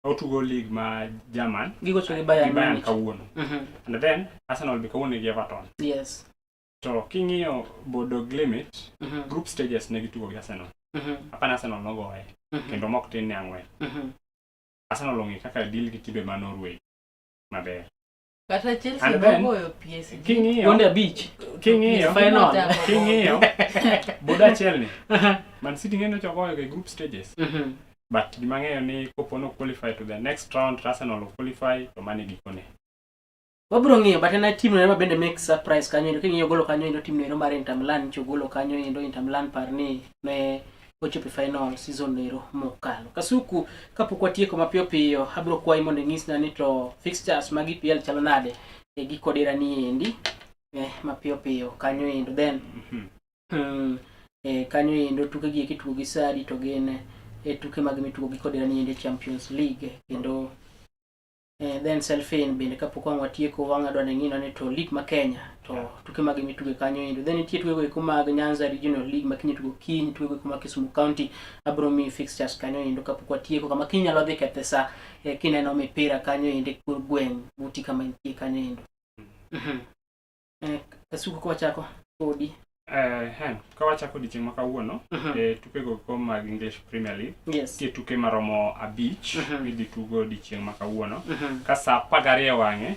C: otugo league ma German
A: Gigocho gi Bayern
C: gi Bayern
A: Munich.
C: kawuono. And then Arsenal be kawuono gi Everton. To king'iyo Bodo Glimt, group stages ne gitugo gi Arsenal. Hapana Arsenal nogoye kendo mok tin ne ang'wen. Arsenal ong'e kaka deal gi timbe ma Norway maber.
B: Kata Chelsea
C: And then,
B: nogoyo PSG.
C: King'iyo
A: Gonde abich.
C: King'iyo
A: Final.
C: King'iyo Bodo achiel ni Man City ng'e nyocha ogoyo e group stages. But gima ng'eyo ni kopo no qualify to the next round to Arsenal ok qualify to mano e gikone.
A: Wabiro ng'iyo but en team no ema bende make surprise kanyo endo king'iyo golo kanyo endo team no ero mar Inter Milan nyocha ogolo kanyo endo Inter Milan par ni ne ochopo e final season no ero mokalo. Kasuku kapok watieko mapiyo piyo abiro kwayi mondo inyisna ni to fixtures mag EPL chalo nade e giko dira ni endi mapiyo piyo kanyo endo then kanyo endo tuke gi eki tugo gi sadi to gin e tuke mag mitugo gi kodira ni endi e Champions League kendo then Selfin bende kapok wang' watieko wang' adwa ni ng'ino ni to league ma Kenya to tuke mag mitugo kanyo endo then nitie tuke go eko mag Nyanza Regional League ma kiny tugo kiny tuke go eko mag Kisumu County abiro miyi fixtures kanyo endo kapok watieko kama kiny nyalo dhi kethe sa kineno mipira kanyo endo e kor gweng' buti kama intie kanyo endo. Kasuku kawachako kodi.
C: Ka wachako odiochieng' ma kawuono, e tukego ko mag English Premier League, nitie tuke maromo abich midhi tugo odiochieng' ma kawuono. Ka saa 12 wang'e,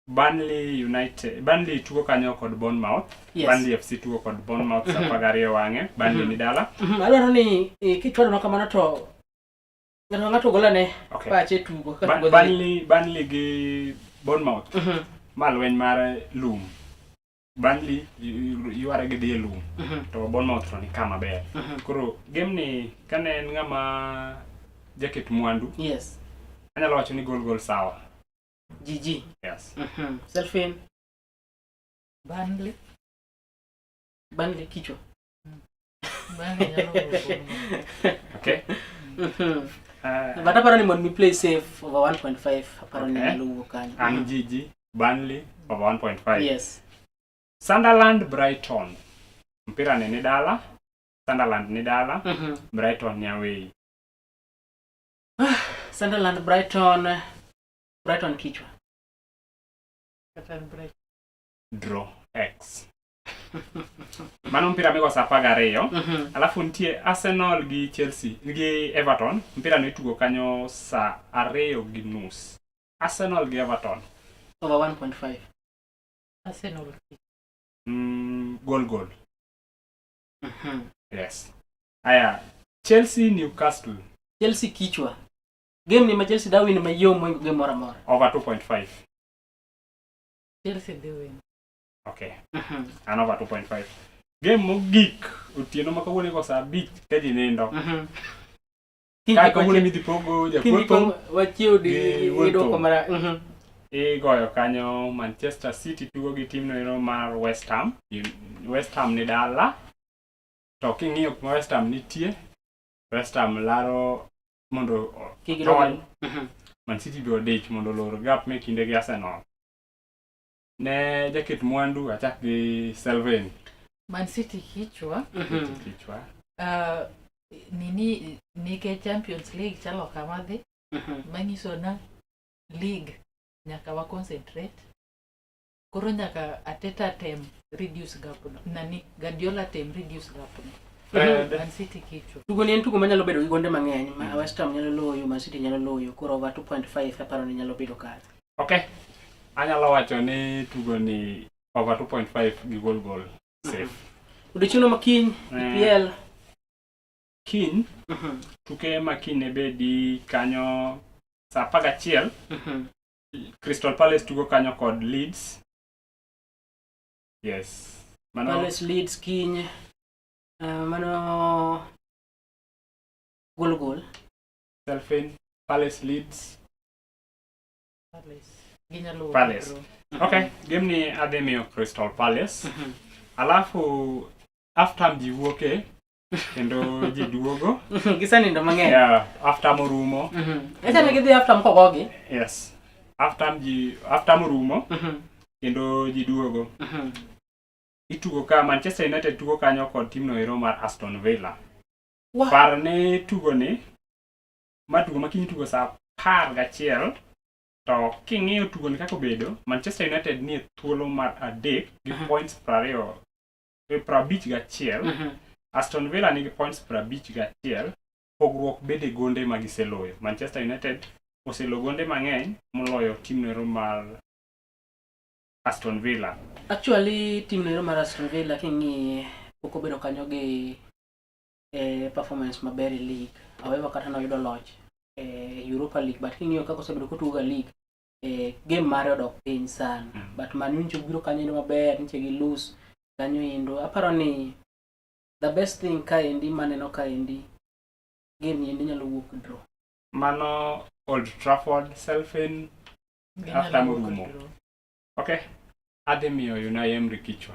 C: Burnley United, Burnley tugo kanyo kod Bournemouth. Burnley FC tugo kod Bournemouth saa 12 wang'e, Burnley ni dala.
A: Adwaro ni kichwalo kamano to ng'ato ka ng'ato golane pache tugo kaka tugo dhi.
C: Burnley gi Bournemouth. Ma lweny mar lum. Burnley yware gi dhi e lum. To Bournemouth to ni kama ber. Koro game ni kane en ng'ama jaket mwandu. Anyalo wacho ni goal goal sawa.
A: GG.
C: Yes.
A: Selfin.
B: Burnley.
A: Burnley kichwa.
B: Burnley nyalo golo Bournemouth.
C: Okay.
A: But aparo ni mondo mi play safe over 1.5 aparo ni nyalo wuok kanyo.
C: An GG Burnley over 1.5.
A: Yes.
C: Sunderland Brighton. Mpira ni ni dala, Sunderland ni dala, Brighton ni away.
A: Sunderland Brighton Brighton kichwa.
B: Kata en Brighton.
C: Draw X. Mano mpira migo saa apar gariyo. Alafu nitie Arsenal gi Chelsea gi Everton. Mpira no itugo kanyo saa 2:30. Arsenal gi Everton.
A: Over 1.5.
B: Arsenal kichwa.
C: Goal goal. Yes. Aya, Chelsea Newcastle.
A: Chelsea kichwa. Game ni ma Chelsea da win mayom moingo game moro amora.
C: Over 2.5.
B: Chelsea dhi win.
C: Okay. An over 2.5. Game mogik otieno ma kawuono iko saa 5 ka ji nindo. Ka kawuono midhi pogo jakuotho
A: wachiew
C: gi
A: di
C: wuon
A: idwoko
C: thum.
A: mara.
C: Igoyo kanyo Manchester City tugo gi team noero mar West Ham. West Ham ni dala. To king'iyo kuma West Ham nitie, West Ham laro mondo
A: Kik
C: otony.
A: gidog.
C: Man City be odich mondo olor gap me kinde gi Arsenal. Ne jaket mwandu achak gi Selvin.
B: Man City kichwa.
C: Kichwa.
B: Nini nikech Champions League chalo kama dhi manyiso na league nyaka wa concentrate koro nyaka Arteta tem reduce gap no nani Guardiola tem reduce gap no
C: Fred.
B: Man City kichwa.
A: Tugo ni en tugo manyalo bedo gi gonde mang'eny ma West Ham nyalo loyo, Man City nyalo loyo, koro over 2.5 aparo ni nyalo bedo kare.
C: Okay. Anyalo wacho ni tugo ni over 2.5 gi goal goal safe.
A: Odiochieng'no ma kiny EPL
C: Kiny tuke ma kiny ne bedi kanyo saa 11 Crystal Palace tugo kanyo kod Leeds. Yes. Mano
A: Palace Leeds kiny mano goal goal.
C: Selfin Palace Leeds
B: Palace ginyalo wuok
C: Palace.
B: draw.
C: Okay, game ni adhi miyo Crystal Palace. Alafu half time ji wuoke kendo ji duogo.
A: Gisenindo mang'eny.
C: Yeah, half time orumo.
A: Acha ne gidhi half time kogogi.
C: Yes. Half time ji half time orumo kendo ji duogo. Itugo ka Manchester United tugo kanyo kod team no ero mar Aston Villa.
A: Wah.
C: Par ne tugo ni ma tugo ma kiny tugo saa 11 to king'iyo tugo ni kaka obedo Manchester United nie thuolo mar adek gi points 51. Aston Villa nigi points 51. Pogruok bede gonde ma giseloyo. Manchester United oselo gonde mang'eny moloyo team noero mar Aston Villa.
A: Actually team noero mar Aston Villa king'iye pok obedo kanyo gi performance maber e league. However kata noyudo loch e Europa League but king'iyo kaka osebedo kotugo ga league game mare odok piny sana. But Man U nyocha obiro kanyo endo maber, nyocha gi lose kanyo endo. Aparo ni the best thing kaendi maneno kaendi game ni endi nyalo wuok draw.
C: Mano Old Trafford Selfin
B: Ginyalo
C: half time
B: wuok
C: orumo.
B: draw.
C: Okay. Adhi miyo Unai Emery kichwa.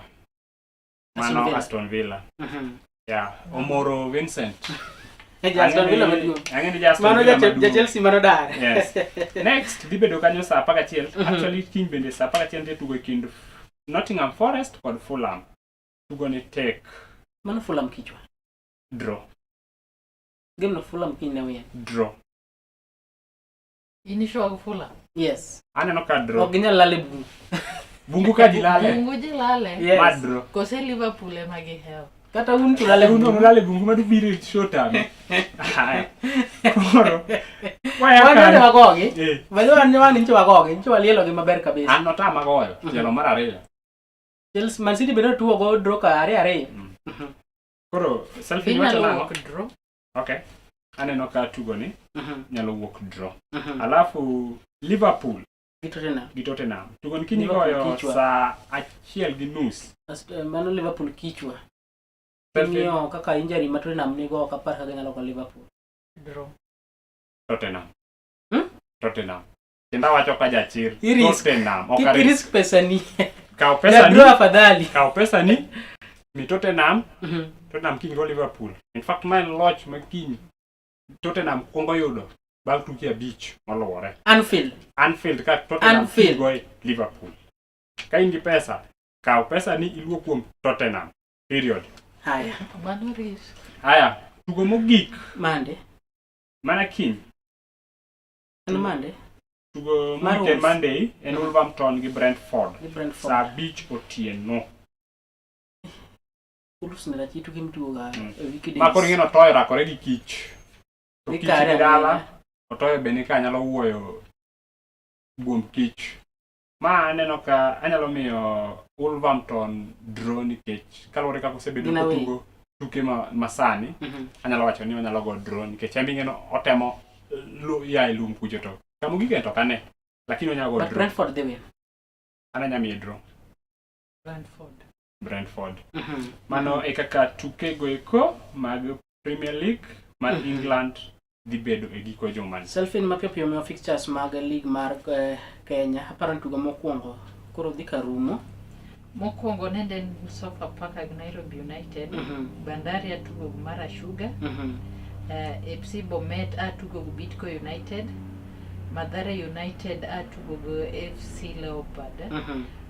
A: Aston
C: Mano
A: Villa.
C: Aston Villa. Yeah, Omoro Vincent.
A: Ja Aston Villa maduong'.
C: Ang'e ni ja Aston
A: Mano
C: Villa
A: ja
C: maduong'.
A: ja Chelsea mano dar.
C: Yes. Next dhi bedo kanyo saa 11. Actually kiny bende saa 11 nitie tugo e kind Nottingham Forest kod Fulham. Tugo ni tek
A: Mano Fulham kichwa.
C: draw.
A: Game no Fulham kiny ne win.
C: Draw.
B: In sure gi Fulham?
A: Yes.
C: Aneno ka draw.
A: Ok ginyal lal e bungu.
C: Bungu ka ji lale.
B: Bungu ji lale.
A: Yes.
C: Ma draw.
B: Kose Liverpool ema gihewo.
A: Kata un to lale
C: Un
A: bungu.
C: to lale bungu madubiro e showtime. Haya. Koro. Waya
A: Wan bende
C: kanyo.
A: wagogi.
C: Eh.
A: Wan wan nyicho wagogi, nyicho walielogi maber kabisa.
C: An notama goyo tielo mar ariyo.
A: Chelsea Man City bende tugo go draw ka ariyo ariyo.
C: Koro selfie ni wacho
B: Ginyalo
C: nang'o?
B: wuok draw.
C: Okay. Aneno ka tugo ni nyalo wuok draw. Alafu Liverpool
A: Gi Tottenham.
C: gi Tottenham. Tugo ni kiny
A: Liverpool
C: igoyo
A: kichwa.
C: saa 1:30.
A: Mano Liverpool kichwa.
C: Selfie.
A: King'iyo kaka injury ma Tottenham nigo ok apar ka ginyalo go Liverpool.
B: Draw.
C: Tottenham. Tottenham. Kendo awacho ka jachir.
A: I-risk.
C: Tottenham. Ok
A: Kik
C: arisk.
A: irisk pesani.
C: Kaw pesa ni.
A: Draw afadhali.
C: Kaw pesa ni. Mi Tottenham. Tottenham kiny go Liverpool. In fact, ma en loch ma kiny Tottenham kuongo yudo bang' tuke abich moluwore.
A: Anfield.
C: Anfield ka Tottenham
A: Anfield.
C: kiny go Liverpool. Ka in gi pesa, kaw pesa ni iluo kuom Tottenham. Period.
A: Haya.
B: Mano risk.
C: Haya, tugo mogik.
A: Mande.
C: Mana kiny.
A: En Mande.
C: Tugo
A: Mar
C: mogik en
A: Wolves.
C: Monday en Wolverhampton gi Brentford.
A: Gi Brentford.
C: Saa 5 otieno.
A: Wolves ni rach tuke mitugo ga e weekdays.
C: Ma koro ing'e ni Otoyo rakore gi kich. To
A: Ni
C: kich
A: kare
C: ni dala,
A: aming'a.
C: Otoyo be ni ka nyalo wuoyo buomb kich. Ma aneno ka anyalo miyo Wolverhampton draw nikech kaluwore kaka osebedo
A: Gin away.
C: kotugo tuke ma, masani anyalo wacho ni onyalo go draw nikech en be ing'e ni otemo ya e lum kucho to kama ogik en to ok ane lakini onyalo go
A: But
C: draw.
A: Brentford dhi win.
C: An anya miye draw.
B: Brentford.
C: Brentford. Mano
A: Mhm.
C: e kaka tuke go eko mag Premier League mar England dhi bedo e giko jumani.
A: Selfin mapiyo piyo miwa fixtures mag league mar Kenya. Aparo ni tugo mokwongo koro dhi ka rumo.
B: Mokwongo nende en Sofapaka gi Nairobi United, Bandari atugo gi Mara Sugar, FC Bomet atugo gi Bidco United, Mathare United atugo gi FC Leopard,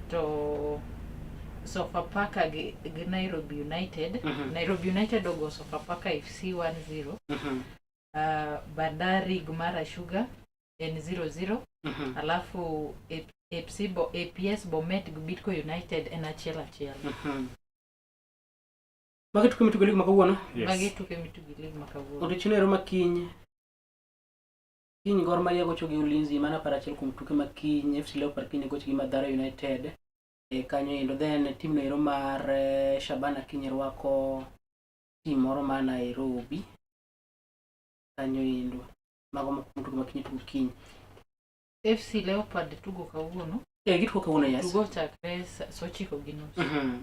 B: to Sofapaka gi, gi Nairobi United, Nairobi United ogo Sofapaka FC 1-0, Bandari gi Mara Sugar en 0-0, alafu FC Bo, APS Bomet gi Bidco United en 1-1.
A: Magi tuke mitugo e league ma kawuono.
B: Magi tuke mitugo e league ma kawuono.
A: Odiochieng' ero ma kiny. Kiny Gor Mahia gocho gi Ulinzi, mano aparo achiel kuom tuke ma kiny. FC Leopard kiny gocho gi Mathare United. E kanyo endo then team no ero mar Shabana kiny rwako team moro ma Nairobi. Kanyo endo. Mago moko kuom tuke ma kiny tugo kiny.
B: FC Leopard tugo kawuono.
A: Eh, gitugo kawuono, yes.
B: Tugo chakre sa 9:30.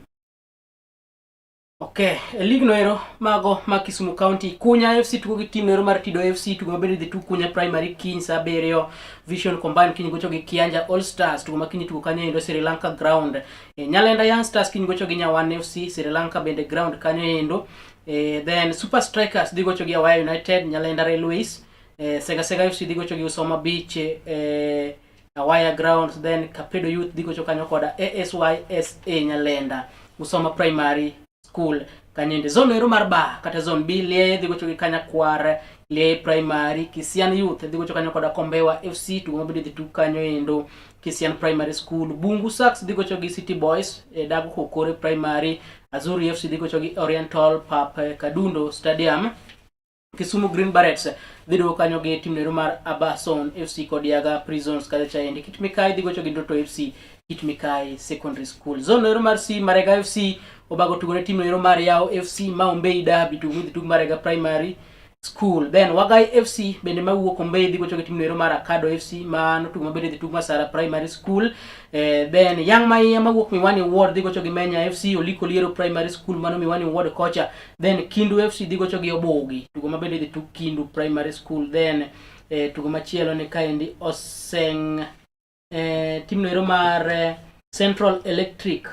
A: Ok, e league no ero mago ma Kisumu County, Kunya FC tugo gi team no ero mar Tido FC, tugo mabende dhi tug Kunya Primary kiny saa 7. Vision Combined kiny gocho gi Kianja All Stars, tugo ma kiny tugo kanyo endo Sri Lanka ground. E, Nyalenda Young Stars kiny gocho gi Nyawan FC, Sri Lanka bende ground kanyo endo. E, then Super Strikers dhi gocho gi Awaya United, Nyalenda Railways. E, Sega Sega FC dhi gocho gi Usoma Beach, e, Awaya Grounds, then Kapedo Youth dhi gocho kanyo koda ASYSA Nyalenda, Usoma Primary School kanyende. Zone ero mar ba kata zone B, Lieye dhi gocho gi Kanyakwar, Lieye Primary, Kisian Youth dhi gocho kanyo koda Kombewa FC, tugo mabende dhi tug kanyo endo Kisian Primary School. Bungu Saks dhi gocho gi City Boys, e Dago Kokore Primary, Azuri FC dhi gocho gi Oriental Pap Kadundo Stadium. Kisumu Green Berets dhi duogo kanyo gi tim nero mar Abason FC kod Yaga Prisons kacha chaendi. Kit Mikai dhi gocho gi Ndoto FC, Kit Mikai Secondary School. Zone nero mar C, Marega FC obago tugo ne tim nero mar Yao FC ma Ombei Derby, tugo midhi tug Marega Primary School. Then Wagai FC bende mawuok Ombei dhi gocho gi tim nero mar Akado FC mano tugo mabende dhi tug Masara Primary School. Then Young Maiya mawuok Miwani Ward dhi gocho gi Menya FC, Oliko Liero Primary School mano Miwani Ward kocha. Then Kindu FC dhi gocho gi Obogi, tugo mabende dhi tug Kindu Primary School. Then tugo machielo ni kaendi Oseng tim noero mar Central Electric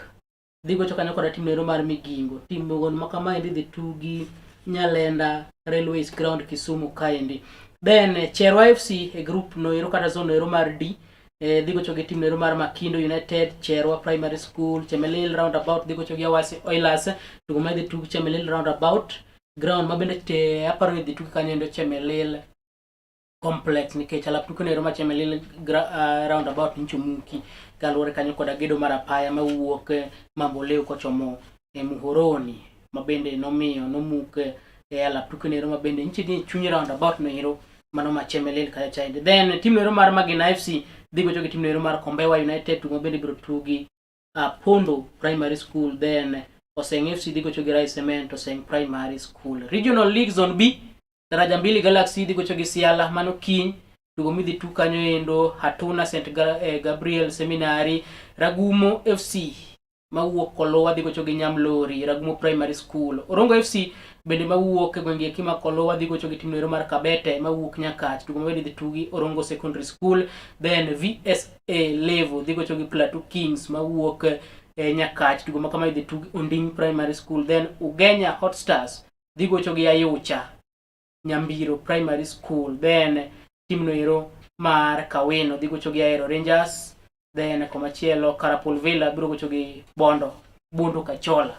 A: dhi gocho kanyo koda tim noero mar Migingo. Tim gon ma kamaendi dhi tugi Nyalenda Railways Ground Kisumu kaendi. Then Cherwa FC e group noero kata zone noero mar D dhi gocho gi tim noero mar Makindo United, Cherwa Primary School, Chemelil Roundabout dhi gocho gi Awasi Oilers, tugo ma dhi tug Chemelil Roundabout ground ma bende te aparo ni dhi tug kanyo endo Chemelil Complex nikech alap tuke noero ma Chemelil Roundabout nyicho muki kaluwore kanyo koda gedo mar apaya mawuok Mamboleo kochomo e Muhoroni ma bende nomiyo nomuk e alap tuke noero ma bende nyicho ni chuny roundabout noero mano ma Chemelil kacha chaende. Then tim noero mar Magina FC dhi gocho gi tim noero mar Kombewa United, tugo ma bende ibiro tugi Pondo Primary School. Then Oseng FC dhi gocho gi Rai Cement, Oseng Primary School. Regional League Zone B, Daraja Mbili Galaxy dhi gocho gi Siala mano kiny, tugo midhi tug kanyo endo Hatuna St Gabriel Seminary. Ragumo FC mawuok Kolowa dhi gocho gi Nyamlori, Ragumo Primary School. Orongo FC bende mawuok e gwenge eki ma Kolowa dhi gocho gi tim noero mar Kabete mawuok Nyakach, tugo mabende dhi tugi Orongo Secondary School. Then VSA Levo dhi gocho gi Plateau Kings mawuok Nyakach, tugo ma kama idhi tugi Onding Primary School. Then Ugenya Hot Stars dhi gocho gi Ayucha Nyambiro Primary School. Then tim noero mar Kawino dhi gocho gi Aero Rangers. Then komachielo Karapul Villa biro gocho gi Bondo Kachola.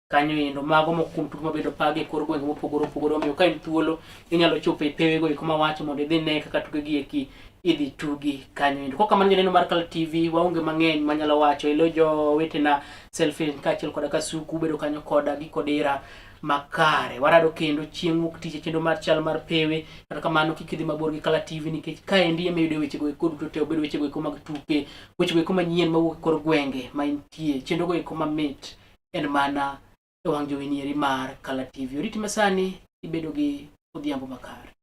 A: Kanyo endo mago moko kuom tuke mabende opagi e kor gwenge mopogore opogore omiyo ka in thuolo inyalo chopo e pewego eko mawacho mondo idhi ne kaka tuke gi eki idhi tugi kanyo endo. Kok kamano janeno mar Kal TV waonge mang'eny manyalo wacho ilo jowetena Selfin kaachiel koda Kasuku bedo kanyo koda gi kodira makare. Warado kendo chieng' wuok tich e chenro mar chal mar pewe. Kata kamano kik idhi mabor gi Kala TV nikech kaendi ema iyude wechego eko duto te obed wechego eko mag tuke, wechego eko manyien mawuok e kor gwenge ma intie, chenrogo eko mamit en mana e wang' jowi nieri mar Kala TV. Oriti masani ibedo gi odhiambo makare.